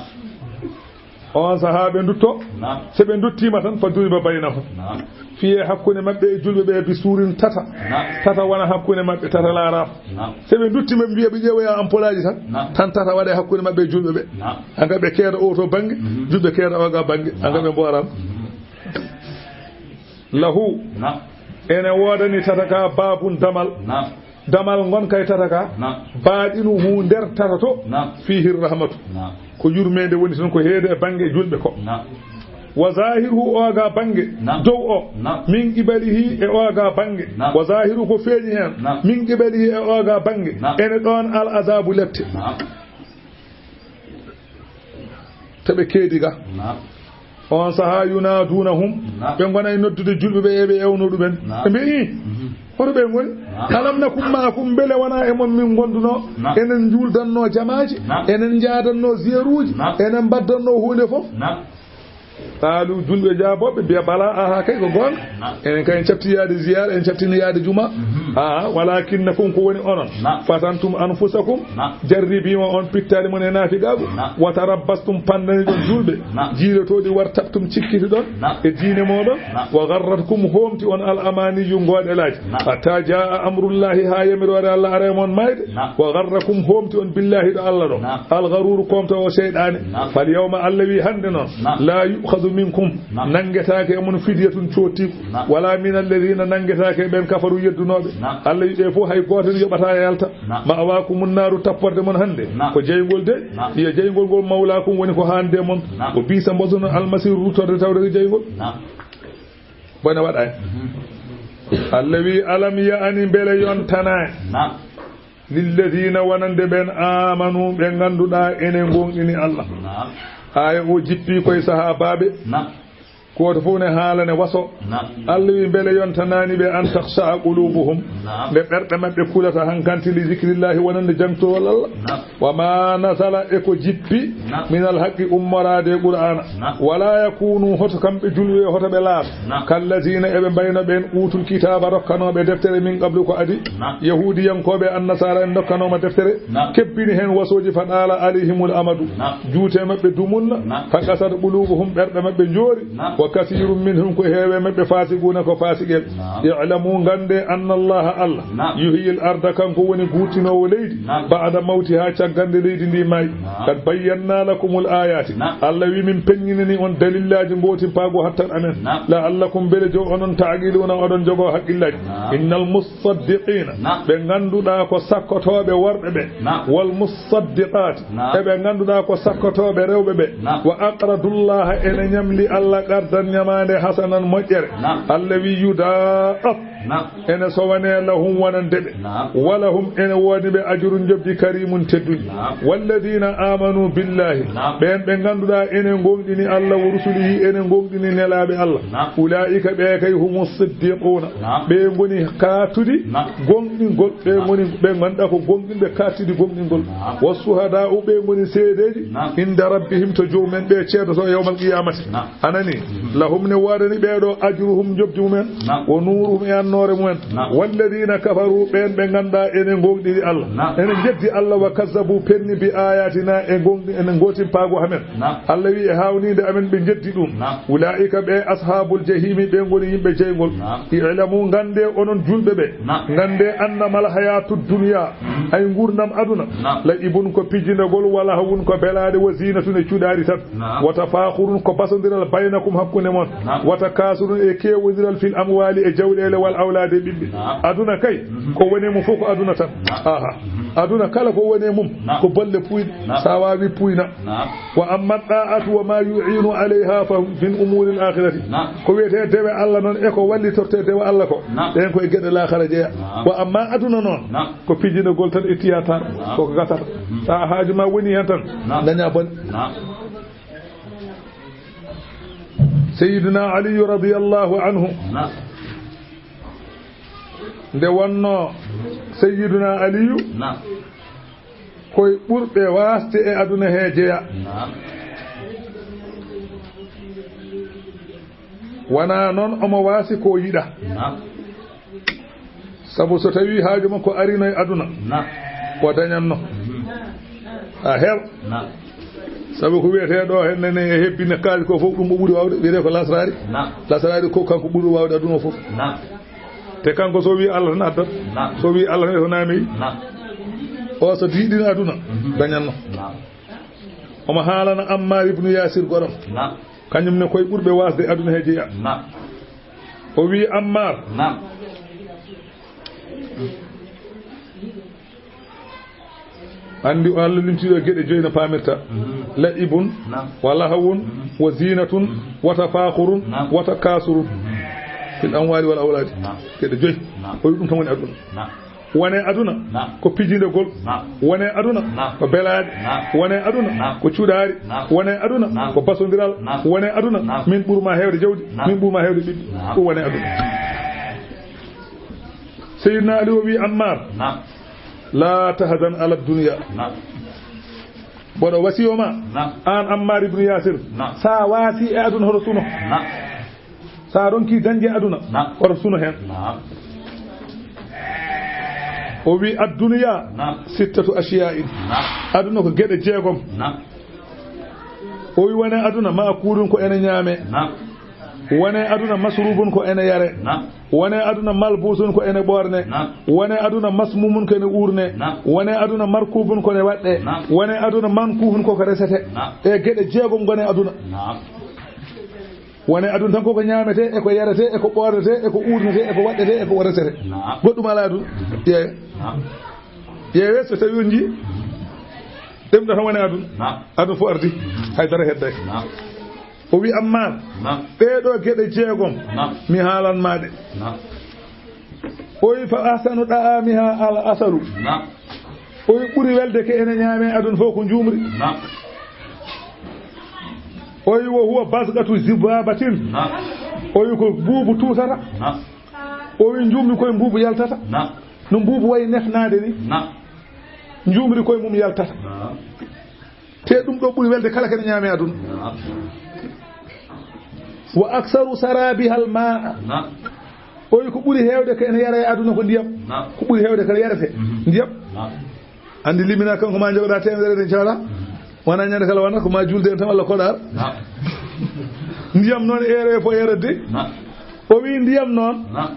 On sahaa ɓe ndutto. Naam. Se ɓe nduttiima tan, fa duriba baynahum. Naam. Fiyee hakkunde maɓɓe e julɓe ɓe bi suurin tata. Naam. Tata wona hakkunde maɓɓe, tata laaraama. Naam. Se ɓe nduttiima ɓe mbiya ɓe ƴeewoya ampolaaji tan. Naam. Tan tata waɗa e hakkunde maɓɓe e julɓe ɓe. Naam. Hanga ɓe keeda oo to bannge, mhm, julɓe keeda oo ga bannge, hanga ɓe mbooraama. Mhm. Lahu. Naam. Ene woodani tata ka baabun damal. Naam. Damal ngon kay tata ka. Naam. Baaɗinuhu nder tata to. Naam. Fiihi rahmatu. Naam. Ko yurmeende woni ton, ko heede e bannge julɓe ko. Naam. Wa zaahiruhu, oo ga bannge. Naam. Dow o. Naam. Min qibalihi, e oo ga bannge. Naam. Wa zaahiruhu, ko feeñi heen. Naam. Min qibalihi, e oo ga bannge. Naam. Ene ɗoon al azaabu lepte. Naam. To ɓe keedi ga. Naam. On sahaa, yunaadunahum, naam, ɓe ngonay noddude julɓe ɓe, e ɓe ewno ɗumen. Naam. Ɓe mbi'i, mhm, hoto ɓe ngoni? Naam. Alam nakum ma'akum, mbele wonaa e mon min ngondunoo? Naam. Enen njuuldannoo jamaaji, naam, enen njaadannoo ziyaruuji, naam, enen mbaddannoo huunde fof? Naam. Qaalu, julɓe jaabooɓe mbiya, balaa, aha, kay ko goonga. Naam. Enen kay en cabti yaade ziyaara, en cabtini yaade juma. Mhm. Aha, walakinnakum, ko woni onon. Naam. Fatantum anfusakum, naam, jarribiima on pittaali mon e naafigaagu. Naam. Wa tarabbastum, panndani ɗon julɓe. Naam. Jiilotooɗi, wartabtum, cikkiti ɗon, naam, e diine mooɗon. Naam. Wa garratkum, hoomti on al amaniyu, ngoɗelaaji. Naam. Hatta jaa amrullahi, haa yamiroore Allah ara e mon mayde. Naam. Wa garrakum, hoomti on billahi, ɗo Allah ɗo. Naam. Al gharuuru, koomtoowo seyɗaane. Naam. Fal yawma, Allah wi, hannde non. Naam. La yu'khadhu minkum, naam, nanngetaake e mon fidyatun, coottiiku. Naam. Wala min alladhina, nanngetaake e ɓen kafaru, yeddunooɓe. Naam. Allah wi, ɓe fof hay gooto yoɓataa yalta. Naam. Ma'waakumun naaru, tapporde mon hannde. Naam. Ko jeyngol de. Naam. Hiya, jeyngol ngol, mawlaakum, woni ko haande mon. Naam. Wa bi'sa, mbozono, al masiiru, ruttorde tawde ko jeyngol. Naam. Bone waɗa en. Mhm. Allah wi, alam ya'ni, mbele yontanaay? Naam. Lilladhina, wonande ɓen, amanu, ɓe ngannduɗaa ene ngoonɗini Allah. Naam. Aaya o jippii koye sahaabaaɓe. Naam. Gooto fof ne haala ne waso. Naam. Allah wi, mbele yontanaani ɓe, an takhsha'a qulubuhum, naam, nde ɓerɗe maɓɓe kulata hankanti, li dhikrillahi, wonande jangtugol Allah. Naam. Wa ma nazala, e ko jippi, naam, minal haqqi, ummoraade e Qur'aana. Naam. Wala yakunu, hoto kamɓe julɓe, hoto ɓe laat. Naam. Kalladhina, eɓe mbayno ɓen, utul kitaaba, rokkanooɓe deftere, min qablu, ko adi. Naam. Yahuudiyankooɓe, annasaara en, ndokkanooma deftere, naam, kebbini heen wasooji, fa daala alayhimul amadu. Naam. Juute maɓɓe dumunna. Naam. Fa qasat qulubuhum, ɓerɗe maɓɓe njoori. Naam. Wa kasiirun minhum, ko heewɓe maɓɓe, faasiquuna, ko faasiqeeɓe. Naam. I'lamu, nganndee, anna Allaha, Allah, naam, yuhyil arda, kanko woni guurtinoowo leydi, naam, ba'da mawtiha, caggal nde leydi ndi maayi. Naam. Qad bayyannaa lakumul aayaati. Naam. Allah wi, min peŋŋinani on dalillaaji ngootimpaagu hattan amen. Naam. La'allakum, mbele jo onon, ta'qiluuna, oɗon jogoo haqqillaaji. Naam. Innal mus- saddiqiina, naam, ɓe ngannduɗaa ko sakkotooɓe worɓe ɓe, naam, wal musaddiqaati, naam, e ɓe ngannduɗaa ko sakkotooɓe rewɓe ɓe, naam, wa aqradullaha, ene ñamli Allah, qardan, ñamaande, hasanan, moƴƴere. Naam. Allah wi, yudaa'af, naam, ene sowanee lahum, wonande ɓe, naam, wa lahum, ene woodi ɓe, ajrun, njoɓdi, kariimun, teddundi. Naam. Walladiina aamanu billahi, naam, ɓeen ɓe ngannduɗaa ene ngoongɗini Allah, wa rusulihi, ene ngoongɗini nelaaɓe Allah. Naam. Ulaa'ika, ɓe kay, humu siddiquuna, naam, ɓe ngoni kaatudi, naam, goongɗingol, ɓe, naam, ngoni ɓe ngannduɗaa ko goongɗinɓe kaatudi goongɗingol. Naam. Wa suhadaa'u, ɓe ngoni seedeeji, naam, inda rabbihim, to Joomumen, ɓe ceedoto yawmal qiyaamati. Naam. A nani? Mhm. Lahum, ne woodani ɓee ɗoo, ajruhum, njoɓdi mumen, naam, wa nuuruhum, e annoore mumen. Naam. Walladiina kafaru, ɓeen ɓe ngannduɗaa ene ngoongɗini Allah, naam, ene njeddi Allah, wa kazzabu, penni, bi aayaatina, e ngoongɗi-, e ngootimpaagu amen. Naam. Allah wi, e haawniinde amen ɓe njeddi ɗum. Naam. Ulaa'ika, ɓe, ashaabul jahiimi, ɓe ngoni yimɓe jeyngol. Naam. I'lamu, nganndee onon julɓe ɓe. Naam. Nganndee, annamal hayaatu dunya, mhm, hay nguurndam aduna. Naam. La'ibun, ko pijjindagol, wa lahwun, ko belaade, wa ziinatun, e cuɗaari tan. Naam. Wa tafaakhurun, ko basondiral, baynakum, hakkunde mon. Naam. Wa takaasurun, e keewondiral, fil amwaali, e jawɗeele, wal awlaadi, e ɓiɓɓe. Naam. Aduna kay, mhm, ko woni mum fof ko aduna tan. Naam. Aha. Mhm. Aduna kala ko woni mum, naam, ko bolle puyɗe. Naam. Sa waawi puyna. Naam. Wa amma da'atu wa ma yu'inu alayha fa min umuril akhirati. Naam. Ko wiyetee dewe Allah non e ko wallitortee dewe Allah ko. Naam. Ɗen ko e geɗe laakhara jeya. Naam. Wa amma aduna non, naam, ko pijjinagol tan e théâtre, naam, ko ko gasata. Mhm. Sa haaju ma woni hen tan, naam, daña bone. Naam. Sayyiduna Aliyu radiyallahu anhu. Naam. Nde wonnoo Sayyiduna Aliyu Naam. koye ɓurɓe waasde e aduna he jeya. Naam. Wanaa non omo waasi ko yiɗa. Naam. Sabu so tawii haaju makko arino e aduna, Naam. o dañanno. Mhm. A heɓa. Naam. Sabu ko wiyetee ɗoo henne ne e hebbinde kaalis ko fof, ɗum o ɓuri waawde, wiyetee ko lasraari. Naam. Lasraari ko kanko ɓuri waawde aduna o fof. Naam. Te kanko so wii Allah tan addat. Naam. So wii Allah tan so naami. Naam. O so diiɗin aduna, Mhm. dañanno. Naam. Omo haalana Ammar ibnu Yasir goɗam. Naam. Kañum ne koye ɓurɓe waasde aduna he jeya. Naam. O wii Ammar. Naam. Anndi o Allah limtiiɗo e geɗe joyi no paamirta. Mhm. La'ibun, Naam. wa lahawun, Mhm. wa zinatun, Mhm. wa tafaakhurun, Naam. wa takaasurun. Mhm. Fil amwaali wal awlaadi. Naam. Geɗe joyi. Naam. O wii ɗum tan woni aduna. Naam. Wone aduna Naam. ko pijindegol. Naam. Wone aduna Naam. ko belaade. Naam. Wone aduna Naam. ko cuɗaari. Naam. Wone aduna Naam. ko basondiral. Naam. Wone aduna Naam. min ɓurma heewde jawdi, Naam. min ɓurma heewde ɓiɓɓe. Naam. Ɗum wone aduna. Seydina Ali o wii Ammar, Naam. "La tahzan ala dunya." Naam. Mboɗo wasiyo ma, Naam. aan Ammar ibnu Yasir, Naam. sa waasi e aduna hoto suno. Naam. Sa ronki dañde aduna, Naam. hoto suno heen. Naam. O wi, "Ad-dunya Naam. sittatu ashiya'in." Naam. Aduna ko geɗe jeegom. Naam. O wi, "Wone aduna, ma'kulun ko ene ñaame. Naam. Wone aduna, masrubun ko ene yare. Naam. Wone aduna, malbusun ko ene ɓoorne. Naam. Wone aduna, masmumun ko ene uurne. Naam. Wone aduna, markubun ko ene waɗɗe. Naam. Wone aduna, mankuhun ko ko resete." Naam. E geɗe jeegom ngone aduna. Naam. Wone aduna tan koko ñaametee, e ko yaretee, e ko ɓoornetee, e ko uurnetee, e ko waɗɗetee, e ko resete. Naam. Goɗɗum alaa aduna. Ƴeewe. Naam. Ƴeewe so tawi on njii, ɗemɗa tan wone aduna. Naam. Aduna fof ardi. Hay dara hedday. Naam. O wi, "Ammaa Naam. ɗee ɗoo geɗe jeegom, Naam. mi haalan maa ɗe." Naam. O wi, "Fa ahsanu da'amiha al asalu." Naam. O wi, "Ɓuri welde ke ene ñaame aduna fof ko njuumri." Naam. O wi, "Wa huwa basgatu zibabatin." Naam. O wi, "Ko mbuubu tuusata." Naam. O wi, "Njuumri koye mbuubu yaltata." Naam. No mbuubu wayi nefnaade ni. Naam. Njuumri koye mum yaltata. Naam. Te ɗum ɗoo ɓuri welde kala ko ene ñaame aduna. Naam. "Wa aksaru sarabiha al maa." Naam. O wi, "Ko ɓuri heewde ko ene yara e aduna ko ndiyam." Naam. Ko ɓuri heewde ko ene yarete Mhm. ndiyam. Naam. Anndi limina kanko ma jogoɗaa teemedere, inchallah. Mhm. Wona ñande kala wona ko ma julde en tan walla koɗaar. Naam. Ndiyam noon eere fof eerat de. Naam. O wi, "Ndiyam noon." Naam.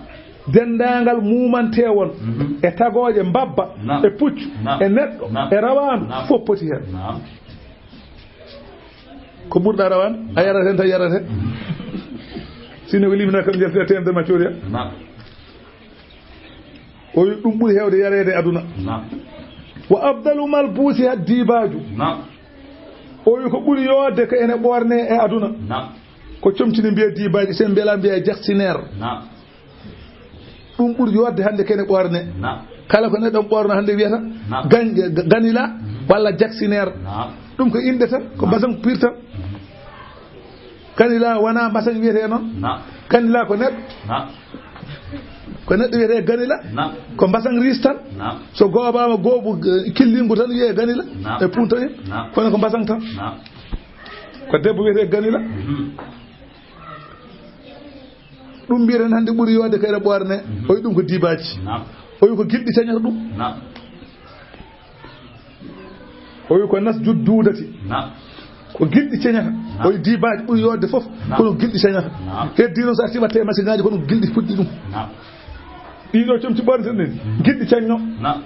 Denndaangal muumantee won Mhm. e tagooje mbabba Naam. e puccu Naam. e neɗɗo Naam. e rawaandu Naam. fof poti heen. Naam. Ko ɓurɗa rawaandu, a yarat heen tan yarat heen. Mhm. Sinno ko limina kam njaltina teemedere ma coodiya. Naam. O wi ɗum ɓuri heewde yareede e aduna. Naam. "Wa afdalu malbusiha dibaaju." Naam. O wi ko ɓuri yoodde ko ene ɓoorne e aduna. Naam. Ko comci ne mbiya dibaaji, sen mbela mbiya jaksineer. Naam. Ɗum ɓuri yoodde hannde ko ene ɓoorne. Naam. Kala ko neɗɗo ɓoorno hannde wiyata Naam. gan-, ga-, ganila walla jaksineer. Naam. Ɗum ko innde tan, ko Naam. mbasan pir tan. Mhm. Ganila wona mbasan wiyetee noon. Naam. Ganila ko neɗɗo. Naam. Ko neɗɗo wiyetee ganila. Naam. Ko mbasan riis tan. Naam. So goobaama goobu, eh, killingu tan wiyee ganila. Naam. E punta en. Naam. Kono ko mbasan tan. Naam. Ko debbo wiyetee ganila. Mhm. Ɗum mbiyen hannde ɓuri yoodde ko ene ɓoorne. Mhm. O wi ɗum ko dibaaji. Naam. O wi ko gilɗi cañata ɗum. Naam. O wi ko nasju duudati. Naam. Ko gilɗi cañata. Naam. O wi dibaaji ɓuri yoodde fof. Naam. Kono gilɗi cañata. Naam. Heddi noon so arti watta e masiŋaaji kono gilɗi fuɗɗi ɗum. Naam. Ɗiɗo comci ɓorneten ɗen. Mhm. Gilɗi cañno. Naam.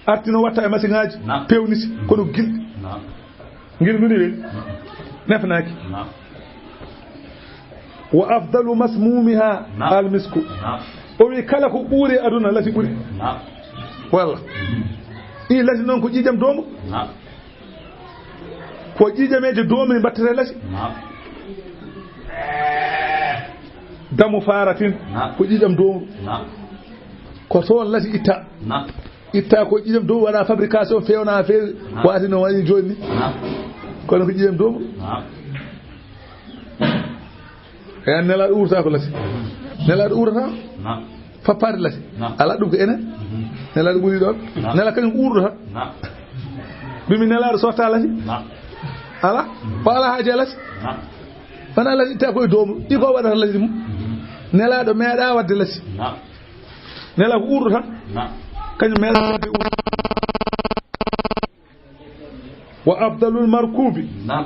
Arti no watta e masiŋaaji. Naam. Pewniti. Mhm. Kono gilɗi. Naam. Ngel nuni ɓe nefnaaki. Naam. Wa afdalu masmumiha Naam. al misku. Naam. O wi kala ko ɓuuri aduna lati ɓuri. Naam. Walla. Mhm. I lati noon ko ƴiiƴam doomru. Naam. Ko ƴiiƴameeje doomri mbattete lati. Naam. Damu faaratin Naam. ko ƴiiƴam doomru. Naam. Ko toon lati itta. Naam. Itta ko ƴiiƴam dow waɗa fabrication fewna feewi Naam. waati no waɗi jooni ni. Naam. Kono ko ƴiiƴam dow. Naam. Eyi, an Nelaaɗo uurata ko lati. Nelaaɗo uurata? Naam. Fappaade lati. Naam. Alaa, ɗum ko enen. Mhm. Nelaaɗo ɓuri ɗon. Naam. Nelaaɗo kañum ko uurɗo tan. Naam. Mbi mi Nelaaɗo sotta lati. Naam. Alaa. Mhm. O alaa haaji e lati. Naam. Wonaa lati itta ko e doomu. Ɗi ko waɗata lati mum. Mhm. Nelaaɗo meeɗaa waɗde lati. Naam. Nelaaɗo ko uurɗo tan. Naam. Kañum meeɗaa waɗde uurɗo. Wa afdalul markubi. Naam.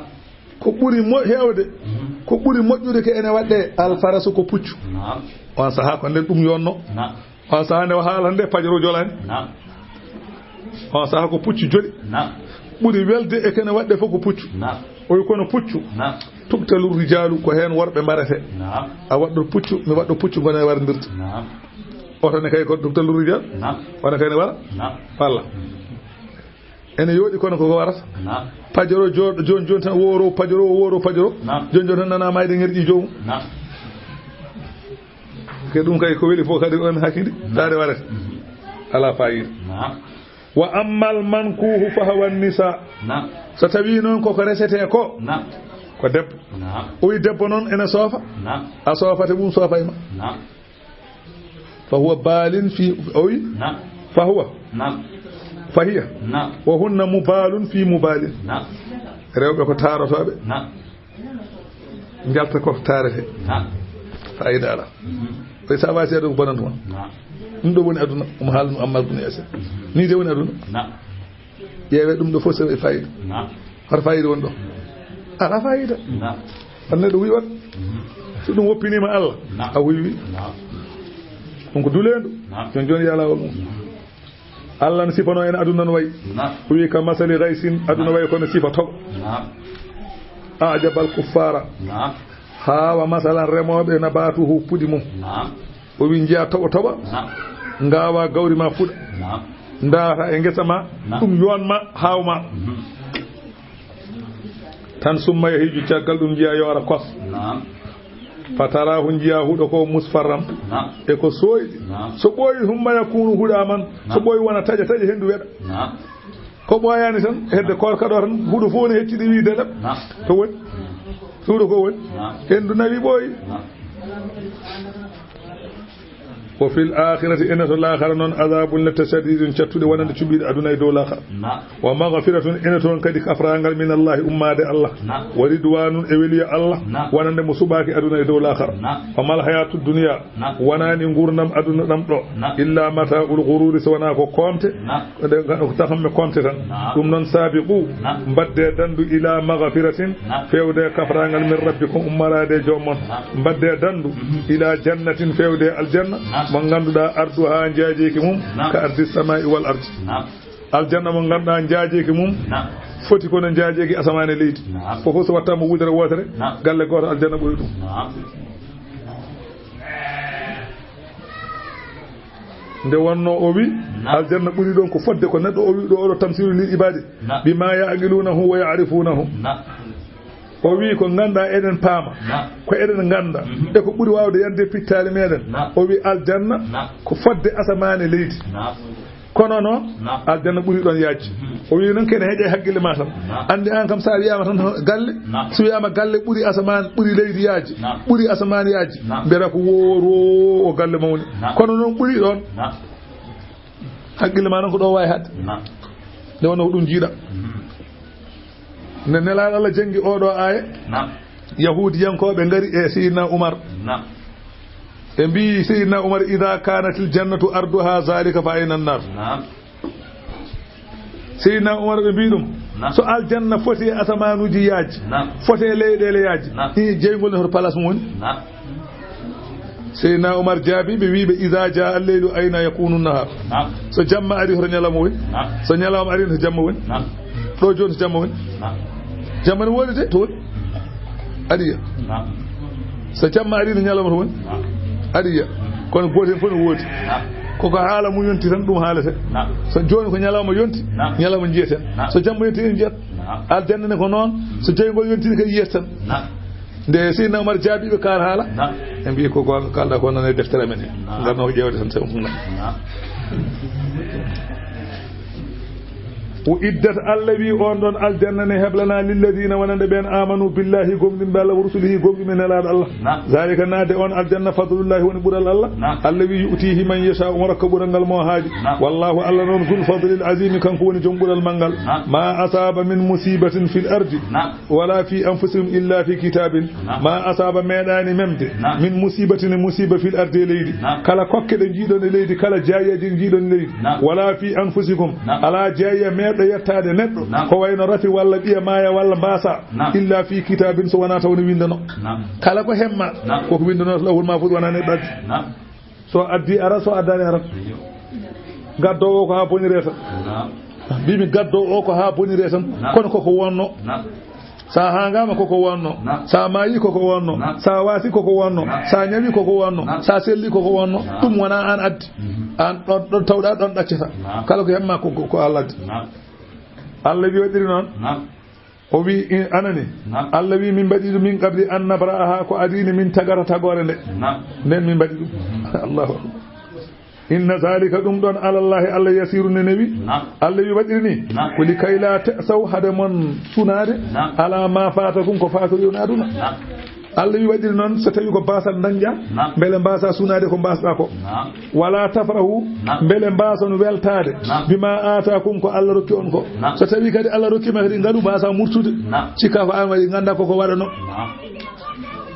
Ko ɓuri mo-, heewde, mhm, ko ɓuri moƴƴude ko ene waɗde alfarasu ko puccu. Naam. On sahaa ko nden ɗum yonno. Naam. On sahaa nde o haalata nde pajoro jolaani. Naam. On sahaa ko puccu joli. Naam. Ɓuri welde e ko ene waɗde fof ko puccu. Naam. O wi kono puccu. Naam. Tuktalu rijaalu ko heen worɓe mbarete. Naam. A waɗɗo puccu, mi waɗɗo puccu, ngona e warndirde. Naam. Oto ne kay ko tuktalu rijaalu. Naam. Oto kay ne wara. Naam. Walla. Ene yooɗi kono koko warata. Naam. Pajoro jooɗo, jooni jooni tan wooro, pajoro, wooro, pajoro. Naam. Jooni jooni tan nana mayde ŋerƴi joomum. Naam. Ke ɗum kay ko weli fof kadi on hakindi. Naam. Taade warata. Mhm. Alaa fayida. Naam. Wa ammal mankuhu fa hawa nisa. Naam. So tawi noon koko resete ko. Naam. Ko debbo. Naam. O wi debbo noon ene soofa. Naam. A soofata ɗum soofay ma. Naam. Fa huwa baalin fi, o wi? Naam. Fa huwa? Naam. Fa hiya? Naam. Wa hunna mubaalun fi mubaalin. Naam. Rewɓe ko taarotooɓe. Naam. Njalta ko taarete. Naam. Fayida alaa. Mhm. Ko sa waasi aduna ko bonanta ma. Naam. Ɗum ɗo woni aduna, omo haalnu Ammar bin Yasir. Mhm. Nii de woni aduna. Naam. Ƴeewee ɗum ɗo fof so e fayida. Naam. Hara fayida woni ɗo? Alaa fayida. Naam. Hara neɗɗo wiy on. Mhm. So ɗum woppiniima Allah, naam, a wiy wiy. Naam. Ɗum ko duleendu. Naam. Jon jon yalawol mum. Mhm. Allah no sifanoo en aduna no wayi. Naam. O wiy ka masali gaysin, aduna, naam, wayi kono sifa toɓo. Naam. Ajabal kuffaara. Naam. Haa wa masalan remooɓe nabaatuhu puɗi mum. Naam. O wiy, njiyaa toɓo toɓa, naam, ngaawaa gawri maa fuɗa. Naam. Ndaata e ngesa maa, naam, ɗum yoon maa, haaw maa. Mhm. Tan summa yahiiju, caggal ɗum njiyaa yoora kos. Naam. Fataraahu, njiyaa huɗo ko musfarran. Naam. E ko sooyɗi. Naam. So ɓooyi, humma yakuunu huɗaaman. So, naam, ɓooyi wona taƴa taƴa henndu weɗa. Naam. Ko ɓooyaani tan, hedde koorka ɗo tan, huɗo fof ne hecciɗi wiide leb. Naam. To woni? Suuɗo ko woni? Naam. Henndu nawi ɓooyi. Naam. Wa fil aakhirati, ene to laakhara noon, adabun lette shadidun cattuɗe wonande cuɓiiɗe aduna e dow laakhara. Naam. Wa maghfiratun, ene toon kadi kafraangal min Allahi ummaade Allah. Naam. Wa ridwanun e weliya Allah. Naam. Wonande mo suɓaaki aduna e dow laakhara. Naam. Wa mal hayatu dunya. Naam. Wonaani nguurndam aduna ɗam ɗo. Naam. Illa mata'ul ghururi, so wonaa ko koomte. Naam. Ko ɗe, ko tafamme koomte tan. Naam. Ɗum noon, saabiqu, naam, mbaddee danndu ila maghfiratin, naam, feewde kafraangal min rabbikum ummaraade e joom mon. Naam. Mbaddee danndu, mhm, ila jannatin, feewde aljanna, naam, mo ngannduɗaa arduha njaajeeki mum, naam, ka ardi samaa'i wal ardi. Naam. Aljanna mo ngannduɗaa njaajeeki mum, naam, foti kono njaajeeki asamaan e leydi. Naam. Fof fof so wattaama wudere wootere, naam, galle gooto aljanna ɓuri ɗum. Naam. Nde wonnoo o wi, naam, aljanna ɓuri ɗon ko fodde ko neɗɗo o wi ɗo oɗo tamsiru lil ibaadi. Naam. Bima ya'qilunahu wa ya'rifunahu. Naam. O wi ko ngannduɗaa eɗen paama. Naam. Ko eɗen ngannda. Mhm. E ko ɓuri waawde yande pittaali meɗen. Naam. O wi aljanna, naam, ko fodde asamaan e leydi. Naam. Kono noon, naam, aljanna ɓuri ɗon yaajde. Mhm. O wi noon kene heƴa e hakkille ma tan. Naam. Anndi an kam sa wiyaama tan galle, naam, so wiyaama galle ɓuri asamaan, ɓuri leydi yaajde, naam, ɓuri asamaan yaajde. Naam. Mbiyata ko woo, woo, o galle mawni. Naam. Kono noon ɓuri ɗon. Naam. Hakkille ma noon ko ɗo waawi haɗde. Naam. Nde wonnoo ko ɗum jiiɗa. Mhm. Nde Nelaaɗo Allah janngi oo ɗoo aaya, naam, Yahuudiyankooɓe ngari e Seydina Umar. Naam. Ɓe mbii Seydina Umar, "Idaa kaanatil jannatu arduhaa zaalika fa ayna annaar?" Naam. Seydina Umar ɓe mbii ɗum, naam, "So aljanna foti e asamaanuuji yaajji, naam, foti e leyɗeele yaajji, naam, hii jeyngol ne hoto place mum woni?" Naam. Seydina Umar jaabii ɓe, wii ɓe, "Idaa jaa al-leylu ayna yakuunu nahaar?" Naam. So jamma ari, hoto ñalawma woni? Naam. So ñalawma ari, hoto jamma woni? Naam. Ɗo jooni, so jamma woni? Naam. Jamma ne woodi de, to woni? Adiya. Naam. So jamma ari, no ñalawma to woni? Naam. Adiya. Kono gooto heen fof no woodi. Naam. Koko haala mum yonti tan, ɗum haalete. Naam. So jooni ko ñalawma yonti, naam, ñalawma njiyeten. Naam. So jamma yonti, en njiyat. Naam. Aljanna ne ko noon. So jeyngol yonti kadi, yiyat tan. Naam. Nde Seydina Umar jaabii ɓe kaal haala, naam, ɓe mbii, "Ko goonga kaalɗaa ko, nana e deftere amen he." Naam. Ngarno ko ƴeewde tan, tawi ɗum. Naam. O iddat, Allah wi, on ɗon aljanna ne heblana lilladina, wonande ɓen, amanu billahi, gomɗinɓe Allah, wa rusulihi, gomɗinɓe Nelaaɗo Allah. Naam. Zalika, naade on aljanna, fadlullahi, woni ɓural Allah. Naam. Allah wi, yu'tihi man yasha, on rokka ɓural ngal mo haaji. Naam. Wallahu, Allah non, zul fadlil azimi, kanko woni jom ɓural mangal. Naam. Ma asaba min musibatin fil ardi. Naam. Wala fi anfusikum illa fi kitabin. Naam. Ma asaba, meeɗaani memde. Naam. Min musibatin, musiba, fil ardi, e leydi. Naam. Kala kokke ɗe njiiɗon e leydi, kala jaayeeje ɗe njiiɗon e leydi. Naam. Wala fi anfusikum. Naam. Alaa jaayeeya meeɗɗo yettaade neɗɗo. Naam. Ko wayno rafi walla ɓiya maaya walla mbaasa. Naam. Illa fi kitabin, so wonaa taw ne winndano. Naam. Kala ko hemma, naam, koko winndano to lawhul mahfuz, wonaa neɗɗo addi. Naam. So addi ara, so addani ara. Ayyo. Gaddo o ko haa bonire tan. Naam. Mbimi gaddo o ko haa bonire tan. Naam. Kono koko wonno. Naam. Sa hangama koko wonno. Naam. Sa maayi koko wonno. Naam. Sa wasi koko wonno. Naam. Sa ñawi koko wonno. Naam. Sa selli koko wonno. Naam. Ɗum wona an addi. Mhm. An ɗon, ɗon tawɗa, ɗon ɗaccata. Naam. Kala ko hemma ko, ko, ko Allah addi. Naam. Allah wi waɗiri noon. Naam. O wi, in, anani. Naam. Allah wi, min mbaɗi ɗum min qabli an nabra'aha, ko adii ni min tagata tagoore nde. Naam. Nden min mbaɗi ɗum. Mhm. Allahu akbar. Inna zalika, ɗum ɗon, alallahi, Allah yasiru, ne newi. Naam. Allah wi waɗiri ni. Naam. Ko li kay la ta'saw, hade mon sunaade. Naam. Ala ma fatakum, ko fatori on aduna. Naam. Allah wi waɗiri noon, so tawi ko baasal dañƴa, naam, mbele mbaasa sunaade ko mbaasɗa ko. Naam. Wala tafrahu, naam, mbele mbaason weltaade, naam, bima atakum, ko Allah rokki on ko. Naam. So tawi kadi Allah rokki ma kadi ngalu, mbaasa murtude. Naam. Cikka ko an waɗi, ngannda koko waɗano. Naam.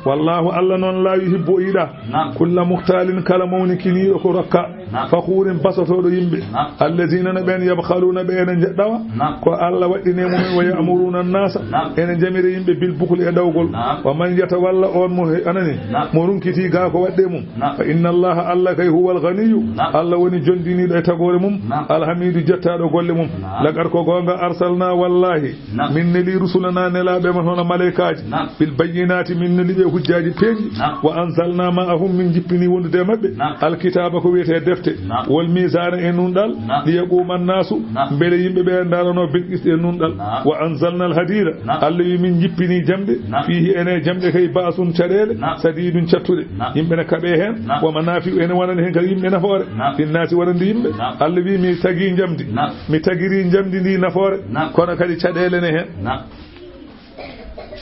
Wallahu, Allah non, la yuhibbu, o yiɗa. Naam. Kulla muhtalin, kala mawnikiniiɗo ko rokka. Naam. Fakhurin, basotooɗo yimɓe. Naam. Alladhina, no ɓen, yabkhaluna, ɓe ene nje-, ɗawa. Naam. Ko Allah waɗɗini e mumen, wa ya'muruna an-nasa, naam, ene jamira yimɓe, bil bukhli, e ɗawgol. Naam. Wa man yatawalla, on mo he-, anani, naam, mo runkiti gaa ko waɗɗe mum. Naam. Fa inna Allaha, Allah kay, huwal ghaniyyu, naam, Allah woni jondiniiɗo e tagoore mum, naam, alhamidu, jettaaɗo golle mum. Naam. Laqad, ko goonga, arsalna, wallahi, naam, min neli rusulana, nelaaɓe men hono malaykaaji, naam, bil bayyinaati, min neli ɓe hujjaaji peeñɗi, naam, wa anzalna ma'ahum, min jippini wondude e maɓɓe, naam, alkitaaba, ko wiyetee defte, naam, wal miizaana, e nunɗal, naam, li yaquuma annaasu, naam, mbele yimɓe ɓe ndarano bil qisti e nunɗal, naam, wa anzalna al hadiida, naam, Allah wi min jippini jamɗe, naam, fiihi, ene jamɗe kay, ba'sun, caɗeele, naam, sadiidun, cattuɗe, naam, yimɓe ne kaɓe heen, naam, wa manaafi'u, ene wonani heen kadi yimɓe nafoore, naam, linnaasi, wonande yimɓe, naam, Allah wi mi tagi njamdi, naam, mi tagiri njamdi ndi nafoore, naam, kono kadi caɗeele ne heen. Naam.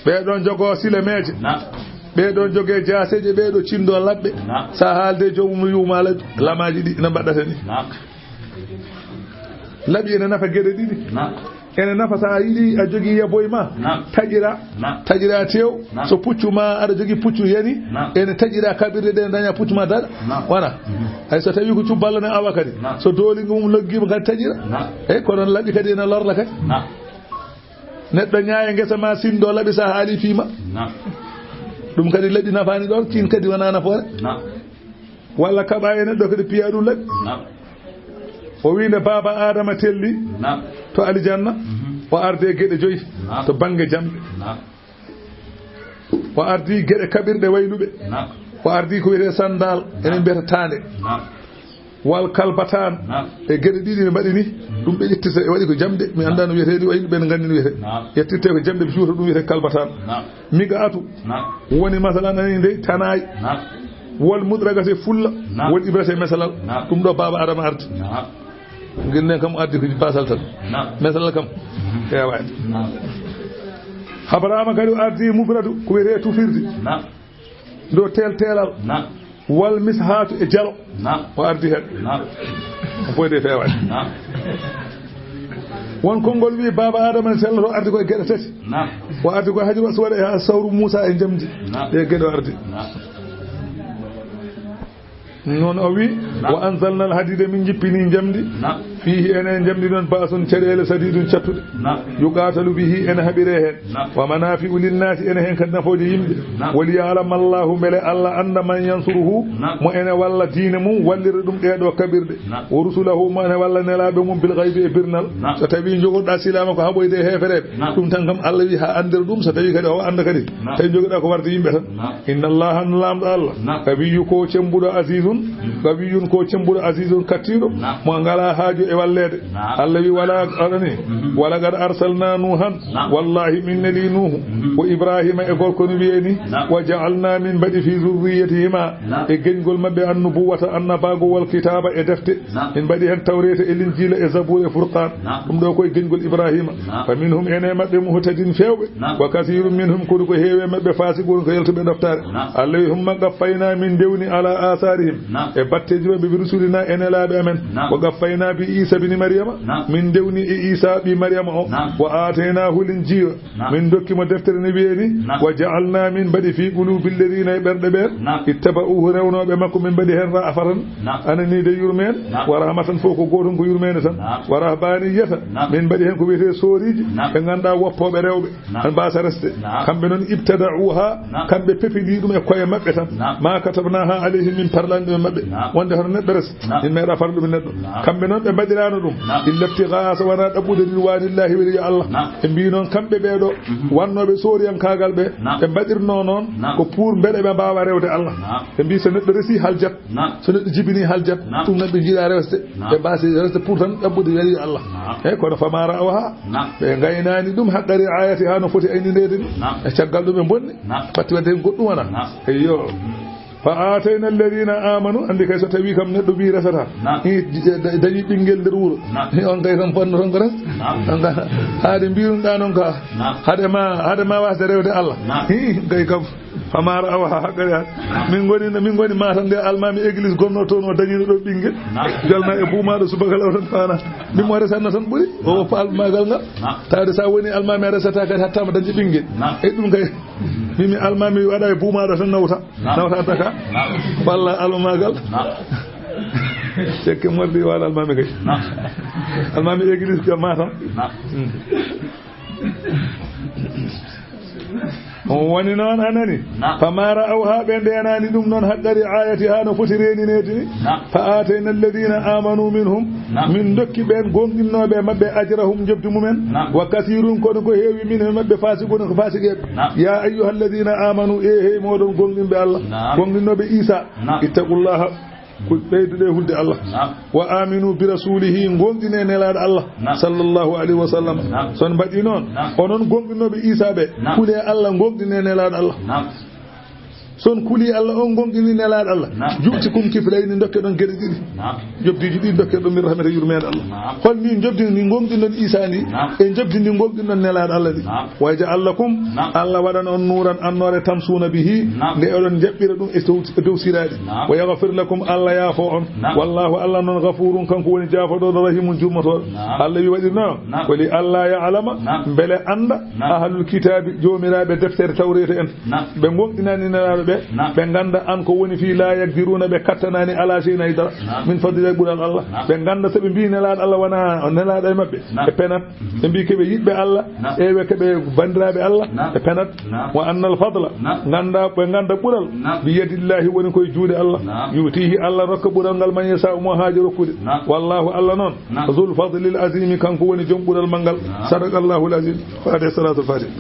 Ɓee ɗon jogoo silemeeje. Naam. Ɓee ɗon jogee jaaseeje, ɓee ɗo cindoo laɓɓe. Naam. Sa haalde joomum yuuma laɓi, lamaaji ɗi ina mbaɗɗata ni. Naam. Laɓi ene nafa geɗe ɗiɗi. Naam. Ene nafa sa yiɗi a jogii yaboy ma. Naam. Taƴira. Naam. Taƴira tew. Naam. So puccu ma aɗa jogii puccu yani. Naam. Ene taƴira kaɓirɗe ɗe daña puccu ma daɗa. Naam. Wona. Mhm. Hay so tawi ko cubballo ne awa kadi. Naam. So dooli ngu mum loggiima kadi taƴira. Naam. Eyi, kono laɓi kadi ene lorla kadi. Naam. Neɗɗo ñaaya ngesa ma, sinndo laɓi sa haali fiima. Naam. Ɗum kadi laɓi nafaani ɗon, kin kadi wona nafoore. Naam. Walla kaɓa e neɗɗo kadi piya ɗum laɓi. Naam. O wi nde baaba Adama telli, naam, to alijanna, mhm, o arde e geɗe joyi, naam, to bannge jamɗe. Naam. O ardi geɗe kaɓirɗe wayluɓe. Naam. O ardi ko wiyetee sandal, enen mbiyata taande. Naam. Wal kalbataan. Naam. E geɗe ɗiɗi ɓe mbaɗi ni, ɗum ɓe ƴettita, e waɗi ko jamɗe, mi anndaa no wiyetee ni, wayluɓe ne nganndi no wiyetee. Naam. Ƴettirte ko jamɗe, ɓe cuuta ɗum wiyetee kalbataan. Naam. Miga atu. Naam. Woni masalan ani ndey tanaay. Naam. Wal mudragate fulla. Naam. Wal ibrate mesalal. Naam. Ɗum ɗo baaba Adama ardi. Naam. Ngel nden kam addi ko basal tan. Naam. Mesalal kam. Mhm. Heewaani. Naam. Abrahama kadi o ardi mufradu, ko wiyetee tufirde. Naam. Ndo tel telal. Naam. Wal mishaatu e jalo. Naam. O ardi hen. Naam. O foyde feewaani. Naam. Won konngol wi baaba Adama ne selloto ardi ko e geɗe tati. Naam. O ardi ko Hajaru Aswad e ha sawru Muusa e njamdi. Naam. Ɗe geɗe o ardi. Naam. Noon o wi, naam, wa anzalna al hadida, min jippini njamdi, naam, fiihi, ene njamdi ɗon, ba'sun, caɗeele, sadiidun, cattuɗe, naam, yuqaatalu bihi, ene haɓiree heen, naam, wa manaafi'u linnaasi, ene heen kadi nafooje yimɓe, naam, wa liya'lama Allahu, mbele Allah annda man yansuruhu, naam, mo ene walla diine mum, wallira ɗum ɗee ɗoo kaɓirɗe, naam, wa rusulahu, mo ene walla nelaaɓe mum, bil ghaybi, e birnal, naam, so tawii njogoɗaa silaama ko haɓoyde e heefereeɓe, naam, ɗum tan kam Allah wi haa anndira ɗum, so tawii kadi o annda kadi, naam, tawi njogoɗaa ko warde yimɓe tan. Naam. Inna Allaha, no Laamɗo Allah, naam, qawiyyu ko cemmbuɗo, azizun, mm, qawiyyun ko cemmbuɗo, azizun kattiiɗo, naam, mo ngalaa haaju e walleede. Naam. Allah wi, wala, aɗani, mhm, wala qad arsalna Nuuhan. Naam. Wallahi, min neli Nuuhu. Mhm. Wa Ibrahima e gorko no wi'e ni. Naam. Wa ja'alna, min mbaɗi fi zurriyatihima, naam, e geñgol maɓɓe, annubuwata, annabaago, wal kitaaba e defte. Naam. Min mbaɗi hen Tawreeta e Linjiila e Zabuura e Furqaan. Naam. Ɗum ɗo ko e geñgol Ibrahima. Naam. Fa minhum, ene maɓɓe, muhtadin feewɓe. Naam. Wa kasiirun minhum, kono ko heewi e maɓɓe faasiquun, ko yaltuɓe ɗoftaare. Naam. Allah wi, humma qaffayna, min ndewni, ala asaarihim, naam, e batteeji maɓɓe, bi rusulina, e nelaaɓe amen. Naam. Wa qaffayna bi Iisa bini Maryama, naam, min ndewni e Iisa ɓii Maryama o. Naam. Wa aataynaahu linjiila, naam, min ndokki mo deftere no wi'e ni. Naam. Wa ja'alna, min mbaɗi, fi quluubi alladina, e ɓerɗe ɓeen, naam, ittaba'uuhu, rewnooɓe makko, min mbaɗi heen ra'afatan, naam, anani de yurmeen, naam, wa rahmatan, fof ko gootum ko yurmeende tan, naam, wa rahbaniyata, naam, min mbaɗi heen ko wiyetee sooriiji, naam, ɓe ngannduɗaa woppooɓe rewɓe, naam, ɓe mbaasa resde. Naam. Kamɓe noon, ibtada'uha, naam, kamɓe pepili ɗum e koye maɓɓe tan. Naam. Ma katabnaha alayhim, min parlaani ɗum e maɓɓe. Naam. Wonde hono neɗɗo resa, naam, min meeɗa farlu ɗum neɗɗo. Naam. Kamɓe noon ɓe mbaɗiraano ɗum, naam, illa ibtigha'a, so wonaa ɗaɓɓude ridwanillahi, weli yo Allah. Naam. Ɓe mbii noon kamɓe ɓee ɗo, mhm, wonnooɓe sooriyankaagal ɓe, naam, ɓe mbaɗirnoo noon, naam, ko pour mbeɗe ɓe mbaawa rewde Allah. Naam. Ɓe mbii so neɗɗo resi haljat, naam, so neɗɗo jibini haljat, naam, ɗum noon ɓe njiɗaa resde. Naam. Ɓe mbaasi resde pour tan ɗaɓɓude weli yo Allah. Naam. Eyi, kono fama ra'awha, naam, ɓe ngaynaani ɗum haqqa ri'ayatiha, no foti aynindeede ni. Naam. E caggal ɗum ɓe mbonni. Naam. Fatti wadde heen goɗɗum wonaa. Naam. Eyyo. Fa aatayna alladina amanu, anndi kay so tawi kam neɗɗo wi resata. Naam. Hi, da-, dañi ɓinngel nder wuro. Naam. Hi, on kay kam fonno ton ko res. Naam. On ka, haade mbiruɗaa noon ka. Naam. Haade ma, haade ma wasde rewde Allah. Naam. Hi, kay kam. Fama ra'awha haqqa ri'ayatiha. Min ngoni, min ngoni Matam nde almaami église gomno toon o dañino ɗo ɓinngel. Naam. Jalna e buumaaɗo subaka law tan faana. Min mo resanno tan ɓuri. O woppa almaagal ngal. Naam. Tawde sa woni almaami a resata kadi hatta ma dañde ɓinngel. Naam. E ɗum kay. Min mi almaami waɗa e buumaaɗo tan nawta. Naam. Nawta adda ka. Naam. Balla almaagal. Naam. Cekke mordi wala almaami kay. Naam. Almaami église ka Matam. Naam. Hmm. On woni noon, a nani? Naam. Fama ra'awha, ɓe ndeenaani ɗum noon, haqqa ri'ayatiha, no foti reenineede ni. Naam. Fa aatayna alladina amanu minhum, naam, min ndokki ɓeen goonɗinnooɓe e maɓɓe, ajrahum, njoɓdi mumen. Naam. Wa kasirun, kono ko heewi, minhum, e maɓɓe, fasiquna, ko fasiqeeɓe. Naam. Ya ayyuha alladina amanu, e hey mooɗon goonɗinɓe Allah, naam, goonɗinnooɓe Iisa, naam, ittaqullaha, ko ɓeyduɗe hulde Allah. Naam. Wa aminu bi rasulihi, goonɗine nelaaɗo Allah, naam, sallallahu alayhi wa sallam. Naam. So on mbaɗi noon, naam, onon goonɗinooɓe Iisa ɓe, naam, kule Allah, goonɗine nelaaɗo Allah. Naam. So on kuli Allah, on goonɗini nelaaɗo Allah, naam, yu'tikum kiflayni, ndokke ɗon geɗe ɗiɗi. Naam. Njoɓdiiji ɗi ndokke ɗon min rahmata, yurmeende Allah. Naam. Hol ni njoɓdi ndi goonɗinɗon Iisa ndi, naam, e njoɓdi ndi goonɗinɗon nelaaɗo Allah ndi? Naam. Wa yaj'al lakum, naam, Allah waɗan on nuuran annoore tamsuuna bihi, naam, nde oɗon jaɓɓira ɗum e dow, e dow siraaɗi. Naam. Wa yaghfir lakum, Allah yaafo on. Naam. Wallahu, Allah non, ghafurun, kanko woni jaafoɗo, rahimun, jurmotoɗo. Naam. Allah wi waɗi noon, naam, ko li alla ya'lama, naam, mbele annda, naam, ahlul kitaabi, joomiraaɓe deftere Tawreeta en. Naam. Ɓe goonɗinani nelaaɗo ɓe, naam, ɓe ngannda an ko woni fii laa yaqdiruuna, ɓe kattanaani alaa shay'in hay dara, naam, min fadli ɓural Allah. Naam. Ɓe ngannda so ɓe mbii nelaaɗo Allah wonaa nelaaɗo e maɓɓe, naam, ɓe penat. Mhm. Ɓe mbii ko ɓe yiɓɓe Allah, naam, ewe ko ɓe banndiraaɓe Allah, naam, ɓe penat. Naam. Wa annal fadla, naam, ngannda, ɓe ngannda ɓural, naam, bi yadillahi, woni koye juuɗe Allah. Naam. Yu'tiihi, Allah rokka ɓural ngal man yashaa'u, mo haaji rokkude. Naam. Wallahu, Allah noon, naam, zul fadlil azimi, kanko woni joom ɓural manngal. Naam. Sadaqallahul azim. Faade salaatul faatiha.